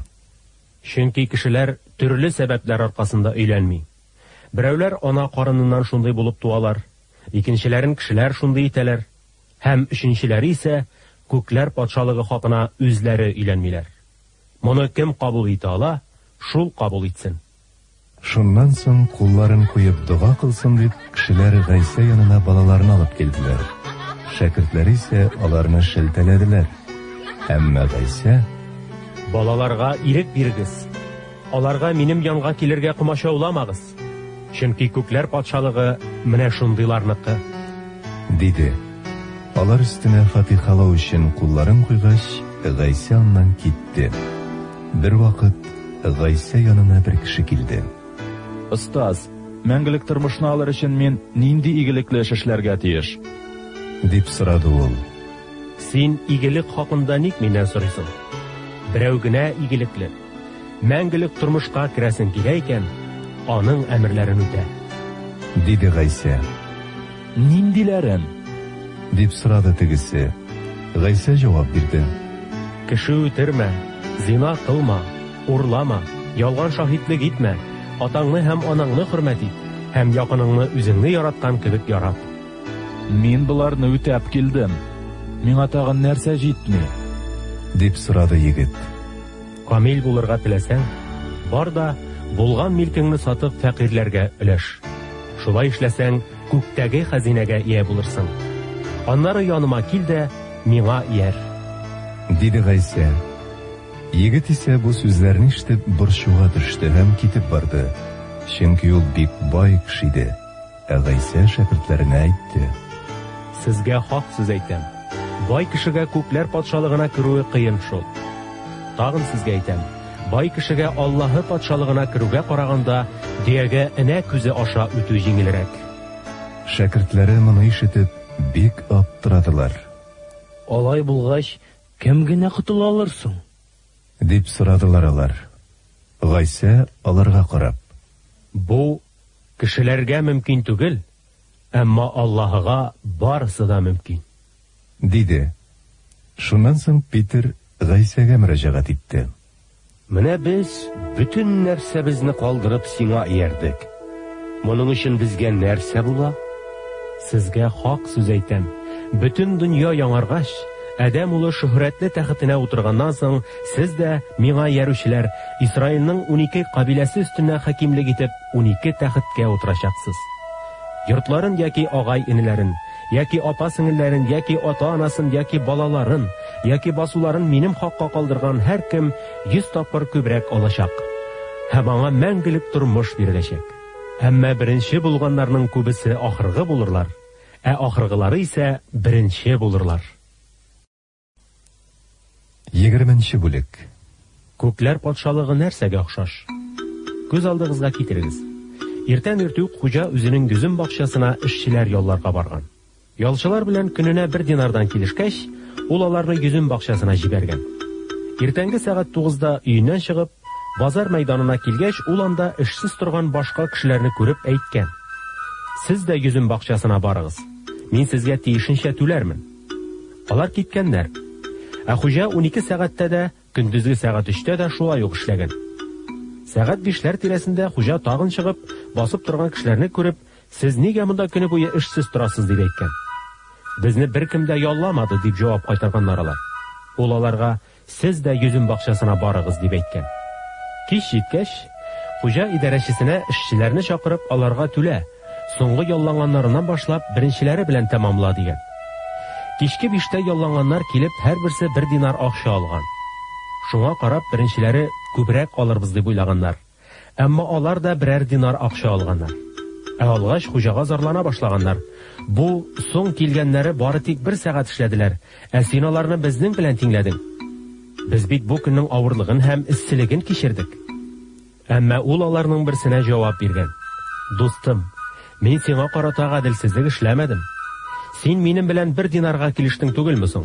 Чөнки кешеләр төрле сәбәпләр аркасында өйләнми. Берәүләр ана карыныннан шундый булып туалар. Икенчеләрен кешеләр шундый итәләр. Һәм өченчеләре исә күкләр патшалыгы хакына үзләре өйләнмиләр. Моны кем кабул итә ала, шул кабул итсен. Шуннан соң кулларын куеп дога кылсын дип, кешеләр Гайсә янына балаларны алып килделәр. Шәкертләре исә аларны шелтәләделәр. Әмма Гайсә: Балаларга ирек бирегез. Аларга минем янга килергә комачауламагыз. Чөнки күкләр патшалыгы менә шундыйларныкы. Диде. Алар өстенә фатихалау өчен кулларын куйгач, Гайсә аннан китте. Бервакыт Гайсә янына бер кеше килде. Остаз, мәңгелек тормышны алыр өчен мин нинди игелекле эш эшләргә тиеш? Дип сорады ул. Син игелек хакында ник миннән сорыйсың? Берәү генә игелекле. Мәңгелек тормышка керәсең килә икән, аның әмерләрен үтә. Диде Гайсә. Ниндиләрен? Дип сорады тегесе. Гайсә җавап бирде. Кеше үтермә, зина кылма, урлама, ялган шаһитлек итмә, атаңны һәм анаңны хөрмәт ит, һәм якыныңны үзеңне яраткан кебек ярат. Мин боларны үтәп килдем. Миңа тагын нәрсә җитми? Дип сорады егет. Камил булырга теләсәң, бар да булган милкеңне сатып фәкыйрьләргә өләш. Шулай эшләсәң, күктәге хәзинәгә ия булырсың. Аннары яныма кил дә, миңа ияр. Диде Гайсә. Егет исә бу сүзләрне ишетеп борчуга төште һәм китеп барды, чөнки ул бик бай кеше иде. Ә Гайсә шәкертләренә әйтте. Сезгә хак сүз әйтәм, бай кешегә күкләр патшалыгына керүе кыен шул. Тагын сезгә әйтәм, бай кешегә Аллаһы патшалыгына керүгә караганда, дөягә энә күзе аша үтү җиңелрәк. Шәкертләре моны ишетеп, бик аптырадылар. Алай булгач, кем генә котыла алыр соң? Дип сорадылар алар. Гайсә аларга карап. Бу Кешеләргә мөмкин түгел, әмма Аллаһыга барысы да мөмкин. Диде. Шуннан соң Питер Гайсәгә мөрәҗәгать итте. Менә без бөтен нәрсәбезне калдырып сиңа иярдек. Моның өчен безгә нәрсә була? Сезгә хак сүз әйтәм, бөтен дөнья яңаргач, Адәм улы шөһрәтле тәхетенә утырганнан соң, сез дә, миңа иярүчеләр, Исраилнең 12 кабиләсе өстенә хакимлек итеп, 12 тәхеткә утырачаксыз. Йортларын яки агай-энеләрен, яки апа-сеңелләрен, яки ата-анасын, яки балаларын, яки басуларын минем хакка калдырган һәркем 100 тапкыр күбрәк алачак. Һәм аңа мәңгелек тормыш биреләчәк. Әмма беренче булганнарның күбесе ахыргы булырлар, ә ахыргылары исә беренче булырлар. Егерменче бүлек. Күкләр патшалыгы нәрсәгә охшаш? Күз алдыгызга китерегез. Иртән иртүк хуҗа үзенең йөзем бакчасына эшчеләр ялларга барган. Ялчылар белән көненә бер динардан килешкәч, ул аларны йөзем бакчасына җибәргән. Иртәнге сәгать тугызда өеннән чыгып, базар мәйданына килгәч, ул анда эшсез торган башка кешеләрне күреп әйткән: Сез дә йөзем бакчасына барыгыз. Мин сезгә тиешенчә түләрмен. Алар киткәннәр. Ә хуҗа 12 сәгатьтә дә, көндезге сәгать өчтә дә шулай ук эшләгән. Сәгать бишләр тирәсендә хуҗа тагын чыгып, басып торган кешеләрне күреп, Сез нигә монда көне буе эшсез торасыз, дип әйткән. Безне беркем дә ялламады, дип җавап кайтарганнар алар. Ул аларга, Сез дә йөзем бакчасына барыгыз, дип әйткән. Кич җиткәч, хуҗа идарәчесенә эшчеләрне чакырып, аларга түлә, соңгы ялланганнарыннан башлап, беренчеләре белән тәмамла, дигән. Кичке биштә ялланганнар килеп, һәрберсе бер динар акча алган. Шуңа карап, беренчеләре күбрәк алырбыз дип уйлаганнар. Әмма алар да берәр динар акча алганнар. Ә алгач, хуҗага зарлана башлаганнар. Бу соң килгәннәре бары тик бер сәгать эшләделәр, ә син аларны безнең белән тиңләдең. Без бит бу көннең авырлыгын һәм эсселеген кичердек. Әмма ул аларның берсенә җавап биргән. Дустым, мин сиңа карата гаделсезлек эшләмәдем. Син минем белән бер динарга килештең түгелме соң?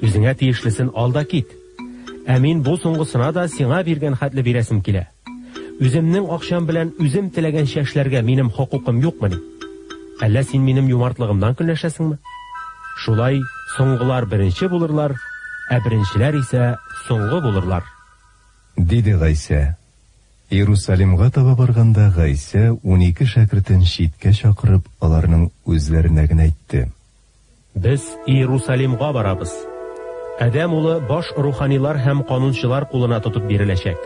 Үзеңә тиешлесен ал да кит. Ә мин бу соңгысына да сиңа биргән хәтле бирәсем килә. Үземнең акчам белән үзем теләгәнчә эшләргә минем хокукым юкмыни? Әллә син минем юмартлыгымнан көнләшәсеңме? Шулай соңгылар беренче булырлар, ә беренчеләр исә соңгы булырлар. Диде Гайсә. Иерусалимга таба барганда Гайсә 12 шәкертен читкә чакырып, аларның үзләренә генә әйтте. Без Иерусалимга барабыз. Адәм улы баш руханилар һәм канунчылар кулына тотып биреләчәк.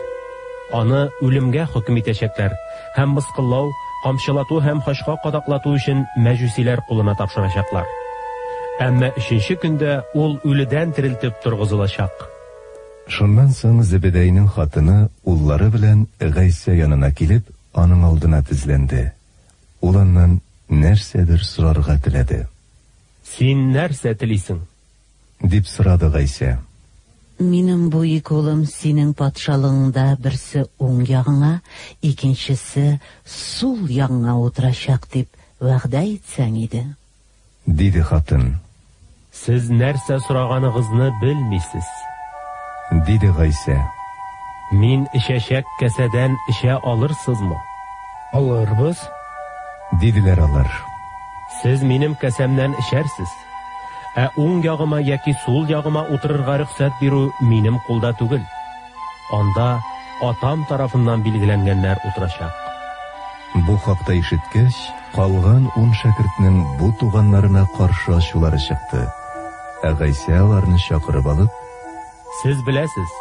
Аны үлемгә хөкем итәчәкләр һәм мыскыллау, камчылату һәм хачка кадаклату өчен мәҗүсиләр кулына тапшырачаклар. Әмма өченче көндә ул үледән терелтеп торгызылачак. Шуннан соң Зебедәйнең хатыны уллары белән Гайсә янына килеп, аның алдына тезләнде. Ул аннан нәрсәдер сорарга теләде. Син нәрсә телисең? Дип сорады Гайсә. Минем бу ике улым синең патшалыгыңда берсе уң ягыңа, икенчесе сул ягыңа утырачак дип вәгъдә итсәң иде. Диде хатын. Сез нәрсә сораганыгызны белмисез. Диде Гайсә. Мин эчәчәк касәдән эчә алырсызмы? Алырбыз. Диделәр алар. Сез минем касәмнән эчәрсез. Ә уң ягыма яки сул ягыма утырырга рөхсәт бирү минем кулда түгел. Анда Атам тарафыннан билгеләнгәннәр утырачак. Бу хакта ишеткәч, калган ун шәкертнең бу туганнарына каршы ачулары чыкты. Ә Гайсә аларны чакырып алып, Сез беләсез,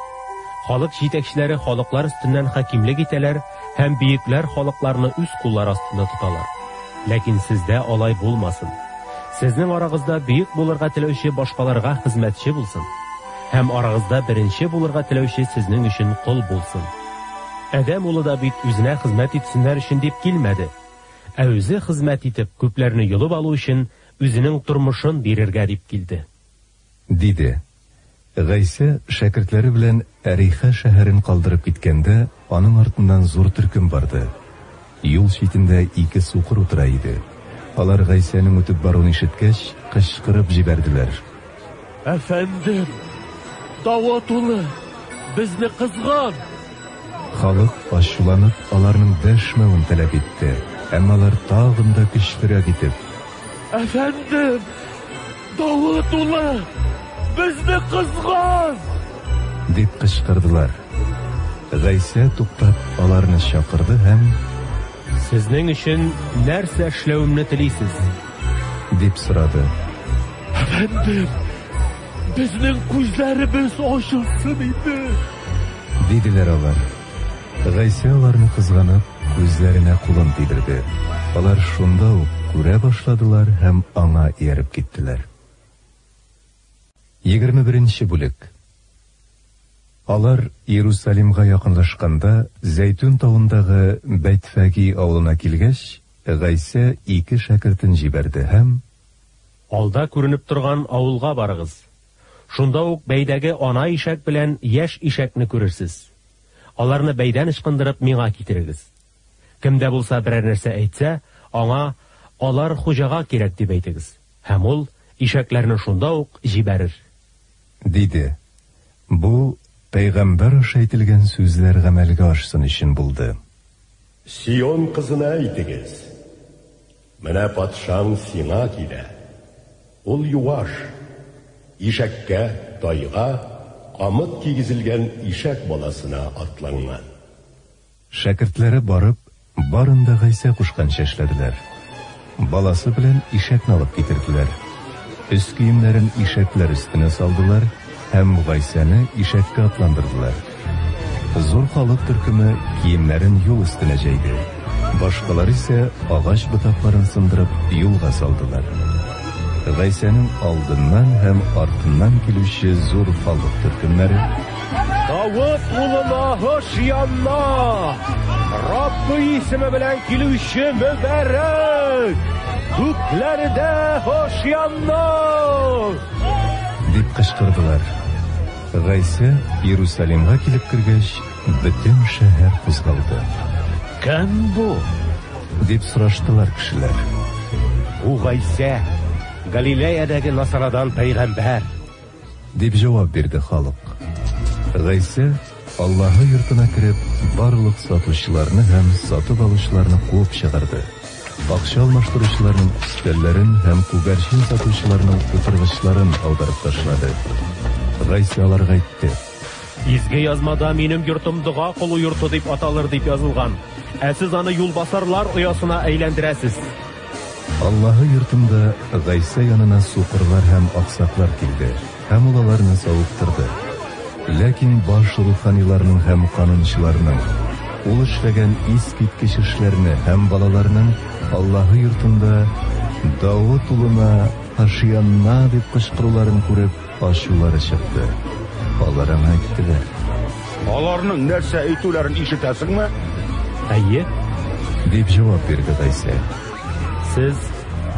халык җитәкчеләре халыклар өстеннән хакимлек итәләр һәм бөекләр халыкларны үз куллары астында тоталар. Ләкин сездә алай булмасын. Сезнең арагызда бөек булырга теләүче башкаларга хезмәтче булсын, һәм арагызда беренче булырга теләүче сезнең өчен кол булсын. Адәм улы да бит үзенә хезмәт итсеннәр өчен дип килмәде, ә үзе хезмәт итеп, күпләрне йолып алу өчен үзенең тормышын бирергә дип килде. Диде. Гайсә шәкертләре белән Әрихә шәһәрен калдырып киткәндә, аның артыннан зур төркем барды. Юл читендә ике сукыр утыра иде. Алар Гайсәнең үтеп баруын ишеткәч, кычкырып җибәрделәр. Әфәндем, Давыт улы, безне кызган! Халык, ачуланып, аларның дәшмәвен таләп итте, әмма алар тагын да көчлерәк итеп. Әфәндем, Давыт улы, безне кызган! Дип кычкырдылар. Гайсә туктап, аларны чакырды һәм. Сезнең өчен нәрсә эшләвемне телисез? Дип сорады. Әфәндем, безнең күзләребез ачылсын иде. Диделәр алар. Гайсә аларны кызганып, күзләренә кулын тидерде. Алар шунда ук күрә башладылар һәм аңа ияреп киттеләр. 21 бүлек. Алар Иерусалимга якынлашканда, Зәйтүн тавындагы Бәйтфәги авылына килгәч, Гайсә ике шәкертен җибәрде һәм. Алда күренеп торган авылга барыгыз. Шунда ук бәйдәге ана ишәк белән яшь ишәкне күрерсез. Аларны бәйдән ычкындырып миңа китерегез. Кем дә булса берәр нәрсә әйтсә, аңа, Алар хуҗага кирәк, дип әйтегез, һәм ул ишәкләрне шунда ук җибәрер. Диде. Бу пәйгамбәр аша әйтелгән сүзләр гамәлгә ашсын өчен булды. Сион кызына әйтегез, Менә патшаң сиңа килә. Ул юаш, ишәккә, тайга, камыт кигезелгән ишәк баласына атланган. Шәкертләре барып, барын да Гайсә кушканча эшләделәр. Баласы белән ишәкне алып китерделәр. Өс киемнәрен ишәкләр өстенә салдылар һәм Гайсәне ишәккә атландырдылар. Зур халык төркеме киемнәрен юл өстенә җәйде. Башкалар исә агач ботакларын сындырып юлга салдылар. Гайсәнең алдыннан һәм артыннан килүче зур халык төркемнәре Давыт улына һошианна! Раббы исеме белән килүче мөбарәк! Күкләрдә һошианна! Дип кычкырдылар. Гайсә Иерусалимга килеп кергәч, бөтен шәһәр кузгалды. Кем бу? Дип сораштылар кешеләр. Бу Гайсә, Галилеядәге Насарадан пәйгамбәр. Дип җавап бирде халык. Гайсә, Аллаһы йортына кереп, барлык сатучыларны һәм сатып алучыларны куып чыгарды. Акча алмаштыручыларның өстәлләрен һәм күгәрчен сатучыларның утыргычларын аударып ташлады. Гайсә аларга әйтте. Изге язмада минем йортым дога кылу йорты дип аталыр дип язылган. Ә сез аны юлбасарлар оясына әйләндерәсез. Аллаһы йортында Гайсә янына сукырлар һәм аксаклар килде, һәм ул аларны савыктырды. Ләкин баш руханиларның һәм канунчыларның ул эшләгән искиткеч эшләрне һәм балаларның Аллаһы йортында Давыт улына Һошианна дип кычкыруларын күреп, ачулары чыкты. Алар аңа әйттеләр: Аларның нәрсә әйтүләрен ишетәсеңме? Әйе, дип җавап бирде Гайсә. Сез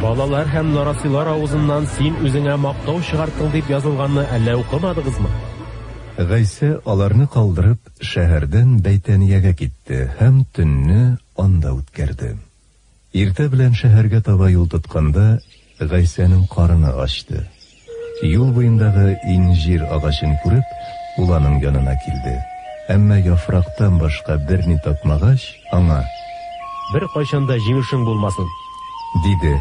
балалар һәм нарасыйлар авызыннан син үзеңә мактау чыгарттың дип язылганны әллә укымадыгызмы? Гайсә аларны калдырып, шәһәрдән Бәйтәниягә китте һәм төнне анда үткәрде. Иртә белән шәһәргә таба юл тотканда, Гайсәнең карыны ачты. Юл буендагы инҗир агачын күреп, ул аның янына килде. Әмма яфрактан башка берни тапмагач, аңа: Беркайчан да җимешең булмасын! Диде.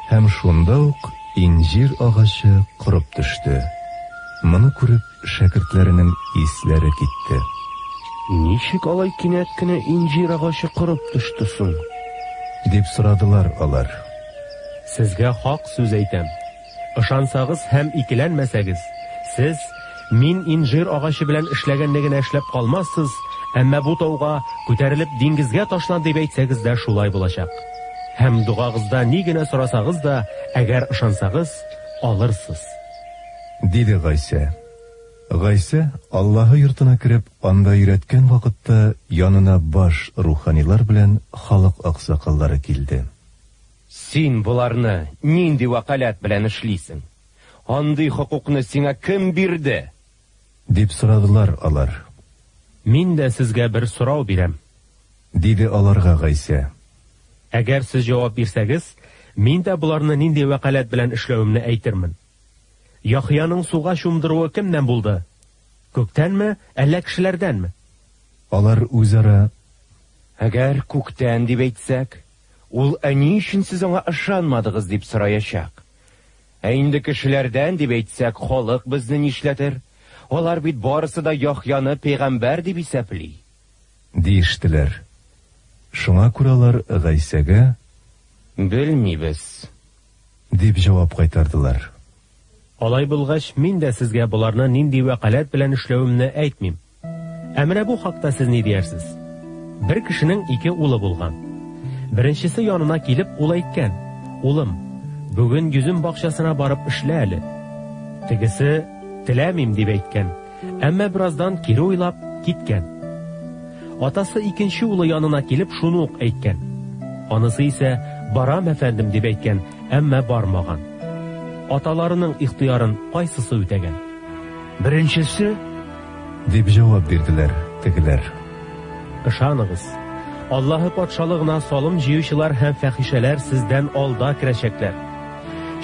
Һәм шунда ук инҗир агачы корып төште. Моны күреп, шәкертләренең исләре китте. Ничек алай кинәт кенә инҗир агачы корып төште соң? Дип сорадылар алар. Сезгә хак сүз әйтәм. Ышансагыз һәм икеләнмәсәгез, сез мин инжир агачы белән эшләгәнне генә эшләп калмассыз, әмма бу тауга күтәрелеп диңгезгә ташлан дип әйтсәгез дә шулай булачак. Һәм догагызда ни генә сорасагыз да, әгәр ышансагыз, алырсыз. Диде Гайсә. Гайсә, Аллаһы йортына кереп, анда өйрәткән вакытта янына баш руханилар белән халык аксакаллары килде. Син боларны нинди вәкаләт белән эшлисең? Андый хокукны сиңа кем бирде? Дип сорадылар алар. Мин дә сезгә бер сорау бирәм. Диде аларга Гайсә. Әгәр сез җавап бирсәгез, мин дә боларны нинди вәкаләт белән эшләвемне әйтермен. Яхъяның суга чумдыруы кемнән булды? Күктәнме, әллә кешеләрдәнме? Алар үзара: Әгәр күктән дип әйтсәк, ул ә ни өчен сез аңа ышанмадыгыз дип сораячак. Ә инде кешеләрдән дип әйтсәк, халык безне нишләтер? Алар бит барысы да Яхъяны пәйгамбәр дип исәпли. Диештеләр. Шуңа күрә алар Гайсәгә: Белмибез. Дип җавап кайтардылар. Алай булгач, мин дә сезгә боларны нинди вәкаләт белән эшләвемне әйтмим. Ә менә бу хакта сез ни диярсез? Бер кешенең ике улы булган. Беренчесе янына килеп, ул әйткән: "Улым, бүген йөзем бакчасына барып эшлә әле." Тегесе: "Теләмим", дип әйткән. Әмма бераздан кире уйлап, киткән. Атасы икенче улы янына килеп, шуны ук әйткән. Анысы исә: "Барам, әфәндем", дип әйткән, әмма бармаган. Аталарының ихтыярын кайсысы үтәгән? Беренчесе, дип җавап бирделәр тегеләр. Ышаныгыз, Аллаһы патшалыгына салым җыючылар һәм фәхишәләр сездән алда керәчәкләр.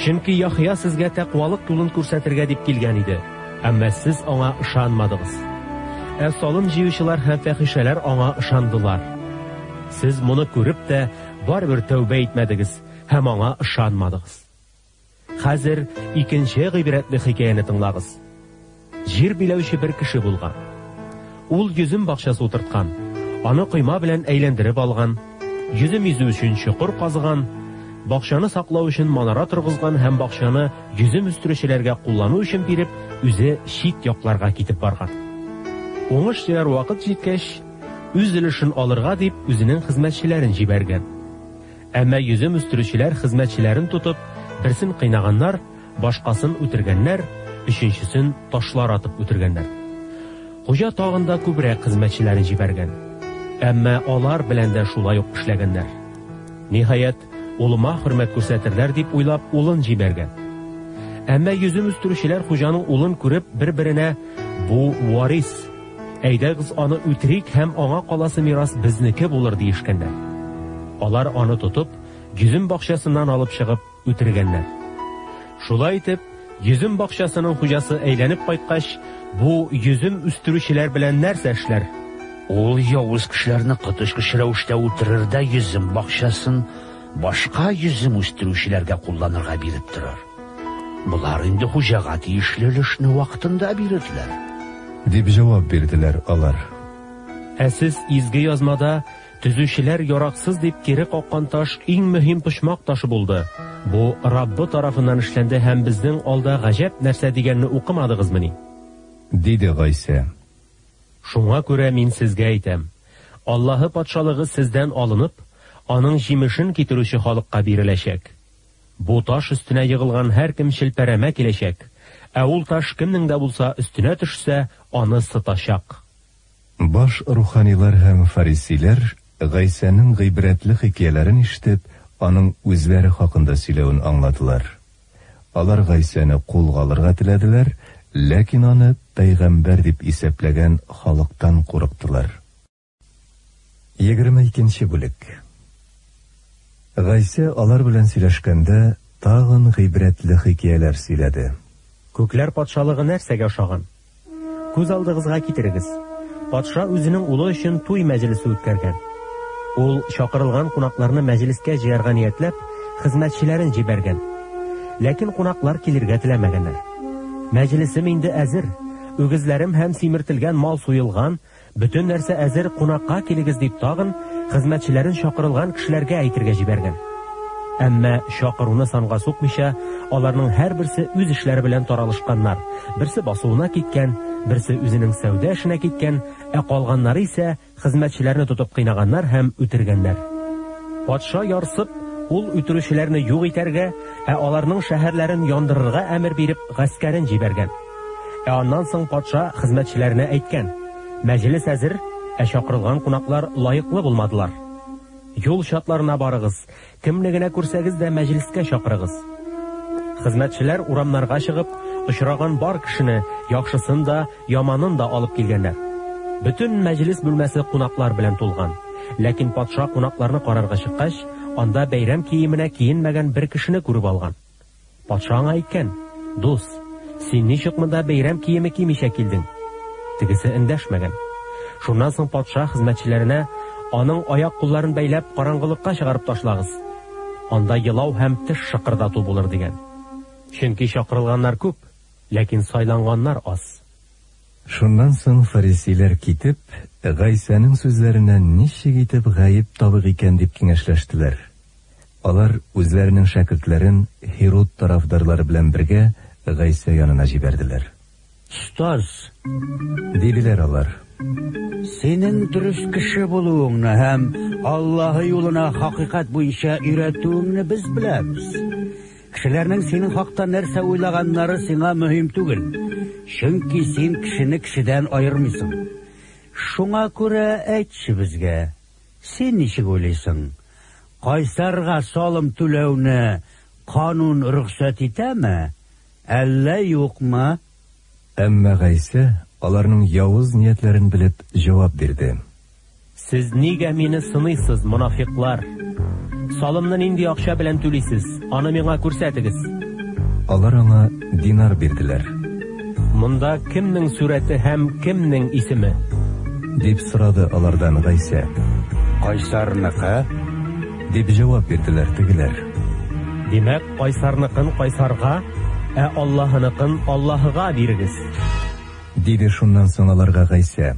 Чөнки Яхъя сезгә тәкъвалык юлын күрсәтергә дип килгән иде, әмма сез аңа ышанмадыгыз. Ә салым җыючылар һәм фәхишәләр аңа ышандылар. Сез моны күреп тә барыбер тәүбә итмәдегез һәм аңа ышанмадыгыз. Хәзер икенче гыйбрәтле хикәяне тыңлагыз. Җир биләүче бер кеше булган. Ул йөзем бакчасы утырткан, аны койма белән әйләндереп алган, йөзем изү өчен чокыр казыган, бакчаны саклау өчен манара торгызган һәм бакчаны йөзем үстерүчеләргә куллану өчен биреп, үзе чит якларга китеп барган. Уңыш җыяр вакыт җиткәч, үз өлешен алырга дип үзенең хезмәтчеләрен җибәргән. Әмма йөзем үстерүчеләр хезмәтчеләрен тотып, берсен кыйнаганнар, башкасын үтергәннәр, өченчесен ташлар атып үтергәннәр. Хуҗа тагын да күбрәк хезмәтчеләрен җибәргән. Әмма алар белән дә шулай ук эшләгәннәр. Ниһаять, улыма хөрмәт күрсәтерләр дип уйлап, улын җибәргән. Әмма йөзем үстерүчеләр хуҗаның улын күреп, бер-беренә: "Бу варис, Әйдәгез аны үтерик һәм аңа каласы мирас безнеке булыр, диешкәннәр. Алар аны тотып, йөзем бакчасыннан алып чыгып, үтергәннәр. Шулай итеп, йөзем бакчасының хуҗасы әйләнеп кайткач, бу йөзем үстерүчеләр белән нәрсә эшләр? Ул явыз кешеләрне коточкыч рәвештә үтерер дә йөзем бакчасын башка йөзем үстерүчеләргә кулланырга биреп торыр. Болар инде хуҗага тиешле өлешне вакытында бирерләр. Дип җавап бирделәр алар. Ә сез Изге Язмада төзүчеләр яраксыз дип кире каккан таш иң мөһим почмак ташы булды. Бу Раббы тарафыннан эшләнде һәм безнең алда гаҗәп нәрсә дигәнне укымадыгызмыни? Диде Гайсә. Шуңа күрә мин сезгә әйтәм, Аллаһы Патшалыгы сездән алынып, аның җимешен китерүче халыкка биреләчәк. Бу таш өстенә егылган һәркем челпәрәмә киләчәк, ә ул таш кемнең дә булса өстенә төшсә, аны сытачак. Баш руханилар һәм фарисейләр, Гайсәнең гыйбрәтле хикәяләрен ишетеп, аның үзләре хакында сөйләвен аңладылар. Алар Гайсәне кулга алырга теләделәр, ләкин аны пәйгамбәр дип исәпләгән халыктан курыктылар. 22 нче бүлек. Гайсә алар белән сөйләшкәндә, тагын гыйбрәтле хикәяләр сөйләде. Күкләр Патшалыгы нәрсәгә ошаган? Күз алдыгызга китерегез, патша үзенең улы өчен туй мәҗлесе үткәргән. Ул, чакырылган кунакларны мәҗлескә җыярга ниятләп, хезмәтчеләрен җибәргән. Ләкин кунаклар килергә теләмәгәннәр. Мәҗлесем инде әзер, үгезләрем һәм симертелгән мал суелган, Бөтен нәрсә әзер, кунакка килегез, дип тагын хезмәтчеләрен чакырылган кешеләргә әйтергә җибәргән. Әмма чакыруны санга сукмыйча, аларның һәрберсе үз эшләре белән таралышканнар, берсе басуына киткән, берсе үзенең сәүдә эшенә киткән, ә калганнары исә хезмәтчеләрне тотып кыйнаганнар һәм үтергәннәр. Патша ярсып, ул үтерүчеләрне юк итәргә, ә аларның шәһәрләрен яндырырга әмер биреп, гаскәрен җибәргән. Ә аннан соң патша хезмәтчеләренә әйткән, Мәҗлес әзер, ә чакырылган кунаклар лаеклы булмадылар. Юл чатларына барыгыз, кемне генә күрсәгез дә мәҗлескә чакырыгыз. Хезмәтчеләр урамнарга чыгып, очраган бар кешене, яхшысын да, яманын да алып килгәннәр. Бөтен мәҗлес бүлмәсе кунаклар белән тулган. Ләкин патша кунакларны карарга чыккач, анда бәйрәм киеменә киенмәгән бер кешене күреп алган. Патша аңа әйткән, Дус, син ничек монда бәйрәм киеме кимичә килдең? Тегесе эндәшмәгән. Шуннан соң патша хезмәтчеләренә, Аның аяк-кулларын бәйләп, караңгылыкка чыгарып ташлагыз. Анда елау һәм теш шыкырдату булыр, дигән. Чөнки чакырылганнар күп, ләкин сайланганнар аз. Шуннан соң фарисейләр китеп, Гайсәнең сүзләренә ничек итеп гаеп табыйк икән дип киңәшләштеләр. Алар үзләренең шәкертләрен Һируд тарафдарлары белән бергә Гайсә янына җибәрделәр. Остаз! Диделәр алар. Синең дөрес кеше булуыңны һәм Аллаһы юлына хакыйкать буенча өйрәтүеңне без беләбез. Кешеләрнең синең хакта нәрсә уйлаганнары сиңа мөһим түгел, чөнки син кешене кешедән аермыйсың. Шуңа күрә әйтче безгә, Син ничек уйлыйсың, кайсарга салым түләүне канун рөхсәт итәме, әллә юкмы? Әмма Гайсә, аларның явыз ниятләрен белеп, җавап бирде. Сез нигә мине сыныйсыз, монафикълар? Салымны нинди акча белән түлисез, аны миңа күрсәтегез. Алар аңа динар бирделәр. Монда кемнең сурәте һәм кемнең исеме? Дип сорады алардан Гайсә. Кайсарныкы? Дип җавап бирделәр тегеләр. Димәк, кайсарныкын кайсарга, ә Аллаһыныкын Аллаһыга бирегез. Диде шуннан соң аларга Гайсә.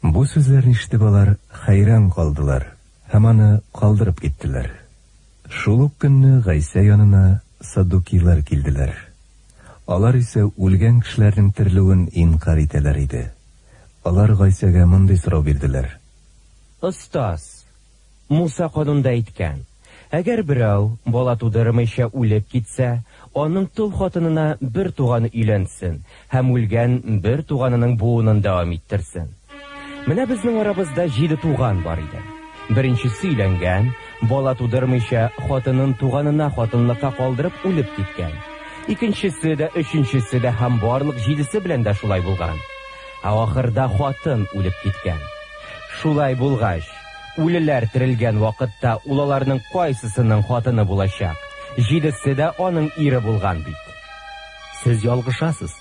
Бу сүзләрне ишетеп алар хәйран калдылар һәм аны калдырып киттеләр. Шул ук көнне Гайсә янына саддукейлар килделәр. Алар исә үлгән кешеләрнең терелүен инкарь итәләр иде. Алар Гайсәгә мондый сорау бирделәр. Остаз, Муса канунда әйткән, Әгәр берәү, бала тудырмыйча үлеп китсә, аның тол хатынына бер туганы өйләнсен һәм үлгән бер туганының буынын дәвам иттерсен. Менә безнең арабызда җиде туган бар иде. Беренчесе өйләнгән, бала тудырмыйча, хатынын туганына хатынлыкка калдырып үлеп киткән. Икенчесе дә, өченчесе дә һәм барлык җидесе белән дә шулай булган. Ә ахырда хатын үлеп киткән. Шулай булгач, үлеләр терелгән вакытта ул аларның кайсысының хатыны булачак? Җидесе дә аның ире булган бит. Сез ялгышасыз,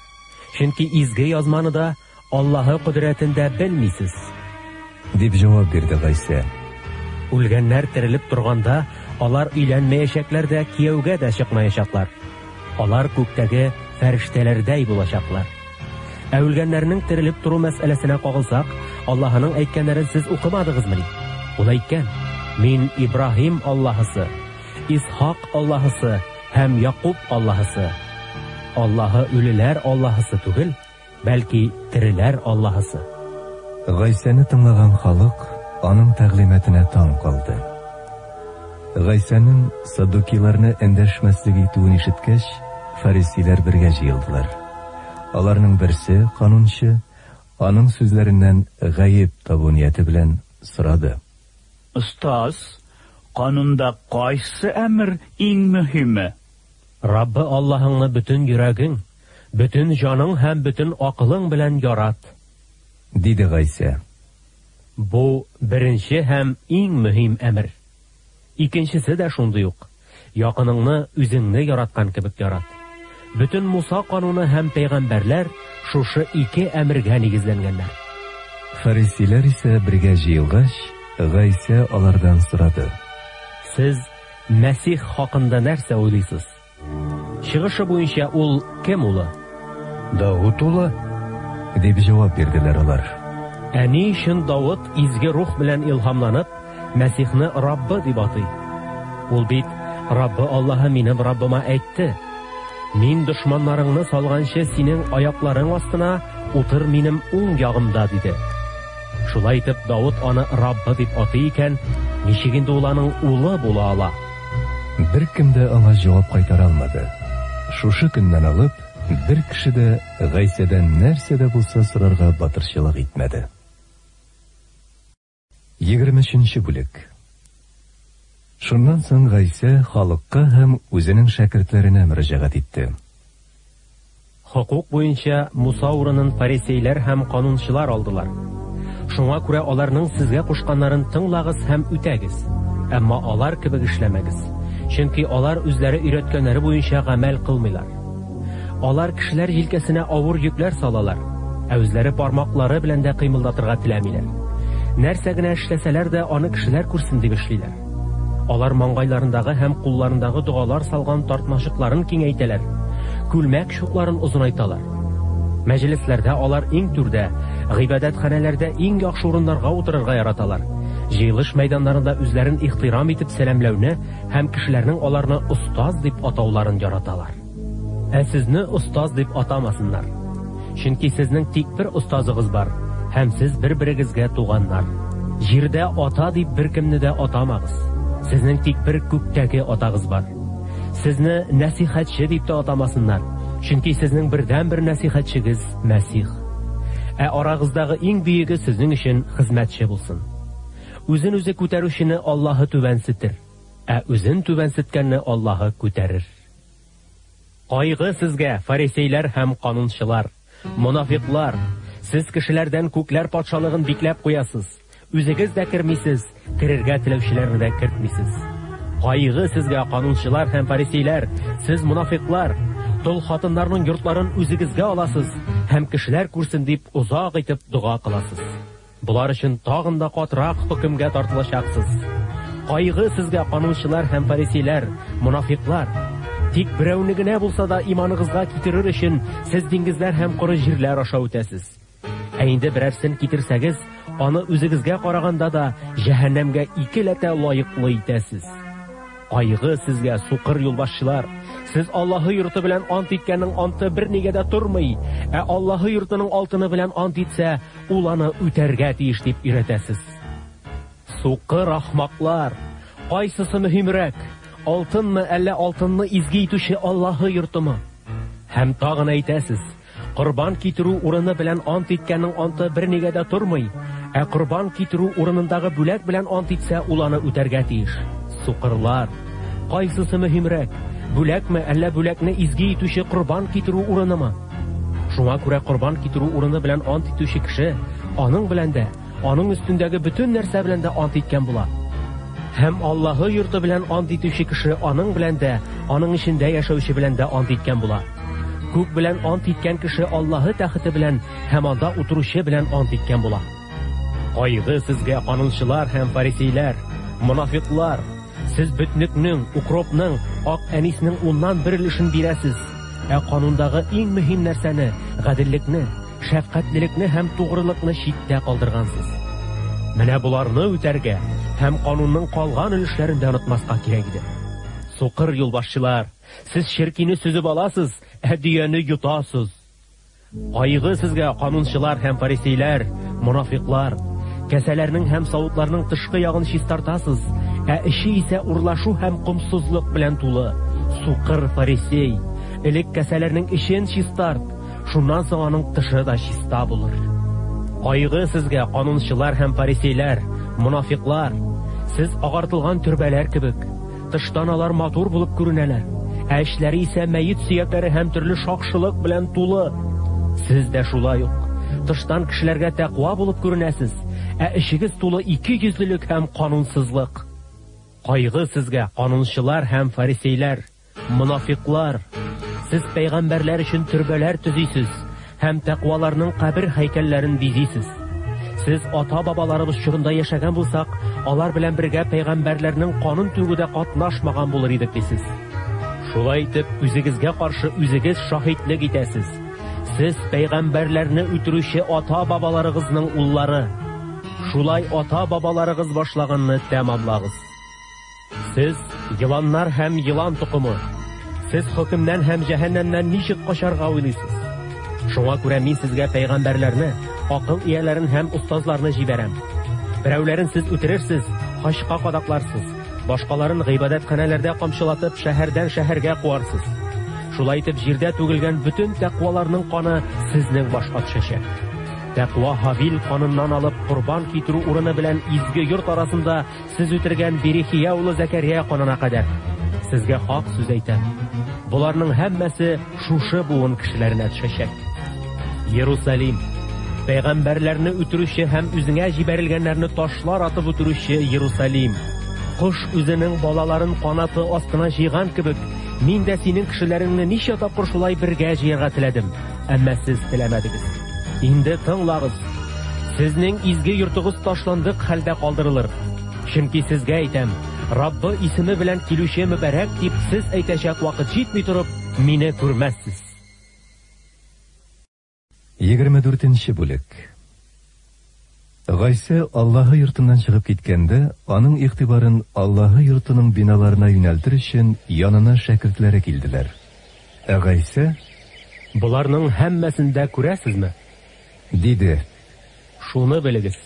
чөнки Изге Язманы да, Аллаһы кодрәтен дә белмисез. Дип җавап бирде Гайсә. Үлгәннәр терелеп торганда, алар өйләнмәячәкләр дә, кияүгә дә чыкмаячаклар. Алар күктәге фәрештәләрдәй булачаклар. Ә үлгәннәрнең терелеп тору мәсьәләсенә кагылсак, Аллаһының әйткәннәрен сез укымадыгызмыни? Ул әйткән: Мин Ибраһим Аллаһысы, Исхак Аллаһысы һәм Якуб Аллаһысы. Аллаһы үлеләр Аллаһысы түгел, бәлки тереләр Аллаһысы. Гайсәне тыңлаган халык аның тәгълиматына таң калды. Гайсәнең саддукейларны эндәшмәслек итүен ишеткәч, фарисейләр бергә җыелдылар. Аларның берсе, канунчы, аның сүзләреннән гаеп табу нияте белән сорады. Остаз, канунда кайсы әмер иң мөһиме? Раббы Аллаһыңны бөтен йөрәгең, бөтен җаның һәм бөтен акылың белән ярат. Диде Гайсә. Бу, беренче һәм иң мөһим әмер. Икенчесе дә шундый ук, якыныңны үзеңне яраткан кебек ярат. Бөтен Муса кануны һәм пәйгамбәрләр шушы ике әмергә нигезләнгәннәр. Фарисейләр исә бергә җыелгач, Гайсә алардан сорады. Сез Мәсих хакында нәрсә уйлыйсыз? Чыгышы буенча ул кем улы? Давыт улы, дип җавап бирделәр алар. Ә ни өчен Давыт изге рух белән илһамланып, Мәсихне Раббы дип атый? Ул бит, Раббы Аллаһы минем Раббыма әйтте, Мин дошманнарыңны салганчы синең аякларың астына утыр минем уң ягымда, диде. Шулай итеп, Давыт аны Раббы дип атый икән, ничек инде ул аның улы була ала? Беркем дә аңа җавап кайтара алмады. Шушы көннән алып, бер кеше дә Гайсәдән нәрсә дә булса сорарга батырчылык итмәде. 23 нче бүлек. Шуннан соң Гайсә халыкка һәм үзенең шәкертләренә мөрәҗәгать итте. Хокук буенча Муса урынын фарисейләр һәм канунчылар алдылар. Шуңа күрә аларның сезгә кушканнарын тыңлагыз һәм үтәгез, әмма алар кебек эшләмәгез, чөнки алар үзләре өйрәткәннәре буенча гамәл кылмыйлар. Алар кешеләр җилкәсенә авыр йөкләр салалар, ә үзләре бармаклары белән дә кыймылдатырга теләмиләр. Нәрсә генә эшләсәләр дә, аны кешеләр күрсен дип эшлиләр. Алар маңгайларындагы һәм кулларындагы догалар салган тартмачыкларын киңәйтәләр, күлмәк чукларын озынайталар. Мәҗлесләрдә алар иң түрдә, гыйбадәтханәләрдә иң яхшы урыннарга утырырга яраталар. Җыелыш мәйданнарында үзләрен ихтирам итеп сәламләүне һәм кешеләрнең аларны остаз дип атауларын яраталар. Ә сезне остаз дип атамасыннар. Чөнки сезнең тик бер остазыгыз бар, һәм сез бер-берегезгә туганнар. Җирдә ата дип беркемне дә атамагыз. Сезнең тик бер күктәге атагыз бар. Сезне нәсихәтче дип тә атамасыннар, чөнки сезнең бердәнбер нәсихәтчегез Мәсих. Ә арагыздагы иң бөеге сезнең өчен хезмәтче булсын. Үзен-үзе күтәрүчене Аллаһы түбәнсетер, ә үзен түбәнсеткәнне Аллаһы күтәрер. Кайгы сезгә, фарисейләр һәм канунчылар, монафикълар! Сез кешеләрдән күкләр патшалыгын бикләп куясыз. Үзегез дә кермисез, керергә теләүчеләрне дә кертмисез. Кайгы сезгә, канунчылар һәм фарисейләр, сез монафикълар! Тол хатыннарның йортларын үзегезгә аласыз һәм кешеләр күрсен дип озак итеп дога кыласыз. Болар өчен тагын да катырак хөкемгә тартылачаксыз. Кайгы сезгә, канунчылар һәм фарисейләр, монафикълар! Тик берәүне генә булса да иманыгызга китерер өчен сез диңгезләр һәм коры җирләр аша үтәсез. Ә инде берәрсен китерсәгез, аны үзегезгә караганда да җәһәннәмгә икеләтә лаеклы итәсез. Кайгы сезгә, сукыр юлбашчылар! Сез Аллаһы йорты белән ант иткәннең анты бернигә дә тормый, ә Аллаһы йортының алтыны белән ант итсә, ул аны үтәргә тиеш дип өйрәтәсез. Сукыр ахмаклар! Кайсысы мөһимрәк, алтынмы, әллә алтынны изге итүче Аллаһы йортымы? Һәм тагын әйтәсез, Корбан китерү урыны белән ант иткәннең анты бернигә дә тормый, ә корбан китерү урынындагы бүләк белән ант итсә, ул аны үтәргә тиеш. Сукырлар! Кайсысы мөһимрәк, бүләкме, әллә бүләкне изге итүче корбан китерү урынымы? Шуңа күрә корбан китерү урыны белән ант итүче кеше аның белән дә, аның өстендәге бөтен нәрсә белән дә ант иткән була. Һәм Аллаһы йорты белән ант итүче кеше аның белән дә, аның эчендә яшәүче белән дә ант иткән була. Күк белән ант иткән кеше Аллаһы тәхете белән һәм анда утыручы белән ант иткән була. Кайгы сезгә, канунчылар һәм фарисейләр, монафикълар! Сез бөтнекнең, укропның, ак әниснең уннан бер өлешен бирәсез, ә канундагы иң мөһим нәрсәне, гаделлекне, шәфкатьлелекне һәм тугрылыкны читтә калдыргансыз. Менә боларны үтәргә һәм канунның калган өлешләрен дә онытмаска кирәк иде. Сукыр юлбашчылар, сез черкине сөзеп аласыз, ә дөяне йотасыз. Кайгы сезгә, канунчылар һәм фарисейләр, монафиклар! Кәсәләрнең һәм савытларның тышкы ягын чистартасыз, ә эче исә урлашу һәм комсызлык белән тулы. Сукыр фарисей! Элек кәсәләрнең эчен чистарт, шуннан соң аның тышы да чиста булыр. Кайгы сезгә, канунчылар һәм фарисейләр, монафиклар! Сез агартылган төрбәләр кебек. Тыштан алар матур булып күренәләр, ә эчләре исә мәет сөякләре һәм төрле шакшылык белән тулы. Сез дә шулай ук. Тыштан кешеләргә тәкъва булып күренәсез, ә эчегез тулы икейөзлелек һәм канунсызлык. Кайгы сезгә, канунчылар һәм фарисейләр, монафиклар! Сез пәйгамбәрләр өчен төрбәләр төзисез һәм тәкъваларның кабер һәйкәлләрен бизисез. Сез ата-бабаларыбыз чорында яшәгән булсак, алар белән бергә пәйгамбәрләрнең канын түгүдә катнашмаган булыр идек, дисез. Шулай итеп, үзегезгә каршы үзегез шаһитлек итәсез. Сез пәйгамбәрләрне үтерүче ата-бабаларыгызның уллары. Шулай ата-бабаларыгыз башлаганны тәмамлагыз. Сез, еланнар һәм елан токымы! Сез хөкемнән һәм җәһәннәмнән ничек качарга уйлыйсыз? Шуңа күрә мин сезгә пәйгамбәрләрне, акыл ияләрен һәм остазларны җибәрәм. Берәүләрен сез үтерерсез, хачка кадакларсыз, башкаларын гыйбадәтханәләрдә камчылатып, шәһәрдән шәһәргә куарсыз. Шулай итеп, җирдә түгелгән бөтен тәкъваларның каны сезнең башка төшәчәк. Тәкъва Һавил каныннан алып, корбан китерү урыны белән изге йорт арасында Сез үтергән Берехия улы Зәкәрия канына кадәр. Сезгә хак сүз әйтәм. Боларның һәммәсе шушы буын кешеләренә төшәчәк. Иерусалим, пәйгамбәрләрне үтерүче һәм үзеңә җибәрелгәннәрне ташлар атып үтерүче Иерусалим! Кош үзенең балаларын канаты астына җыйган кебек, мин дә синең кешеләреңне ничә тапкыр шулай бергә җыярга теләдем, әмма сез теләмәдегез. Инде тыңлагыз! Сезнең изге йортыгыз ташландык хәлдә калдырылыр. Чөнки сезгә әйтәм, Раббы исеме белән килүче мөбарәк дип сез әйтәчәк вакыт җитми торып, мине күрмәссез. 24 нче бүлек. Гайсә Аллаһы йортыннан чыгып киткәндә, аның игътибарын Аллаһы йортының биналарына юнәлтер өчен янына шәкертләре килделәр. Ә Гайсә: Боларның һәммәсен дә күрәсезме? Диде. Шуны белегез,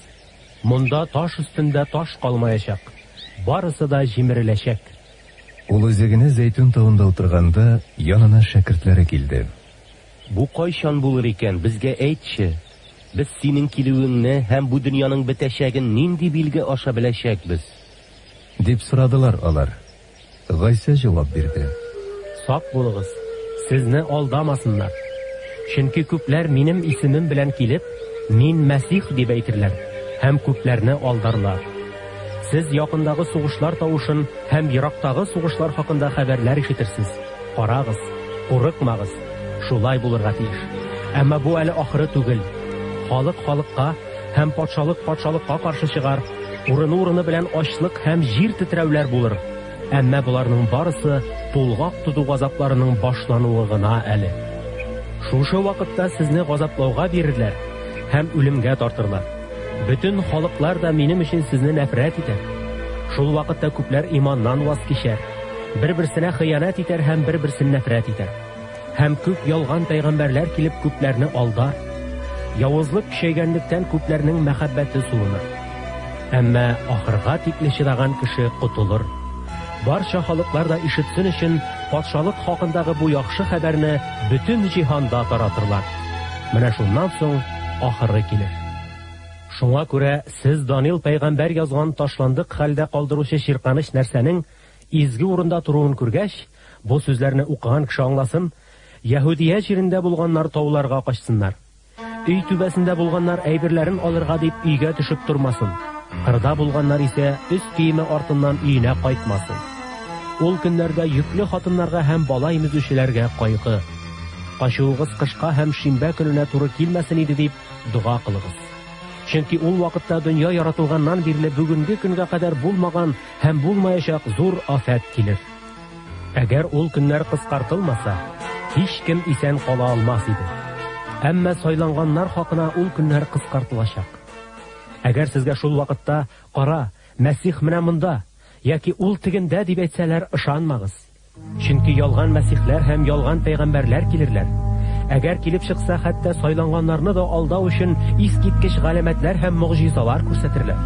монда таш өстендә таш калмаячак, барысы да җимереләчәк. Ул үзе генә Зәйтүн тавында утырганда, янына шәкертләре килде. Бу кайчан булыр икән, безгә әйтче. Без синең килүеңне һәм бу дөньяның бетәчәген нинди билге аша беләчәкбез? Дип сорадылар алар. Гайсә җавап бирде. Сак булыгыз, сезне алдамасыннар. Чөнки күпләр минем исемем белән килеп, Мин Мәсих дип әйтерләр һәм күпләрне алдарлар. Сез якындагы сугышлар тавышын һәм ерактагы сугышлар хакында хәбәрләр ишетерсез. Карагыз, курыкмагыз, шулай булырга тиеш. Әмма бу әле ахыры түгел. Халык халыкка һәм патшалык патшалыкка каршы чыгар, урыны-урыны белән ачлык һәм җир тетрәүләр булыр. Әмма боларның барысы тулгак тоту газапларының башлануы гына әле. Шушы вакытта сезне газаплауга бирерләр һәм үлемгә тартырлар. Бөтен халыклар да минем өчен сезне нәфрәт итәр. Шул вакытта күпләр иманнан ваз кичәр, бер-берсенә хыянәт итәр һәм бер-берсен нәфрәт итәр. Һәм күп ялган пәйгамбәрләр килеп күпләрне алдар. Явызлык көчәйгәнлектән күпләрнең мәхәббәте суыныр. Әмма ахырга тикле чыдаган кеше котылыр. Барча халыклар да ишетсен өчен патшалык хакындагы бу яхшы хәбәрне бөтен җиһанда таратырлар. Менә шуннан соң ахыры килер. Шуңа күрә сез Данил пәйгамбәр язган ташландык хәлдә калдыручы чирканыч нәрсәнең изге урында торуын күргәч, Бу сүзләрне укыган кеше аңласын, Яһүдия җирендә булганнар тауларга качсыннар. Өй түбәсендә булганнар әйберләрен алырга дип өйгә төшеп тормасын. Кырда булганнар исә өс киеме артыннан өенә кайтмасын. Ул көннәрдә йөкле хатыннарга һәм бала имезүчеләргә кайгы. Качуыгыз кышка һәм шимбә көненә туры килмәсен иде дип дога кылыгыз. Чөнки ул вакытта дөнья яратылганнан бирле бүгенге көнгә кадәр булмаган һәм булмаячак зур афәт килер. Әгәр ул көннәр кыскартылмаса, һичкем исән кала алмас иде. Әмма сайланганнар хакына ул көннәр кыскартылачак. Әгәр сезгә шул вакытта, Кара, Мәсих менә монда, яки ул тегендә дип әйтсәләр, ышанмагыз. Чөнки ялган мәсихләр һәм ялган пәйгамбәрләр килерләр. Әгәр килеп чыкса, хәтта сайланганнарны да алдау өчен искиткеч галәмәтләр һәм могҗизалар күрсәтерләр.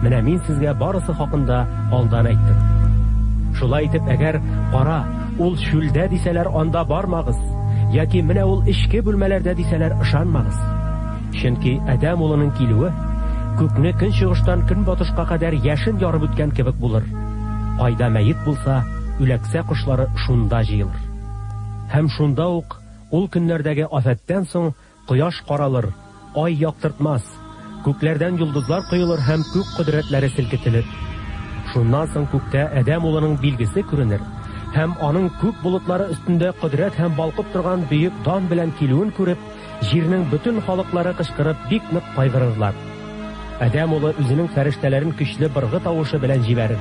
Менә мин сезгә барысы хакында алдан әйттем. Шулай итеп, әгәр кара, ул чүлдә дисәләр, анда бармагыз, яки менә ул эчке бүлмәләрдә дисәләр, ышанмагыз. Чөнки Адәм улының килүе күкне көнчыгыштан көнбатышка кадәр яшен ярып үткән кебек булыр. Кайда мәет булса, үләксә кошлары шунда җыелыр. Һәм шунда ук ул көннәрдәге афәттән соң кояш каралыр, ай яктыртмас, күкләрдән йолдызлар коелыр һәм күк кодрәтләре селкетелер. Шуннан соң күктә Адәм улының билгесе күренер, һәм аның күк болытлары өстендә кодрәт һәм балкып торган бөек дан белән килүен күреп, җирнең бөтен халыклары кычкырып бик нык кайгырырлар. Адәм улы үзенең фәрештәләрен көчле быргы тавышы белән җибәрер.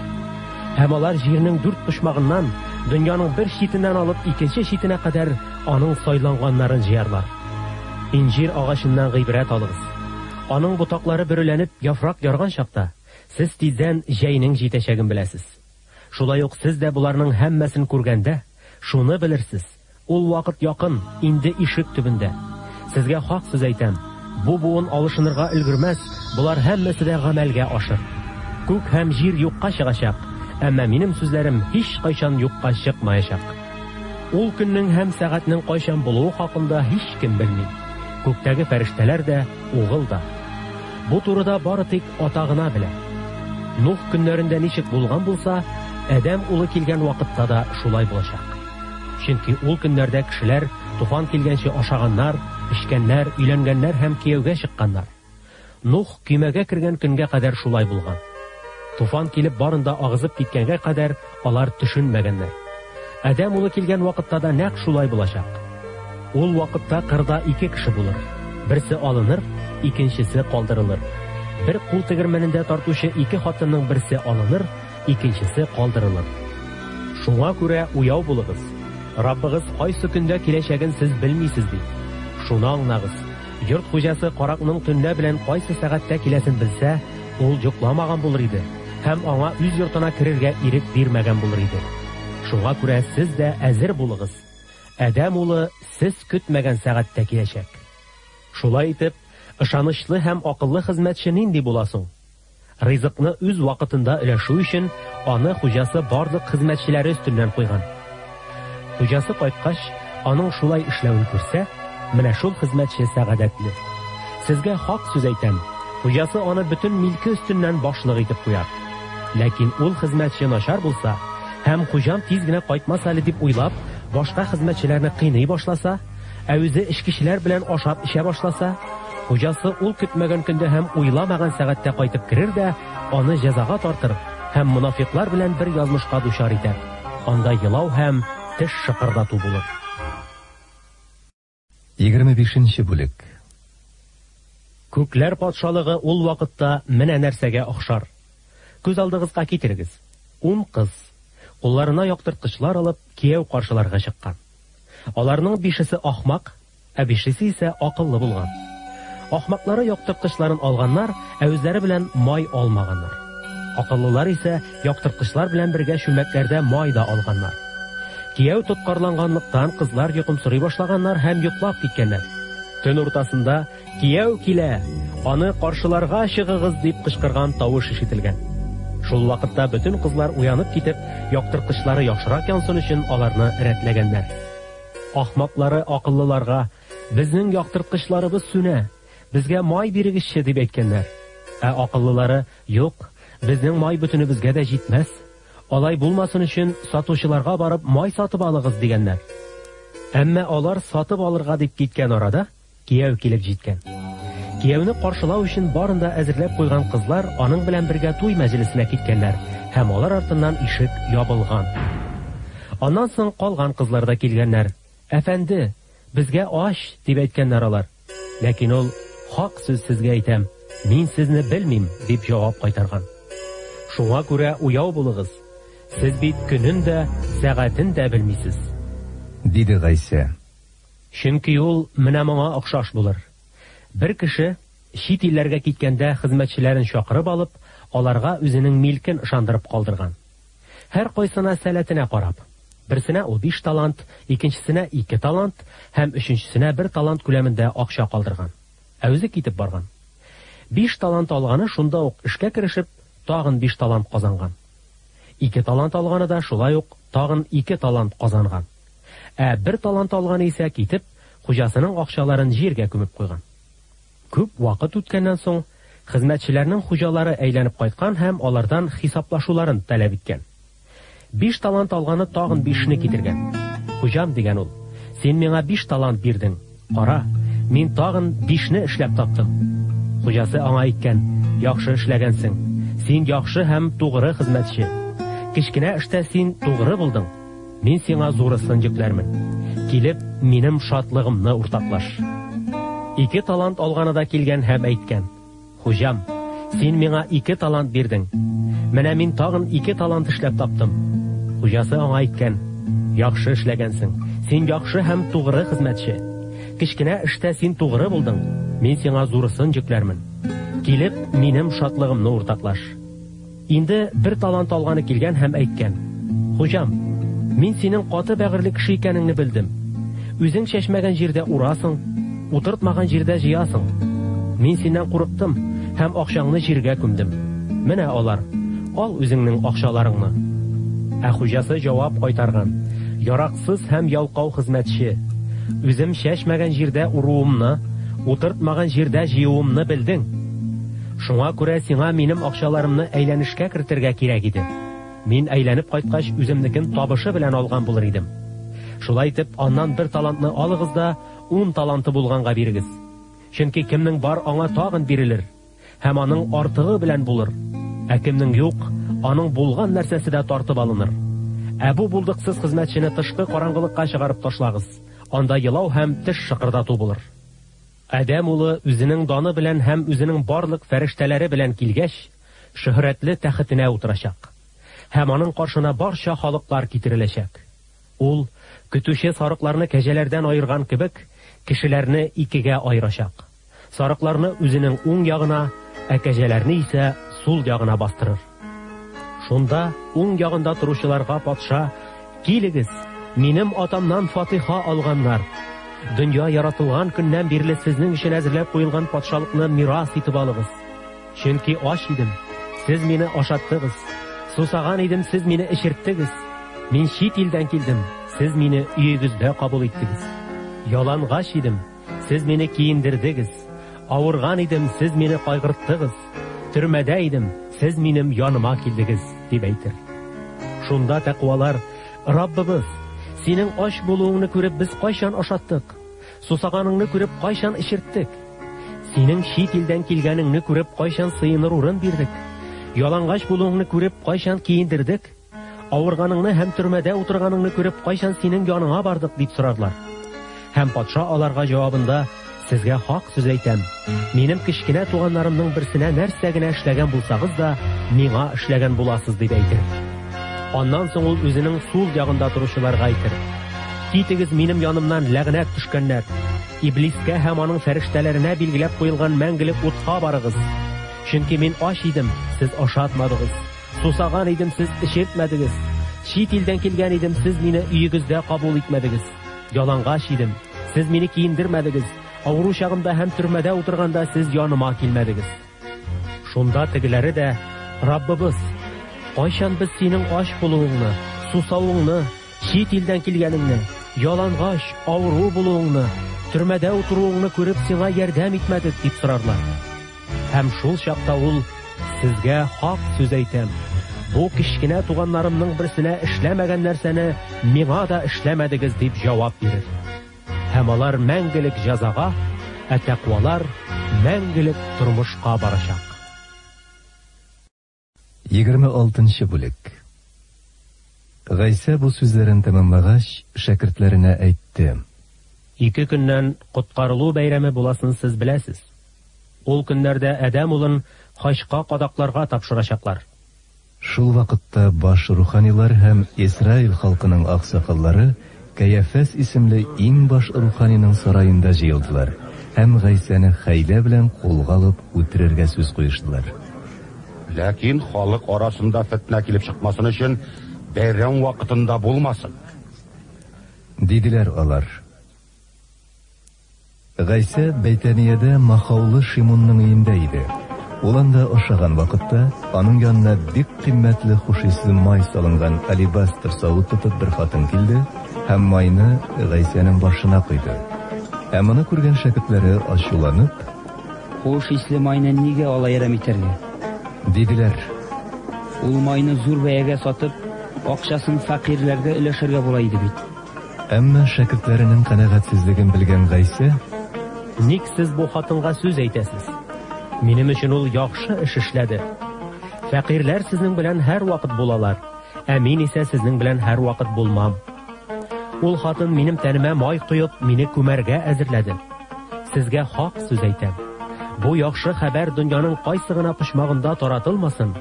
Һәм алар җирнең дүрт почмагыннан, дөньяның бер читеннән алып икенче читенә кадәр аның сайланганнарын җыярлар. Инҗир агачыннан гыйбрәт алыгыз. Аның ботаклары бөреләнеп яфрак ярган чакта, сез тиздән җәйнең җитәчәген беләсез. Шулай ук сез дә боларның һәммәсен күргәндә, шуны белерсез, ул вакыт якын, инде ишек төбендә. Сезгә хак сүз әйтәм, бу буын алышынырга өлгермәс, болар һәммәсе дә гамәлгә ашыр. Күк һәм җир юкка чыгачак, әмма минем сүзләрем һичкайчан юкка чыкмаячак. Ул көннең һәм сәгатьнең кайчан булуы хакында һичкем белми, күктәге фәрештәләр дә, Угыл да. Бу турыда бары тик Ата гына белә. Нух көннәрендә ничек булган булса, Адәм улы килгән вакытта да шулай булачак. Чөнки ул көннәрдә кешеләр туфан килгәнче ашаганнар, эчкәннәр, өйләнгәннәр һәм кияүгә чыкканнар. Нух көймәгә кергән көнгә кадәр шулай булган. Туфан килеп барын да агызып киткәнгә кадәр алар төшенмәгәннәр. Адәм улы килгән вакытта да нәкъ шулай булачак. Ул вакытта кырда ике кеше булыр. Берсе алыныр, икенчесе калдырылыр. Бер кул тегермәнендә тартучы ике хатынның берсе алыныр, икенчесе калдырылыр. Шуңа күрә уяу булыгыз. Раббыгыз кайсы көндә киләчәген сез белмисез бит. Шуны аңлагыз, йорт хуҗасы каракның төнлә белән кайсы сәгатьтә киләсен белсә, ул йокламаган булыр иде һәм аңа үз йортына керергә ирек бирмәгән булыр иде. Шуңа күрә сез дә әзер булыгыз. Адәм улы сез көтмәгән сәгатьтә киләчәк. Шулай итеп, ышанычлы һәм акыллы хезмәтче нинди була соң? Ризыкны үз вакытында өләшү өчен аны хуҗасы барлык хезмәтчеләре өстеннән куйган. Хуҗасы кайткач, аның шулай эшләвен күрсә, менә шул хезмәтче сәгадәтле. Сезгә хак сүз әйтәм, хуҗасы аны бөтен милке өстеннән башлык итеп куяр. Ләкин ул хезмәтче начар булса һәм хуҗам тиз генә кайтмас әле дип уйлап, башка хезмәтчеләрне кыйный башласа, ә үзе эчкечеләр белән ашап эчә башласа, хуҗасы ул көтмәгән көндә һәм уйламаган сәгатьтә кайтып керер дә, аны җәзага тартыр һәм монафикълар белән бер язмышка дучар итәр. Анда елау һәм теш шыкырдату булыр. 25 нче бүлек. Күкләр патшалыгы ул вакытта менә нәрсәгә охшар. Күз алдыгызга китерегез. Ун кыз, кулларына яктырткычлар алып, кияү каршыларга чыккан. Аларның бишесе ахмак, ә бишесе исә акыллы булган. Ахмаклары яктырткычларын алганнар, ә үзләре белән май алмаганнар. Акыллылар исә яктырткычлар белән бергә чүлмәкләрдә май да алганнар. Кияү тоткарланганлыктан кызлар йокымсырый башлаганнар һәм йоклап киткәннәр. Төн уртасында Кияү килә! Аны каршыларга чыгыгыз! дип кычкырган тавыш ишетелгән. Шул вакытта бөтен кызлар уянып китеп, яктырткычлары яхшырак янсын өчен аларны рәтләгәннәр. Ахмаклары акыллыларга, Безнең яктырткычларыбыз сүнә, безгә май бирегезче, дип әйткәннәр. Ә акыллылары, Юк, безнең май бөтенебезгә дә җитмәс. Алай булмасын өчен сатучыларга барып май сатып алыгыз, дигәннәр. Әмма алар сатып алырга дип киткән арада, Кияү килеп җиткән. Кияүне каршылау өчен барын да әзерләп куйган кызлар аның белән бергә туй мәҗлесенә киткәннәр һәм алар артыннан ишек ябылган. Аннан соң калган кызлар да килгәннәр. Әфәнде, безгә ач, дип әйткәннәр алар. Ләкин ул, Хак сүз сезгә әйтәм, мин сезне белмим, дип җавап кайтарган. Шуңа күрә уяу булыгыз, сез бит көнен дә, сәгатен дә белмисез. Диде Гайсә. Чөнки ул менә моңа охшаш булыр. Бер кеше чит илләргә киткәндә хезмәтчеләрен чакырып алып, аларга үзенең милкен ышандырып калдырган. Һәркайсына сәләтенә карап. Берсенә ул биш талант, икенчесенә ике талант һәм өченчесенә бер талант күләмендә акча калдырган. Ә үзе китеп барган. Биш талант алганы шунда ук эшкә керешеп, тагын биш талант казанган. Ике талант алганы да шулай ук тагын ике талант казанган. Ә бер талант алганы исә китеп, хуҗасының акчаларын җиргә күмеп куйган. Күп вакыт үткәннән соң, хезмәтчеләрнең хуҗалары әйләнеп кайткан һәм алардан хисаплашуларын таләп иткән. Биш талант алганы тагын бишне китергән. Хуҗам, дигән ул, син миңа биш талант бирдең. Кара, мин тагын бишне эшләп таптым. Хуҗасы аңа әйткән, яхшы эшләгәнсең. Син яхшы һәм тугры хезмәтче. Кечкенә эштә син тугры булдың. Мин сиңа зурысын йөкләрмен. Килеп, минем шатлыгымны уртаклаш. Ике талант алганы да килгән һәм әйткән: Хуҗам, син миңа ике талант бирдең. Менә мин тагын ике талант эшләп таптым. Хуҗасы аңа әйткән: Яхшы эшләгәнсең. Син яхшы һәм тугры хезмәтче. Кечкенә эштә син тугры булдың. Мин сиңа зурысын йөкләрмен. Килеп, минем шатлыгымны уртаклаш. Инде бер талант алганы килгән һәм әйткән: Хуҗам, мин синең каты бәгырьле кеше икәнеңне белдем. Үзең чәчмәгән җирдә урасың, утыртмаган җирдә җыясың. Мин синнән курыктым һәм акчаңны җиргә күмдем. Менә алар, ал үзеңнең акчаларыңны. Ә хуҗасы җавап кайтарган: Яраксыз һәм ялкау хезмәтче! Үзем чәчмәгән җирдә уруымны, утыртмаган җирдә җыюымны белдең. Шуңа күрә сиңа минем акчаларымны әйләнешкә кертергә кирәк иде. Мин әйләнеп кайткач, үземнекен табышы белән алган булыр идем. Шулай итеп, аннан бер талантны алыгыз да, ун таланты булганга бирегез. Чөнки кемнең бар, аңа тагын бирелер, һәм аның артыгы белән булыр. Ә кемнең юк, аның булган нәрсәсе дә тартып алыныр. Ә бу булдыксыз хезмәтчене тышкы караңгылыкка чыгарып ташлагыз. Анда елау һәм теш шыкырдату булыр. Адәм улы үзенең даны белән һәм үзенең барлык фәрештәләре белән килгәч, шөһрәтле тәхетенә утырачак. Һәм аның каршына барча халыклар китереләчәк. Ул, көтүче сарыкларны кәҗәләрдән аерган кебек, кешеләрне икегә аерачак. Сарыкларны үзенең уң ягына, ә кәҗәләрне исә сул ягына бастырыр. Шунда уң ягында торучыларга патша, Килегез, минем атамнан фатиха алганнар! Дөнья яратылган көннән бирле сезнең өчен әзерләп куелган патшалыкны мирас итеп алыгыз. Чөнки ач идем, сез мине ашаттыгыз, сусаган идем, сез мине эчерттегез. Мин чит илдән килдем, сез мине өегездә кабул иттегез. Ялангач идем, сез мине киендердегез. Авырган идем, сез мине кайгырттыгыз. Төрмәдә идем, сез минем яныма килдегез, дип әйтер. Шунда тәкъвалар, Раббыбыз, синең ач булуыңны күреп без кайчан ашаттык? Сусаганыңны күреп кайчан эчерттек? Синең чит илдән килгәнеңне күреп кайчан сыеныр урын бирдек? Ялангач булуыңны күреп кайчан киендердек? Авырганыңны һәм төрмәдә утырганыңны күреп, кайчан синең яныңа бардык, дип сорарлар. Һәм патша аларга җавабында, Сезгә хак сүз әйтәм, минем кечкенә туганнарымның берсенә нәрсә генә эшләгән булсагыз да, миңа эшләгән буласыз, дип әйтер. Аннан соң ул үзенең сул ягында торучыларга әйтер, Китегез минем янымнан, ләгънәт төшкәннәр! Иблискә һәм аның фәрештәләренә билгеләп куелган мәңгелек утка барыгыз! Чөнки мин ач идем, сез ашатмадыгыз. Сусаган идем, сез эчертмәдегез. Чит илдән килгән идем, сез мине өегездә кабул итмәдегез. Ялангач идем, сез мине киендермәдегез. Авыру чагымда һәм төрмәдә утырганда сез яныма килмәдегез. Шунда тегеләре дә, Раббыбыз, кайчан без синең ач булуыңны, сусавыңны, чит илдән килгәнеңне, ялангач, авыру булуыңны, төрмәдә утыруыңны күреп сиңа ярдәм итмәдек, дип сорарлар. Һәм шул чакта ул, Сезгә хак сүз әйтәм, бу кечкенә туганнарымның берсенә эшләмәгән нәрсәне миңа да эшләмәдегез, дип җавап бирер. Һәм алар мәңгелек җәзага, ә тәкъвалар мәңгелек тормышка барачак. 26 бүлек. Гайсә бу сүзләрен тәмамлагач, шәкертләренә әйтте. Ике көннән Коткарылу бәйрәме буласын сез беләсез. Ул көннәрдә Адәм улын хачка кадакларга тапшырачаклар. Шул вакытта баш руханилар һәм Исраил халкының аксакаллары Кәяфәс исемле иң баш руханиның сараенда җыелдылар һәм Гайсәне хәйлә белән кулга алып үтерергә сүз куештылар. Ләкин халык арасында фетнә килеп чыкмасын өчен, бәйрәм вакытында булмасын. Диделәр алар. Гайсә Бәйтәниядә махаулы Шимунның өендә иде. Ул анда ашаган вакытта, аның янына бик кыйммәтле хуш исле май салынган алебастр савыт тотып бер хатын килде һәм майны Гайсәнең башына койды. Ә моны күргән шәкертләре ачуланып, Хуш исле майны нигә алай әрәм итәргә? Диделәр. Ул майны зур бәягә сатып, акчасын фәкыйрьләргә өләшергә була иде бит. Әмма шәкертләренең канәгатьсезлеген белгән Гайсә, Ник сез бу хатынга сүз әйтәсез? Минем өчен ул яхшы эш эшләде. Фәкыйрьләр сезнең белән һәрвакыт булалар, ә мин исә сезнең белән һәрвакыт булмам. Ул хатын минем тәнемә май коеп, мине күмәргә әзерләде. Сезгә хак сүз әйтәм. Бу яхшы хәбәр дөньяның кайсы гына почмагында таратылмасын,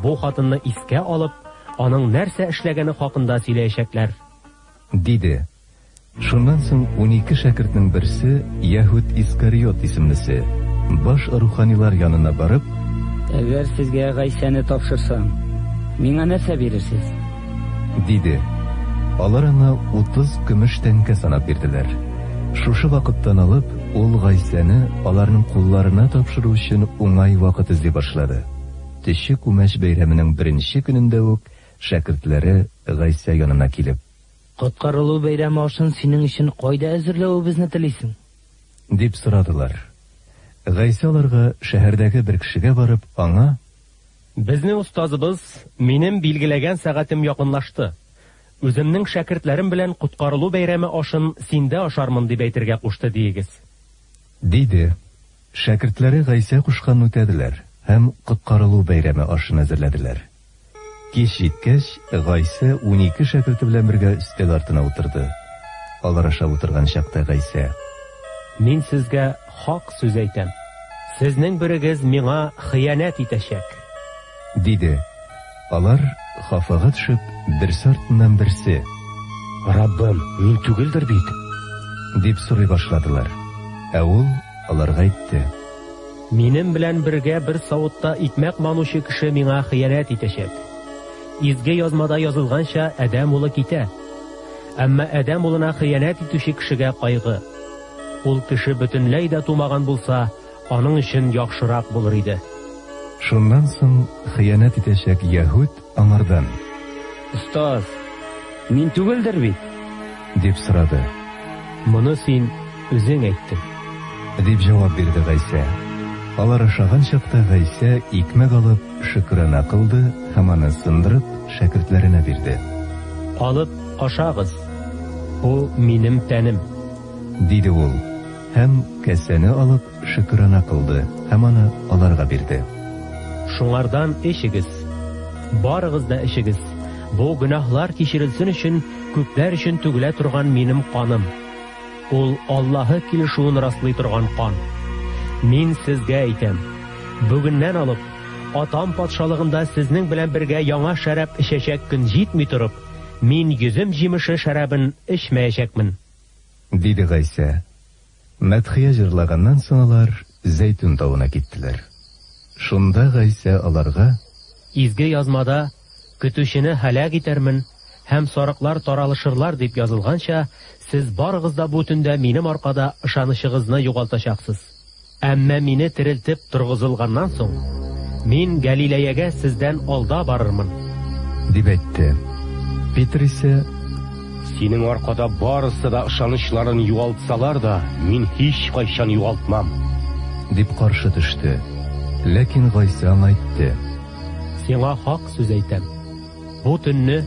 бу хатынны искә алып, аның нәрсә эшләгәне хакында сөйләячәкләр. Диде. Шуннан соң 12 шәкертнең берсе, Яһүд Искариот исемлесе, баш руханилар янына барып, Әгәр сезгә Гайсәне тапшырсам, миңа нәрсә бирерсез? Диде. Алар аңа 30 көмеш тәңкә санап бирделәр. Шушы вакыттан алып, ул Гайсәне аларның кулларына тапшыру өчен уңай вакыт эзли башлады. Төче күмәч бәйрәменең беренче көнендә үк шәкертләре Гайсә янына килеп. Коткарылу бәйрәме ашын синең өчен кайда әзерләвебезне телисең? Дип сорадылар. Гайсә аларга шәһәрдәге бер кешегә барып, аңа. Безнең остазыбыз, минем билгеләгән сәгатем якынлашты. Үземнең шәкертләрем белән Коткарылу бәйрәме ашын синдә ашармын, дип әйтергә кушты, диегез. Диде. Шәкертләре Гайсә кушканны үтәделәр һәм Коткарылу бәйрәме ашын әзерләделәр. Кич җиткәч, Гайсә 12 шәкерте белән бергә өстәл артына утырды. Алар ашап утырган чакта Гайсә. Мин сезгә хак сүз әйтәм, сезнең берегез миңа хыянәт итәчәк. Диде. Алар, хафага төшеп, берсе артыннан берсе. Раббым, мин түгелдер бит? Дип сорый башладылар. Ә ул аларга әйтте. Минем белән бергә бер савытта икмәк манучы кеше миңа хыянәт итәчәк. Изге Язмада язылганча, Адәм улы китә. Әмма Адәм улына хыянәт итүче кешегә кайгы. Ул кеше бөтенләй дә тумаган булса, аның өчен яхшырак булыр иде. Шуннан соң хыянәт итәчәк Яһүд аңардан. Остаз, мин түгелдер бит? Дип сорады. Моны син үзең әйттең. Дип җавап бирде Гайсә. Алар ашаган чакта Гайсә, икмәк алып, шөкрана кылды һәм аны сындырып, шәкертләренә бирде. Алып ашагыз, бу минем тәнем. Диде ул һәм, касәне алып, шөкрана кылды һәм аны аларга бирде. Шуңардан эчегез, барыгыз да эчегез. Бу гөнаһлар кичерелсен өчен күпләр өчен түгелә торган минем каным. Ул Аллаһы килешүен раслый торган кан. Мин сезгә әйтәм, бүгеннән алып, Атам патшалыгында сезнең белән бергә яңа шәраб эчәчәк көн җитми торып, мин йөзем җимеше шәрабын эчмәячәкмен. Диде Гайсә. Мәдхия җырлаганнан соң алар Зәйтүн тавына киттеләр. Шунда Гайсә аларга. Изге Язмада, Көтүчене һәлак итәрмен, һәм сарыклар таралышырлар, дип язылганча, сез барыгыз да бу төндә минем аркада ышанычыгызны югалтачаксыз. Әмма мине терелтеп торгызылганнан соң, мин Гәлиләягә сездән алда барырмын. Дип әйтте. Петер исә. Синең аркада барысы да ышанычларын югалтсалар да, мин һичкайчан югалтмам. Дип каршы төште. Ләкин Гайсә аңа әйтте. Сиңа хак сүз әйтәм, бу төнне,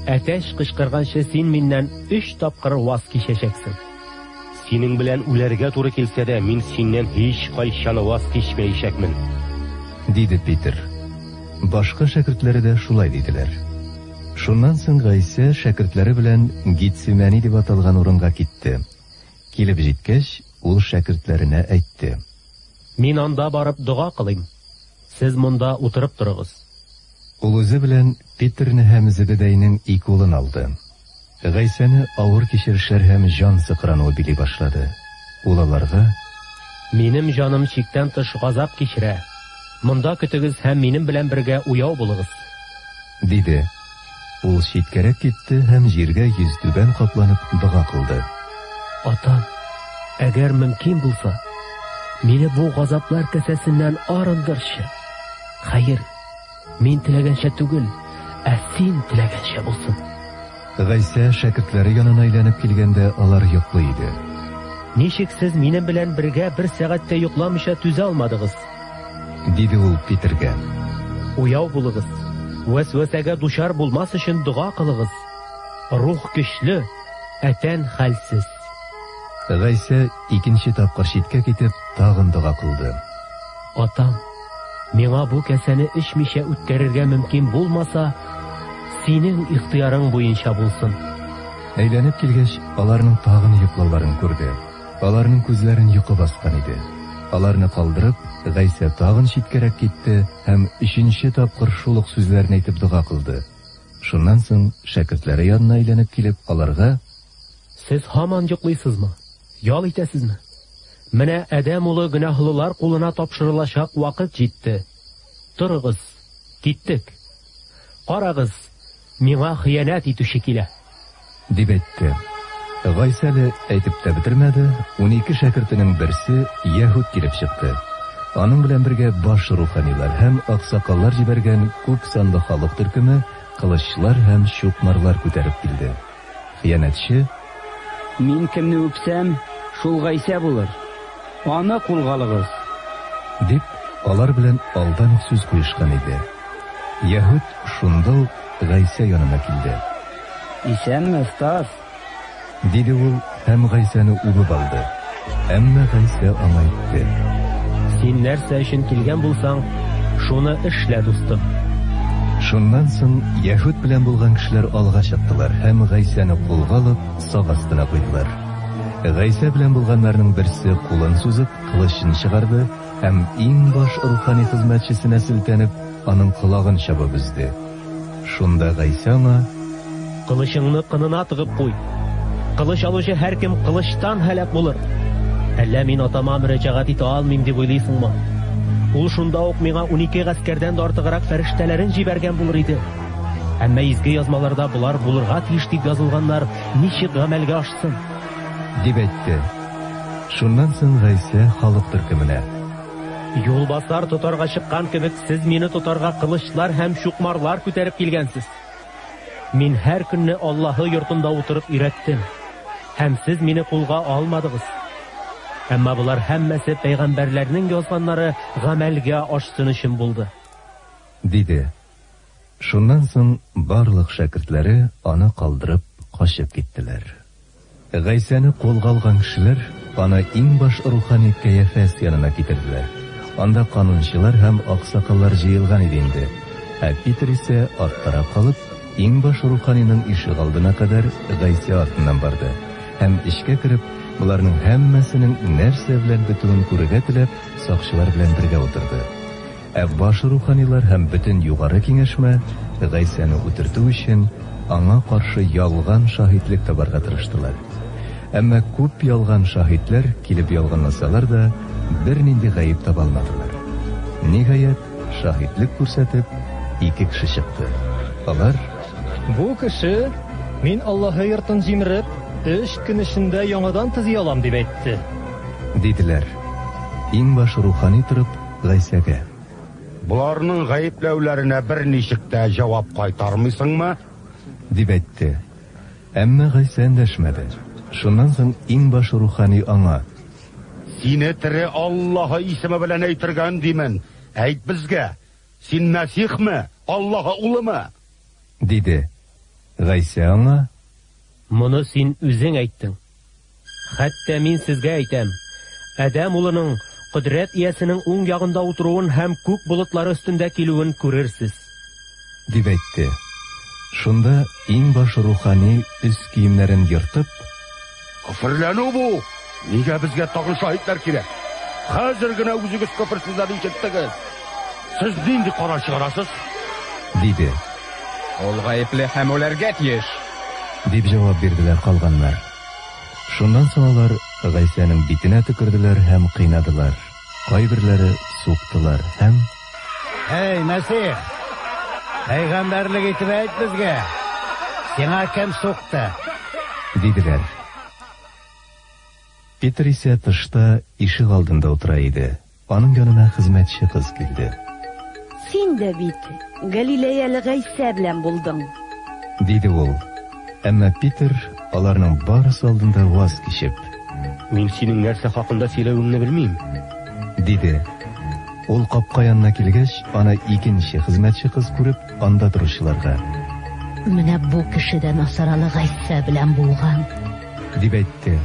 әтәч кычкырганчы, син миннән өч тапкыр ваз кичәчәксең. Синең белән үләргә туры килсә дә, мин синнән һичкайчан ваз кичмәячәкмен. Диде Петер. Башка шәкертләре дә шулай диделәр. Шуннан соң Гайсә шәкертләре белән Гитсимәни дип аталган урынга китте. Килеп җиткәч, ул шәкертләренә әйтте. Мин анда барып дога кылыйм. Сез монда утырып торыгыз. Ул үзе белән Петерне һәм Зебедәйнең ике улын алды. Гайсәне авыр кичерешләр һәм җан сыкрануы били башлады. Ул аларга: Минем җаным чиктән тыш газап кичерә. Монда көтегез һәм минем белән бергә уяу булыгыз. Диде. Ул читкәрәк китте һәм җиргә йөзтүбән капланып дога кылды. Атам, әгәр мөмкин булса, мине бу газаплар касәсеннән арындырчы. Хәер, мин теләгәнчә түгел, ә син теләгәнчә булсын. Гайсә шәкертләре янына әйләнеп килгәндә, алар йоклый иде. Ничек сез минем белән бергә бер сәгать тә йокламыйча түзә алмадыгыз? Диде ул Питергә. Уяу булыгыз, вәсвәсәгә дучар булмас өчен дога кылыгыз. Рух көчле, ә тән хәлсез. Гайсә икенче тапкыр читкә китеп, тагын дога кылды. Атам, миңа бу касәне эчмичә үткәрергә мөмкин булмаса, синең ихтыярың буенча булсын. Әйләнеп килгәч, аларның тагын йоклауларын күрде. Аларның күзләрен йокы баскан иде. Аларны калдырып, Гайсә тагын читкәрәк китте һәм өченче тапкыр шул ук сүзләрне әйтеп дога кылды. Шуннан соң шәкертләре янына әйләнеп килеп, аларга: Сез һаман йоклыйсызмы? Ял итәсезме? Менә Адәм улы гөнаһлылар кулына тапшырылачак вакыт җитте. Торыгыз, киттек. Карагыз, миңа хыянәт итүче килә. Дип әйтте. Гайсә әле әйтеп тә бетермәде, 12 шәкертенең берсе Яһүд килеп чыкты. Аның белән бергә баш руханилар һәм аксакаллар җибәргән күп санлы халык төркеме кылычлар һәм чукмарлар күтәреп килде. Хыянәтче: Мин кемне үпсәм, шул Гайсә булыр. Аны кулга алыгыз. Дип, алар белән алдан ук сүз куешкан иде. Яһүд шунда ук Гайсә янына килде. Исәнме, остаз! Диде ул һәм Гайсәне үбеп алды. Әмма Гайсә аңа әйтте. Син нәрсә өчен килгән булсаң, шуны эшлә, дустым. Шуннан соң Яһүд белән булган кешеләр алга чыктылар һәм Гайсәне кулга алып, сак астына куйдылар. Гайсә белән булганнарның берсе кулын сузып, кылычын чыгарды һәм иң баш рухани хезмәтчесенә селтәнеп, аның колагын чабып өзде. Шунда Гайсә аңа: Кылычыңны кынына тыгып куй. Кылыч алучы һәркем кылычтан һәлак булыр. Әллә мин атама мөрәҗәгать итә алмыйм дип уйлыйсыңмы? Ул шунда ук миңа 12 гаскәрдән дә артыграк фәрештәләрен җибәргән булыр иде. Әмма изге язмаларда болар булырга тиеш дип язылганнар ничек гамәлгә ашсын? Дип әйтте. Шуннан соң Гайсә халык төркеменә: Юлбасар тотарга чыккан кебек, сез мине тотарга кылычлар һәм чукмарлар күтәреп килгәнсез. Мин һәр көнне Аллаһы йортында утырып өйрәттем, һәм сез мине кулга алмадыгыз. Әмма болар һәммәсе пәйгамбәрләрнең язганнары гамәлгә ашсын өчен булды. Диде. Шуннан соң барлык шәкертләре аны калдырып качып киттеләр. Гайсәне кулга алган кешеләр аны иң баш рухани Кәяфәс янына китерделәр. Анда канунчылар һәм аксакаллар җыелган иде инде. Ә Питер исә арттарак калып, иң баш руханиның ишегалдына кадәр Гайсә артыннан барды һәм эчкә кереп, боларның һәммәсенең нәрсә белән бетүен күрергә теләп, сакчылар белән бергә утырды. Ә баш руханилар һәм бөтен югары киңәшмә, Гайсәне үтертү өчен, аңа каршы ялган шаһитлек табарга тырыштылар. Әмма күп ялган шаһитләр килеп ялганласалар да, бернинди гаеп таба алмадылар. Ниһаять, шаһитлек күрсәтеп, ике кеше чыкты. Алар: Бу кеше, Мин Аллаһы йортын җимереп, өч көн эчендә яңадан төзи алам, дип әйтте. Диделәр. Иң баш рухани торып, Гайсәгә. Боларның гаепләүләренә берничек тә җавап кайтармыйсыңмы? Дип әйтте. Әмма Гайсә эндәшмәде. Шуннан соң иң баш рухани аңа. Сине тере Аллаһы исеме белән әйтергә өндимен. Әйт безгә, син Мәсихме, Аллаһы улымы? Диде. Гайсә аңа. Моны син үзең әйттең. Хәтта мин сезгә әйтәм, Адәм улының кодрәт иясенең уң ягында утыруын һәм күк болытлары өстендә килүен күрерсез. Дип әйтте. Шунда иң баш рухани өс киемнәрен ертып. Көферләнү бу! Нигә безгә тагын шаһитләр кирәк? Хәзер генә үзегез көфер сүзләрен ишеттегез. Сез нинди карар чыгарасыз? Диде. Ул гаепле һәм үләргә тиеш. Дип җавап бирделәр калганнар. Шуннан соң алар Гайсәнең битенә төкерделәр һәм кыйнадылар. Кайберләре суктылар һәм Эй, Мәсих! Пәйгамбәрлек итеп әйт безгә. Сиңа кем сукты? Диделәр. Петр исә тышта ишек алдында утыра иде. Аның янына хезмәтче кыз килде. Син дә бит Галиләяле Гайсә белән булдың. Диде ул. Әмма Питер аларның барысы алдында ваз кичеп. Мин синең нәрсә хакында сөйләвеңне белмим. Диде. Ул капка янына килгәч, аны икенче хезмәтче кыз күреп, анда торучыларга. Менә бу кеше дә Насаралы Гайсә белән булган. Дип әйтте.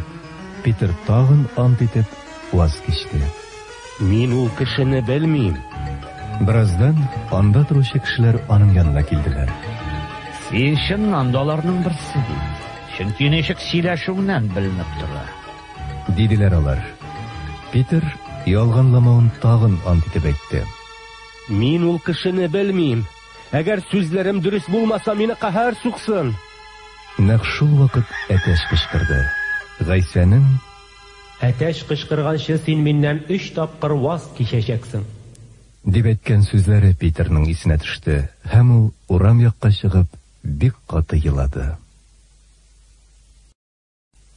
Питер тагын ант итеп ваз кичте. Мин ул кешене белмим. Бераздан анда торучы кешеләр аның янына килделәр. Син чыннан да аларның берсе бит. Чөнки ничек сөйләшүеңнән беленеп тора. Диделәр алар. Питер ялганламавын тагын ант итеп әйтте. Мин ул кешене белмим. Әгәр сүзләрем дөрес булмаса, мине каһәр суксын. Нәкъ шул вакыт әтәч кычкырды. Гайсәнең Әтәч кычкырганчы син миннән өч тапкыр ваз кичәчәксең. Дип әйткән сүзләре Питерның исенә төште, һәм ул урам якка чыгып, бик каты елады.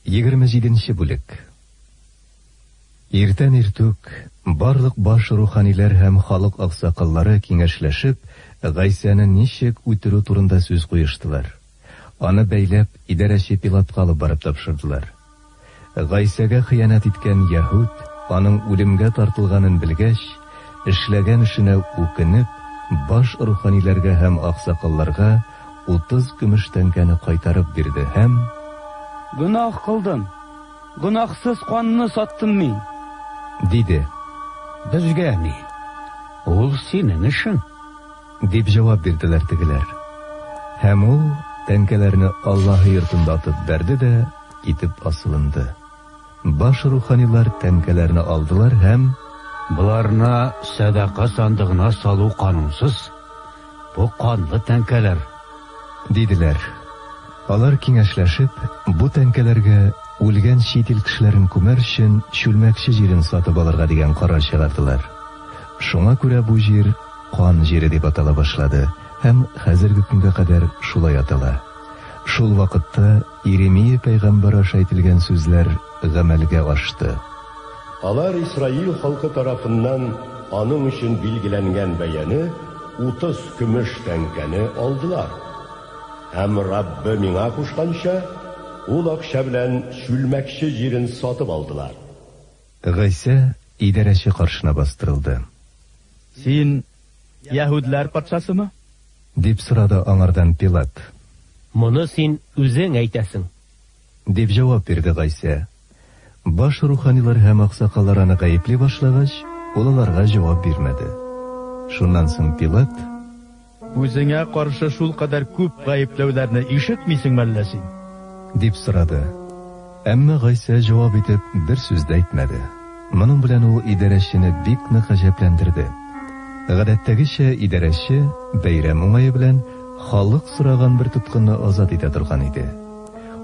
27 нче бүлек. Иртән иртүк барлык баш руханиләр һәм халык аксакаллары киңәшләшеп, Гайсәне ничек үтерү турында сүз куештылар. Аны бәйләп, идарәче Пилатка алып барып тапшырдылар. Гайсәгә хыянәт иткән Яһүд, аның үлемгә тартылганын белгәч, эшләгән эшенә үкенеп, баш руханиләргә һәм аксакалларга 30 көмеш тәңкәне кайтарып бирде һәм. Гөнаһ кылдым, гөнаһсыз канны саттым мин. Диде. Безгә ни? Ул синең эшең. Дип җавап бирделәр тегеләр. Һәм ул тәңкәләрне Аллаһы йортында атып бәрде дә китеп асылынды. Баш руханилар тәңкәләрне алдылар һәм. Боларны сәдака сандыгына салу канунсыз. Бу канлы тәңкәләр. Диделәр. Алар киңәшләшеп, бу тәңкәләргә үлгән чит ил кешеләрен күмәр өчен чүлмәкче җирен сатып алырга дигән карар чыгардылар. Шуңа күрә бу җир Кан җире дип атала башлады һәм хәзерге көнгә кадәр шулай атала. Шул вакытта Иремия пәйгамбәр аша әйтелгән сүзләр гамәлгә ашты. Алар Исраил халкы тарафыннан аның өчен билгеләнгән бәяне, 30 көмеш тәңкәне алдылар. Һәм Раббы миңа кушканча, ул акча белән чүлмәкче җирен сатып алдылар. Гайсә идарәче каршына бастырылды. Син яһүдләр патшасымы? Дип сорады аңардан Пилат. Моны син үзең әйтәсең. Дип җавап бирде Гайсә. Баш руханилар һәм аксакаллар аны гаепли башлагач, ул аларга җавап бирмәде. Шуннан соң Пилат. Үзеңә каршы шулкадәр күп гаепләүләрне ишетмисеңме әллә син? Дип сорады. Әмма Гайсә җавап итеп бер сүз дә әйтмәде. Моның белән ул идарәчене бик нык гаҗәпләндерде. Гадәттәгечә, идарәче, бәйрәм уңае белән, халык сораган бер тоткынны азат итә торган иде.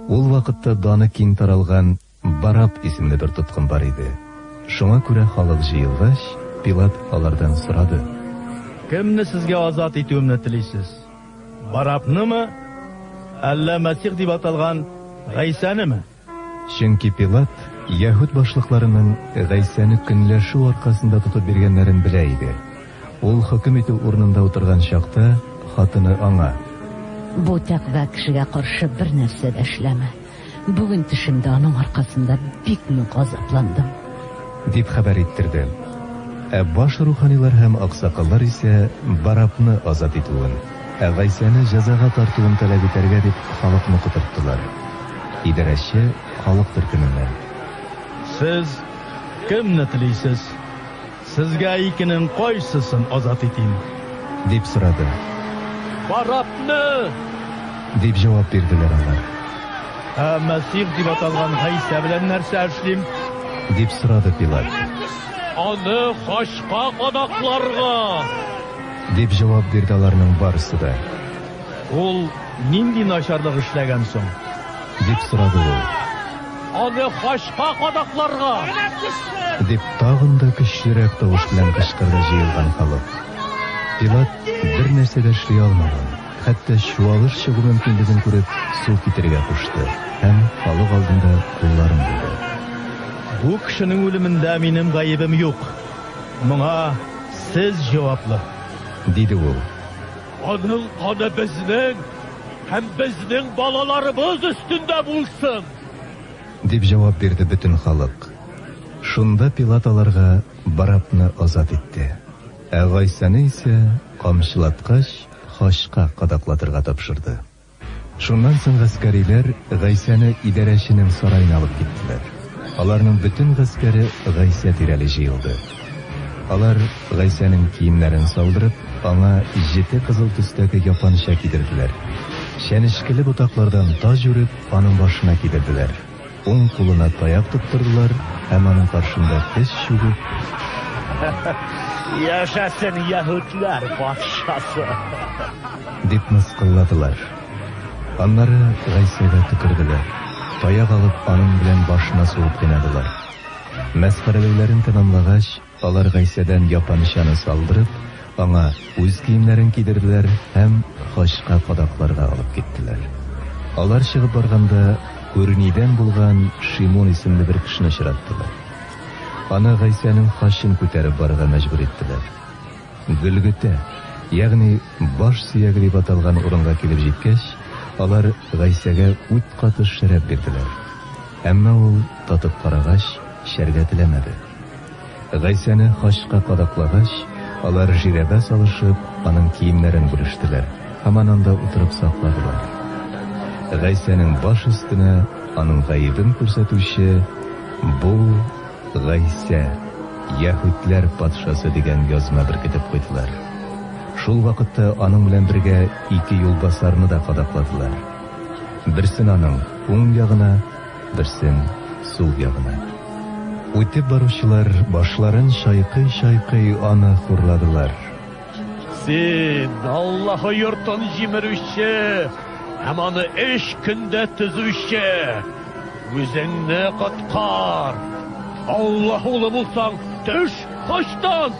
Ул вакытта даны киң таралган Бараб исемле бер тоткын бар иде. Шуңа күрә халык җыелгач, Пилат алардан сорады. Кемне сезгә азат итүемне телисез? Барабнымы, әллә Мәсих дип аталган Гайсәнеме? Чөнки Пилат яһүд башлыкларының Гайсәне көнләшү аркасында тотып биргәннәрен белә иде. Ул хөкем итү урынында утырган чакта, хатыны аңа. Бу тәкъва кешегә каршы бернәрсә дә эшләмә. Бүген төшемдә аның аркасында бик нык газапландым. Дип хәбәр иттерде. Ә баш руханилар һәм аксакаллар исә Барабны азат итүен, ә Гайсәне җәзага тартуын таләп итәргә дип халыкны котырттылар. Идарәче халык төркеменнән. Сез кемне телисез? Сезгә икенең кайсысын азат итим? Дип сорады. Барабны! Дип җавап бирделәр алар. Ә Мәсих дип аталган Гайсә белән нәрсә эшлим? Дип сорады Пилат. Аны хачка кадакларга! Дип җавап бирде аларның барысы да. Ул нинди начарлык эшләгән соң? Дип сорады ул. Аны хачка кадакларга! Дип тагын да көчлерәк тавыш белән кычкырды җыелган халык. Пилат бер нәрсә дә эшли алмаган, хәтта чуалыш чыгу мөмкинлеген күреп, су китерергә кушты һәм халык алдында кулларын юды. Бу кешенең үлемендә минем гаебем юк. Моңа сез җаваплы. Диде ул. Аның каны безнең һәм безнең балаларыбыз өстендә булсын! Дип җавап бирде бөтен халык. Шунда Пилат аларга Барабны азат итте. Ә Гайсәне исә, камчылаткач, хачка кадаклатырга тапшырды. Шуннан соң гаскәриләр Гайсәне идарәченең сараена алып киттеләр. Аларның бөтен гаскәре Гайсә тирәли җыелды. Алар Гайсәнең киемнәрен салдырып, аңа җете кызыл төстәге япанча кидерделәр. Чәнечкеле ботаклардан таҗ үреп, аның башына кидерделәр. Уң кулына таяк тоттырдылар һәм аның каршында тез чүгеп, Яшәсен яһүдләр патшасы! Дип мыскылладылар. Аннары Гайсәгә төкерделәр, таяк алып, аның белән башына сугып кыйнадылар. Мәсхәрәләүләрен тәмамлагач, Алар Гайсәдән япанчаны салдырып, аңа үз киемнәрен кидерделәр һәм хачка кадакларга алып киттеләр. Алар чыгып барганда, Күрнидән булган Шимун исемле бер кешене очраттылар. Аны Гайсәнең хачын күтәреп барырга мәҗбүр иттеләр. Гөлгетә, ягъни баш сөяге дип аталган урынга килеп җиткәч, алар Гайсәгә үт катыш шәраб бирделәр. Әмма ул, татып карагач, эчәргә теләмәде. Гайсәне хачка кадаклагач, алар жирәбә салышып, аның киемнәрен бүлештеләр һәм аны анда утырып сакладылар. Гайсәнең баш өстенә аның гаебен күрсәтүче Бу Гайсә, яһүдләр патшасы дигән язма беркетеп куйдылар. Шул вакытта аның белән бергә ике юлбасарны да кадакладылар. Берсен аның уң ягына, берсен сул ягына. Үтеп баручылар башларын чайкый-чайкый аны хурладылар. Син, Аллаһы йортын җимерүче һәм аны өч көндә төзүче, үзеңне коткар! Аллаһ улы булсаң, төш хачтан!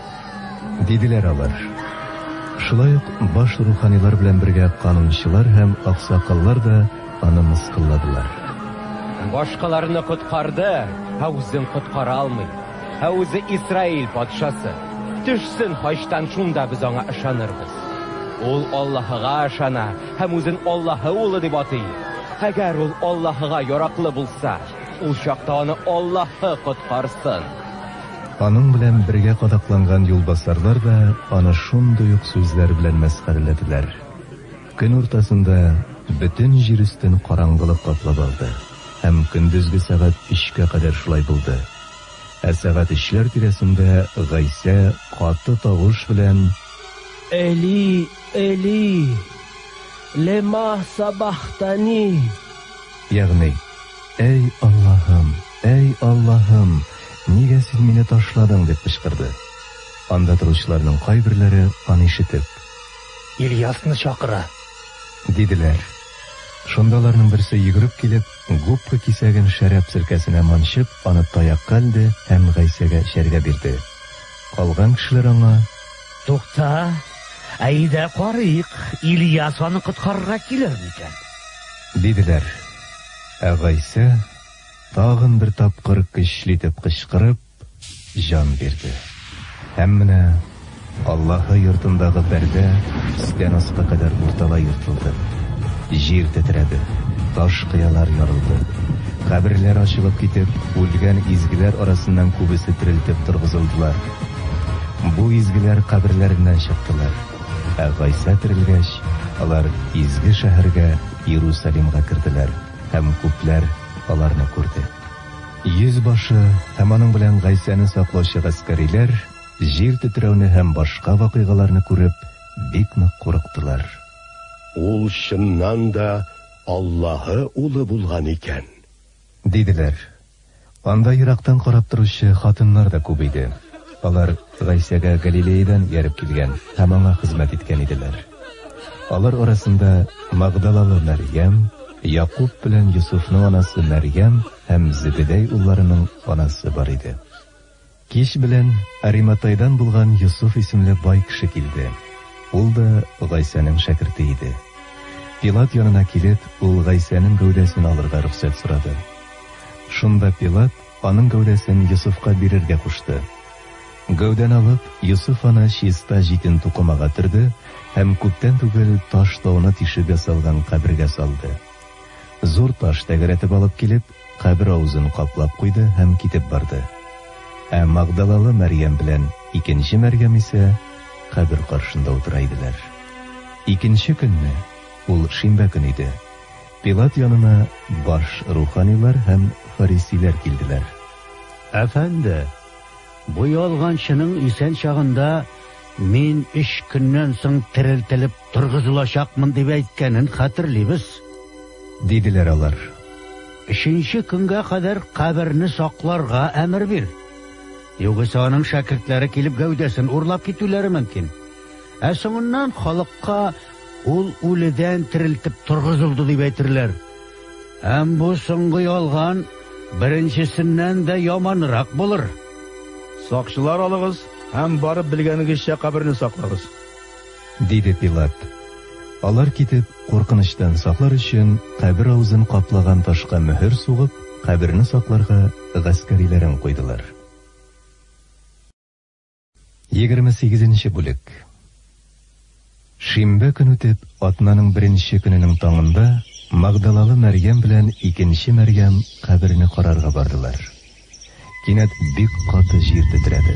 Диделәр алар. Шулай ук баш руханилар белән бергә канунчылар һәм аксакаллар да аны мыскылладылар. Башкаларны коткарды, ә үзен коткара алмый. Ә үзе Исраил патшасы. Төшсен хачтан, шунда без аңа ышанырбыз. Ул Аллаһыга ышана һәм үзен Аллаһы улы дип атый. Әгәр ул Аллаһыга яраклы булса, ул чакта аны Аллаһы коткарсын. Аның белән бергә кадакланган юлбасарлар да аны шундый ук сүзләр белән мәсхәрәләделәр. Көн уртасында бөтен җир өстен караңгылык каплап алды, һәм көндезге сәгать өчкә кадәр шулай булды. Ә сәгать өчләр тирәсендә Гайсә каты тавыш белән. Эли, Эли, лема сабахтани? Ягъни, Әй Аллаһым, әй Аллаһым, нигә син мине ташладың? дип кычкырды. Анда торучыларның кайберләре аны ишетеп. Ильясны чакыра. Диделәр. Шунда аларның берсе йөгереп килеп, губка кисәген шәраб серкәсенә манчып, аны таякка элде һәм Гайсәгә эчәргә бирде. Калган кешеләр аңа. Тукта, әйдә карыйк, Ильяс аны коткарырга килер микән? Диделәр. Ә Гайсә, тагын бер тапкыр көчле итеп кычкырып, җан бирде. Һәм менә Аллаһы йортындагы пәрдә өстән аска кадәр урталай ертылды. Җир тетрәде, таш кыялар ярылды. Каберләр ачылып китеп, үлгән изгеләр арасыннан күбесе терелтеп торгызылдылар. Бу изгеләр каберләреннән чыктылар. Ә Гайсә терелгәч, алар изге шәһәргә Иерусалимга керделәр, һәм күпләр аларны күрде. Йөзбашы һәм аның белән Гайсәне саклаучы гаскәриләр җир тетрәүне һәм башка вакыйгаларны күреп, бик нык курыктылар. Ул чыннан да Аллаһы Улы булган икән. Диделәр. Анда ерактан карап торучы хатыннар да күп иде. Алар Гайсәгә Галилеядән ияреп килгән һәм аңа хезмәт иткән иделәр. Алар арасында Магдалалы Мәрьям, Якуб белән Йосыфның анасы Мәрьям һәм Зебедәй улларының анасы бар иде. Кич белән Ариматайдан булган Йосыф исемле бай кеше килде. Ул да Гайсәнең шәкерте иде. Пилат янына килеп, ул Гайсәнең гәүдәсен алырга рөхсәт сорады. Шунда Пилат аның гәүдәсен Йосыфка бирергә кушты. Гәүдәне алып, Йосыф аны чиста җитен тукымага төрде һәм күптән түгел таш тауны тишеп ясалган кабергә салды. Зур таш тәгәрәтеп алып килеп, кабер авызын каплап куйды һәм китеп барды. Ә Магдалалы Мәрьям белән икенче Мәрьям исә кабер каршында утыра иделәр. Икенче көнне, ул шимбә көн иде, Пилат янына баш руханилар һәм фарисейләр килделәр. Әфәнде, бу ялганчының исән чагында мин өч көннән соң терелтелеп торгызылачакмын дип әйткәнен хәтерлибез. Диделәр алар. Өченче көнгә кадәр каберне сакларга әмер бир. Югыйсә аның шәкертләре килеп гәүдәсен урлап китүләре мөмкин. Ә соңыннан халыкка ул үледән терелтеп торгызылды дип әйтерләр. Һәм бу соңгы ялган беренчесеннән дә яманрак булыр. Сакчылар алыгыз һәм барып белгәнегезчә каберне саклагыз. Диде Пилат. Алар китеп, куркынычтан саклар өчен, кабер авызын каплаган ташка мөһер сугып, каберне сакларга гаскәриләрен куйдылар. 28 нче бүлек. Шимбә көн үтеп, атнаның беренче көненең таңында Магдалалы Мәрьям белән икенче Мәрьям каберне карарга бардылар. Кинәт бик каты җир тетрәде,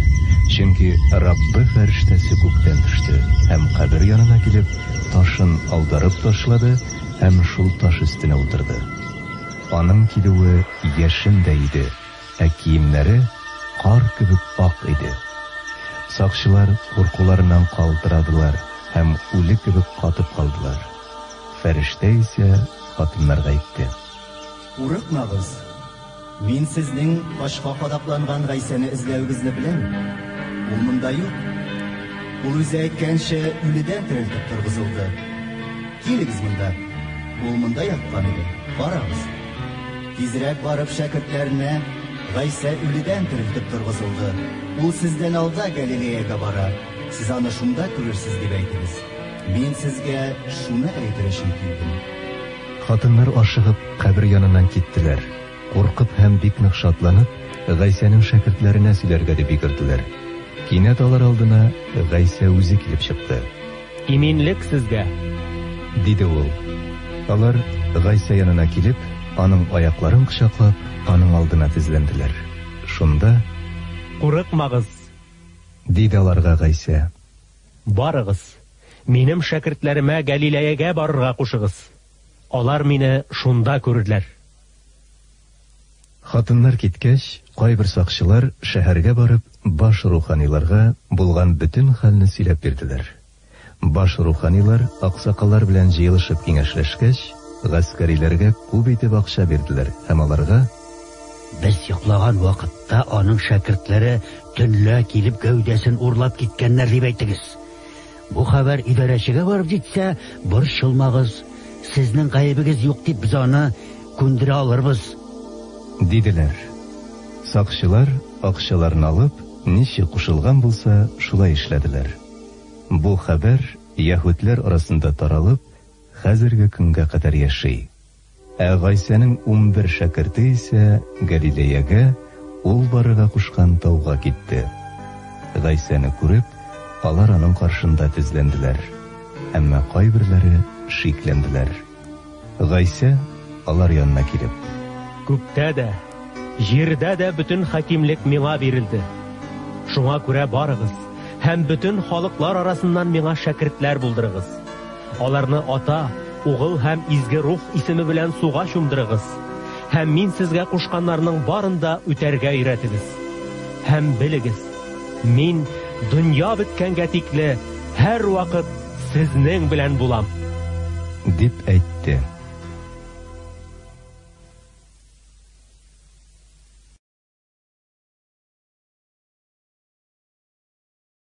чөнки Раббы фәрештәсе күктән төште һәм кабер янына килеп, ташын аударып ташлады һәм шул таш өстенә утырды. Аның килүе яшендәй иде. Ә киемнәре кар кебек ак иде. Сакчылар куркуларыннан калтырадылар һәм үле кебек катып калдылар. Фәрештә исә хатыннарга әйтте. Курыкмагыз! Мин сезнең ташка кадакланган Гайсәне эзләвегезне беләм. Ул монда юк. Ул үзе әйткәнчә, үледән терелтеп торгызылды. Килегез монда. Ул монда яткан иде. Карагыз. Тизрәк барып шәкертләренә, Гайсә үледән терелтеп торгызылды. Ул сездән алда Галилеягә бара. Сез аны шунда күрерсез, дип әйтегез. Мин сезгә шуны әйтер өчен килдем. Хатыннар ашыгып кабер яныннан киттеләр. Куркып һәм бик нык шатланып, Гайсәнең шәкертләренә сөйләргә дип йөгерделәр. Кинәт алар алдына Гайсә үзе килеп чыкты. Иминлек сезгә! Диде ул. Алар, Гайсә янына килеп, аның аякларын кочаклап, аның алдына тезләнделәр. Шунда. Курыкмагыз! Диде аларга Гайсә. Барыгыз, минем шәкертләремә Гәлиләягә барырга кушыгыз. Алар мине шунда күрерләр. Хатыннар киткәч, кайбер сакчылар, шәһәргә барып, баш руханиларга булган бөтен хәлне сөйләп бирделәр. Баш руханилар аксакаллар белән җыелышып киңәшләшкәч, гаскәриләргә күп итеп акча бирделәр һәм аларга. Без йоклаган вакытта аның шәкертләре төнлә килеп гәүдәсен урлап киткәннәр дип әйтегез. Бу хәбәр идарәчегә барып җитсә, борчылмагыз, сезнең гаебегез юк дип без аны күндерә алырбыз. Диделәр. Сакчылар, акчаларын алып, ничек кушылган булса, шулай эшләделәр. Бу хәбәр яһүдләр арасында таралып, хәзерге көнгә кадәр яши. Ә Гайсәнең 11 шәкерте исә Галилеягә, ул барырга кушкан тауга китте. Гайсәне күреп, алар аның каршында тезләнделәр. Әмма кайберләре шикләнделәр. Гайсә, алар янына килеп. Күктә дә, җирдә дә бөтен хакимлек миңа бирелде. Шуңа күрә барыгыз һәм бөтен халыклар арасыннан миңа шәкертләр булдырыгыз. Аларны Ата, Угыл һәм Изге Рух исеме белән суга чумдырыгыз. Һәм мин сезгә кушканнарның барын да үтәргә өйрәтегез. Һәм белегез, мин дөнья беткәнгә тикле һәрвакыт сезнең белән булам. Дип әйтте.